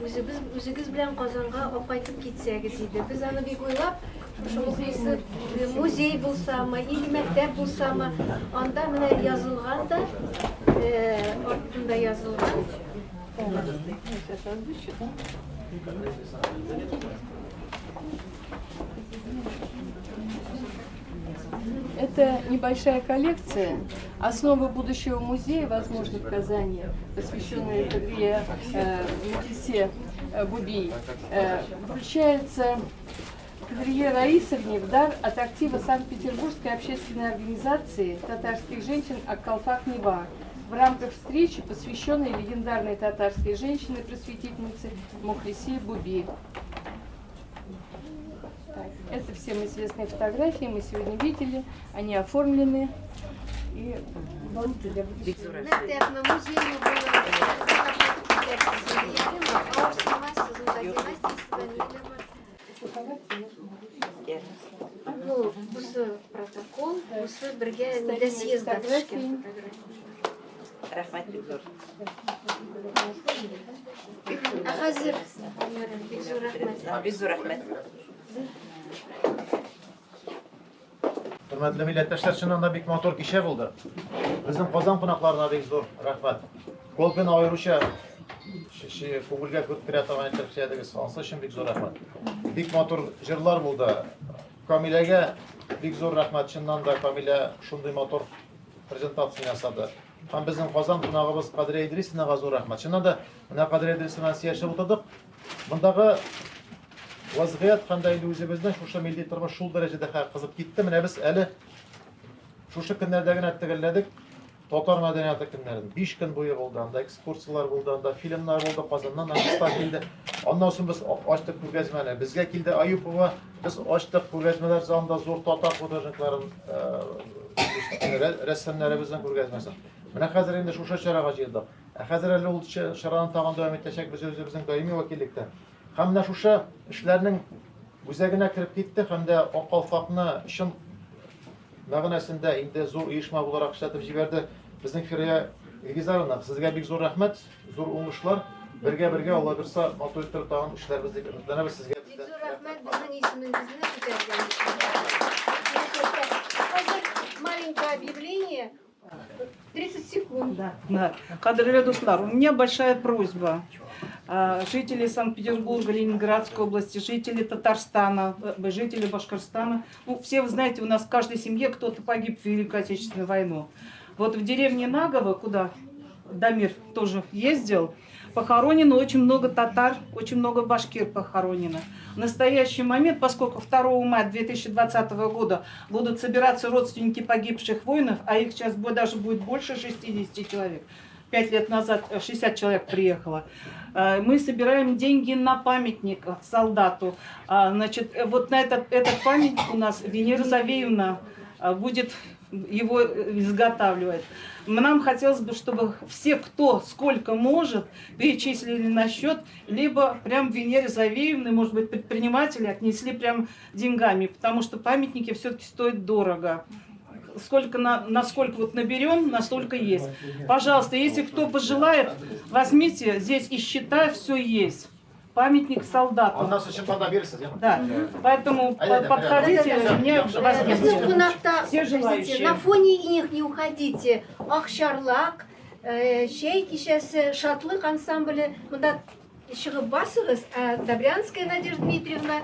үзебез үзегез белән Казанга алып кайтып китсәгез иде. Без аны бик уйлап, шушы мухлисы музей булсамы или мәктәп булсамы, анда менә язылган да, артында язылган.
Это небольшая коллекция «Основы будущего музея», возможно, в Казани, посвященная Кадрие Мухлисе Буби, вручается Кадрие Раисовне в дар от актива Санкт-Петербургской общественной организации татарских женщин «Аккалфак Нева» в рамках встречи, посвященной легендарной татарской женщине-просветительнице Мухлисе Буби. Так, это всем известные фотографии, мы сегодня видели, они оформлены. И вот для будущего.
Мәктәпме, музеймы булыр, китәрсез инде, ярыймы? Авырсынмассыз, монда гимнастикасы ниләр бар. Ну, бусы протокол, бусы бергә нидә съездда төшкән фотография.
Рәхмәт бик зур.
Ә хәзер, бик зур рәхмәт.
Бик зур рәхмәт.
Хөрмәтле милләттәшләр, чыннан да бик матур кичә булды. Безнең Казан кунакларына бик зур рәхмәт. Колпин аеруча күңелгә күп керә торган итеп сөйләдегез. Анысы өчен бик зур рәхмәт. Бик матур җырлар булды. Камиләгә бик зур рәхмәт. Чыннан да Камилә шундый матур презентация ясады. Һәм безнең Казан кунагыбыз Кадрия Идрисовнага зур рәхмәт. Чыннан да менә Кадрия Идрисовна сөйләшеп утырдык. Мондагы вазгыять һәм дә инде үзебезнең шушы милли тормыш шул дәрәҗәдә хәзер кызып китте. Менә без әле шушы көннәрдә генә төгәлләдек татар мәдәнияты көннәрен. 5 көн буе булды, анда экскурсияләр булды, анда фильмнар булды, Казаннан артистлар килде. Аннан соң без ачтык күргәзмәне. Безгә килде Аюпова, без ачтык күргәзмәләр залында зур татар художникларын, рәссамнарыбызның күргәзмәсен. Менә хәзер инде шушы чарага җыелдык. Ә хәзер әле ул чараны тагын дәвам итәчәкбез үзебезнең даими вәкиллектә. Һәм менә шушы эшләрнең үзәгенә кереп китте һәм дә Ак калфакны чын мәгънәсендә инде зур оешма буларак эшләтеп җибәрде. Безнең Фирая Илгизаровна, сезгә бик зур рәхмәт, зур уңышлар. Бергә-бергә, Алла бирса, матур иттереп тагын эшләрбез дип өметләнәбез. Сезгә
Бик зур рәхмәт безнең исемегезне күтәргән өчен. Хәзер маленькое объявление. 30 секунд.
Да, да. Кадерле дуслар, у меня большая просьба. Жители Санкт-Петербурга, Ленинградской области, жители Татарстана, жители Башкортостана. Ну, все вы знаете, у нас в каждой семье кто-то погиб в Великую Отечественную войну. Вот в деревне Нагово, куда Дамир тоже ездил, похоронено очень много татар, очень много башкир похоронено. В настоящий момент, поскольку 2 мая 2020 года будут собираться родственники погибших воинов, а их сейчас даже будет больше 60 человек, 5 лет назад 60 человек приехало, мы собираем деньги на памятник солдату. Значит, вот на этот памятник у нас Венера Завеевна будет его изготавливать. Нам хотелось бы, чтобы все, кто сколько может, перечислили на счет, либо прям Венере Завеевны, может быть, предприниматели отнесли прям деньгами, потому что памятники все-таки стоят дорого. Насколько вот наберем, настолько есть. Пожалуйста, если кто пожелает, возьмите, здесь и счета, все есть. Памятник солдату.
У нас еще подоберется,
Да, поэтому подходите, меня возьмите. Все желающие.
На фоне их не уходите. Акчарлак, чәй кичәсе, Шатлык ансамбле. Монда чыгып басыгыз, а Добрянская Надежда Дмитриевна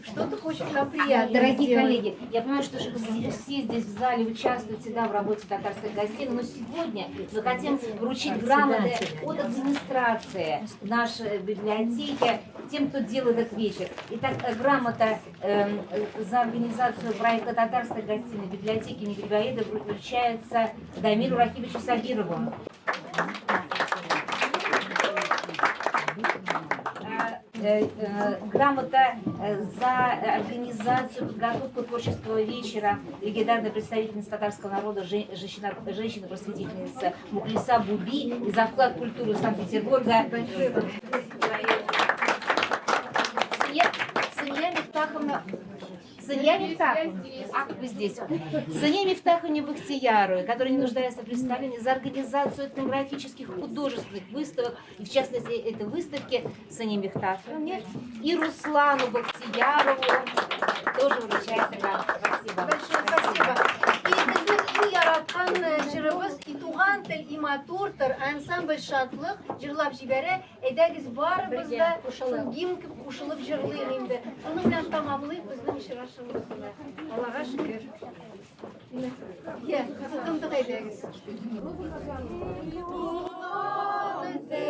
что-то хочет нам приятное
Дорогие
сделать.
Коллеги, я понимаю, что все здесь в зале участвуют всегда в работе татарской гостиной, но сегодня мы хотим вручить грамоты от администрации нашей библиотеки тем, кто делает этот вечер. Итак, грамота за организацию проекта татарской гостиной библиотеки имени Грибоедова вручается Дамиру Рахибовичу Сабирову. Грамота за организацию, подготовку творческого вечера легендарной представительницы татарского народа, женщина-просветительница Мухлиса Буби и за вклад в культуру Санкт-Петербурга. Сания Мифтахова. Мифтаховна Сания Мифтаховна, ах, вы здесь. Сания Мифтаховне Бахтияровой, которая не нуждается в представлении, за организацию этнографических художественных выставок, и в частности этой выставки Сане Мифтаховне и Руслану Бахтиярову тоже вручается грамота. Спасибо.
Большое спасибо. И безнең иң яраткан җырыбыз И туган тел, и матуртыр ансамбль Шатлык җырлап җибәрә. Әйдәгез барыбыз да шул гимн кебек кушылып җырлыйк инде. Шуның белән тәмамлыйк безнең очрашуыбызны. Аллага шөкер. Йә, тотындык әйдәгез. Туган тел.